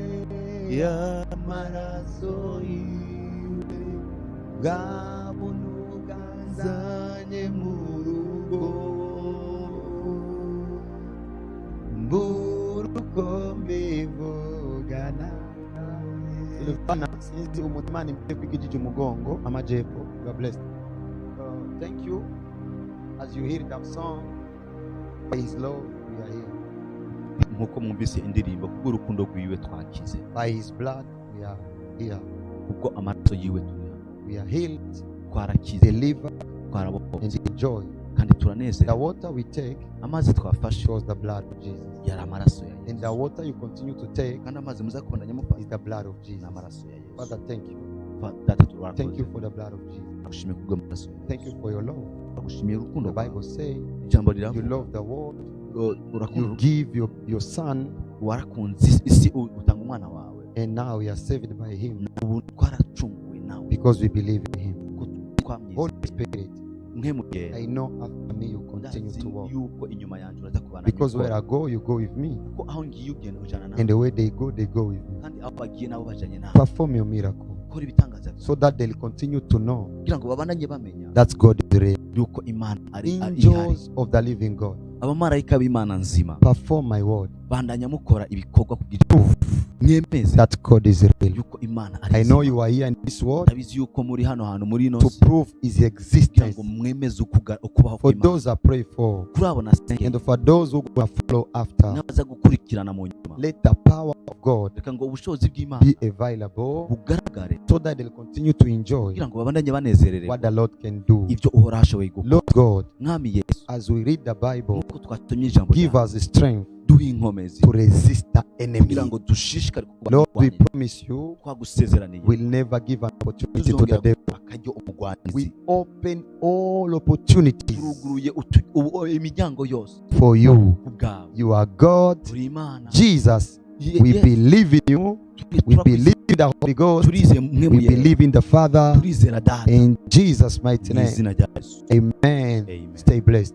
Speaker 4: y'amaraso yiwe, bwa buntu bwanzanye mu rugo, mbura uko mbivugana.
Speaker 1: Silvana, sinzi umuntu Imana imbere kwigijije umugongo amajepfo. You are blessed. Thank you. As you hear that song, by his love we are here.
Speaker 2: Nkuko mwumvise indirimbo, kubw'urukundo rwiwe twakize.
Speaker 1: By his blood we are here.
Speaker 2: Kubwo amaraso yiwe turi hano.
Speaker 1: We are healed,
Speaker 2: Twarakize,
Speaker 1: delivered,
Speaker 2: twarabohotse
Speaker 1: and enjoy.
Speaker 2: kandi
Speaker 1: The
Speaker 2: turanezerewe.
Speaker 1: water we take
Speaker 2: Amazi twafashe
Speaker 1: was the blood of Jesus.
Speaker 2: yari amaraso ya
Speaker 1: And the
Speaker 2: Yesu,
Speaker 1: water you continue to take
Speaker 2: kandi amazi muzakubandanya mufata
Speaker 1: is the blood of
Speaker 2: ni
Speaker 1: Jesus.
Speaker 2: amaraso ya Yesu.
Speaker 1: Father, thank you.
Speaker 2: Data, turakoze.
Speaker 1: Thank you for the blood of Jesus.
Speaker 2: Turagushimiye kubw'amaraso ya
Speaker 1: Thank you
Speaker 2: Yesu.
Speaker 1: for your love.
Speaker 2: Turagushimiye urukundo
Speaker 1: The
Speaker 2: rwawe.
Speaker 1: Bible says
Speaker 2: Ijambo
Speaker 1: you
Speaker 2: riravuga
Speaker 1: love the world,
Speaker 2: urakunda
Speaker 1: you give your son,
Speaker 2: warakunze isi utanga umwana wawe,
Speaker 1: and now we are saved by him
Speaker 2: ubu twaracunguwe nawe
Speaker 1: because we believe in him.
Speaker 2: kuko twamwizeye.
Speaker 1: Holy Spirit,
Speaker 2: Mwe mugera
Speaker 1: I know after me you continue
Speaker 2: ndazi
Speaker 1: to walk.
Speaker 2: yuko inyuma yanjye uraza kubana
Speaker 1: Because
Speaker 2: gukora.
Speaker 1: where I go, you go with me.
Speaker 2: Kuko aho ngiye ugenda ujana nawe,
Speaker 1: And the way they go, they go with me.
Speaker 2: kandi aho bagiye nabo bajanye nawe.
Speaker 1: Perform your miracle
Speaker 2: Kora ibitangaza byawe
Speaker 1: so that they'll continue to know
Speaker 2: kugira ngo babandanye bamenya
Speaker 1: that God is real.
Speaker 2: yuko Imana ari ihari.
Speaker 1: Angels of the living God,
Speaker 2: Abamarayika b'Imana nzima,
Speaker 1: perform my word.
Speaker 2: bandanya mukora ibikorwa kugira mwemeze
Speaker 1: That God is real.
Speaker 2: yuko Imana ari
Speaker 1: I know
Speaker 2: nzima.
Speaker 1: you are here in this world
Speaker 2: Ndabizi yuko muri hano hantu muri ino
Speaker 1: to
Speaker 2: si
Speaker 1: prove his
Speaker 2: kugira
Speaker 1: existence.
Speaker 2: ngo mwemeze ukubaho
Speaker 1: For
Speaker 2: kw'Imana.
Speaker 1: those I pray for,
Speaker 2: Kuri abo nasengeye
Speaker 1: and for those who gonna follow after,
Speaker 2: n'abaza gukurikirana mu nyuma,
Speaker 1: let the power of God
Speaker 2: reka ngo ubushobozi bw'Imana
Speaker 1: be available
Speaker 2: bugaragare
Speaker 1: so that they'll continue to enjoy
Speaker 2: kugira ngo babandanye banezerere
Speaker 1: what the Lord can do.
Speaker 2: ibyo Uhoraho ashoboye gukora.
Speaker 1: Lord God,
Speaker 2: Mwami Yesu,
Speaker 1: as we read the Bible,
Speaker 2: nk'uko twasomye ijambo
Speaker 1: give
Speaker 2: ryawe,
Speaker 1: us strength
Speaker 2: duhe inkomezi
Speaker 1: to resist the enemy.
Speaker 2: kugira ngo dushishikare
Speaker 1: Lord, we
Speaker 2: kurwanya.
Speaker 1: promise you
Speaker 2: Twagusezeraniye
Speaker 1: we'll never give an opportunity to the
Speaker 2: tuzongera
Speaker 1: devil.
Speaker 2: akaryo umugwanizi.
Speaker 1: We open all opportunities
Speaker 2: Turuguruye imiryango yose
Speaker 1: for you.
Speaker 2: ku bwawe.
Speaker 1: You are God.
Speaker 2: Turi Imana.
Speaker 1: Jesus, we believe in you. We believe in the Holy Ghost.
Speaker 2: Turizeye mwe
Speaker 1: We
Speaker 2: muyera.
Speaker 1: believe in the Father.
Speaker 2: Turizera Data
Speaker 1: In Jesus' mighty
Speaker 2: mu
Speaker 1: name.
Speaker 2: izina rya Yesu.
Speaker 1: Amen.
Speaker 2: Amen.
Speaker 1: Stay blessed.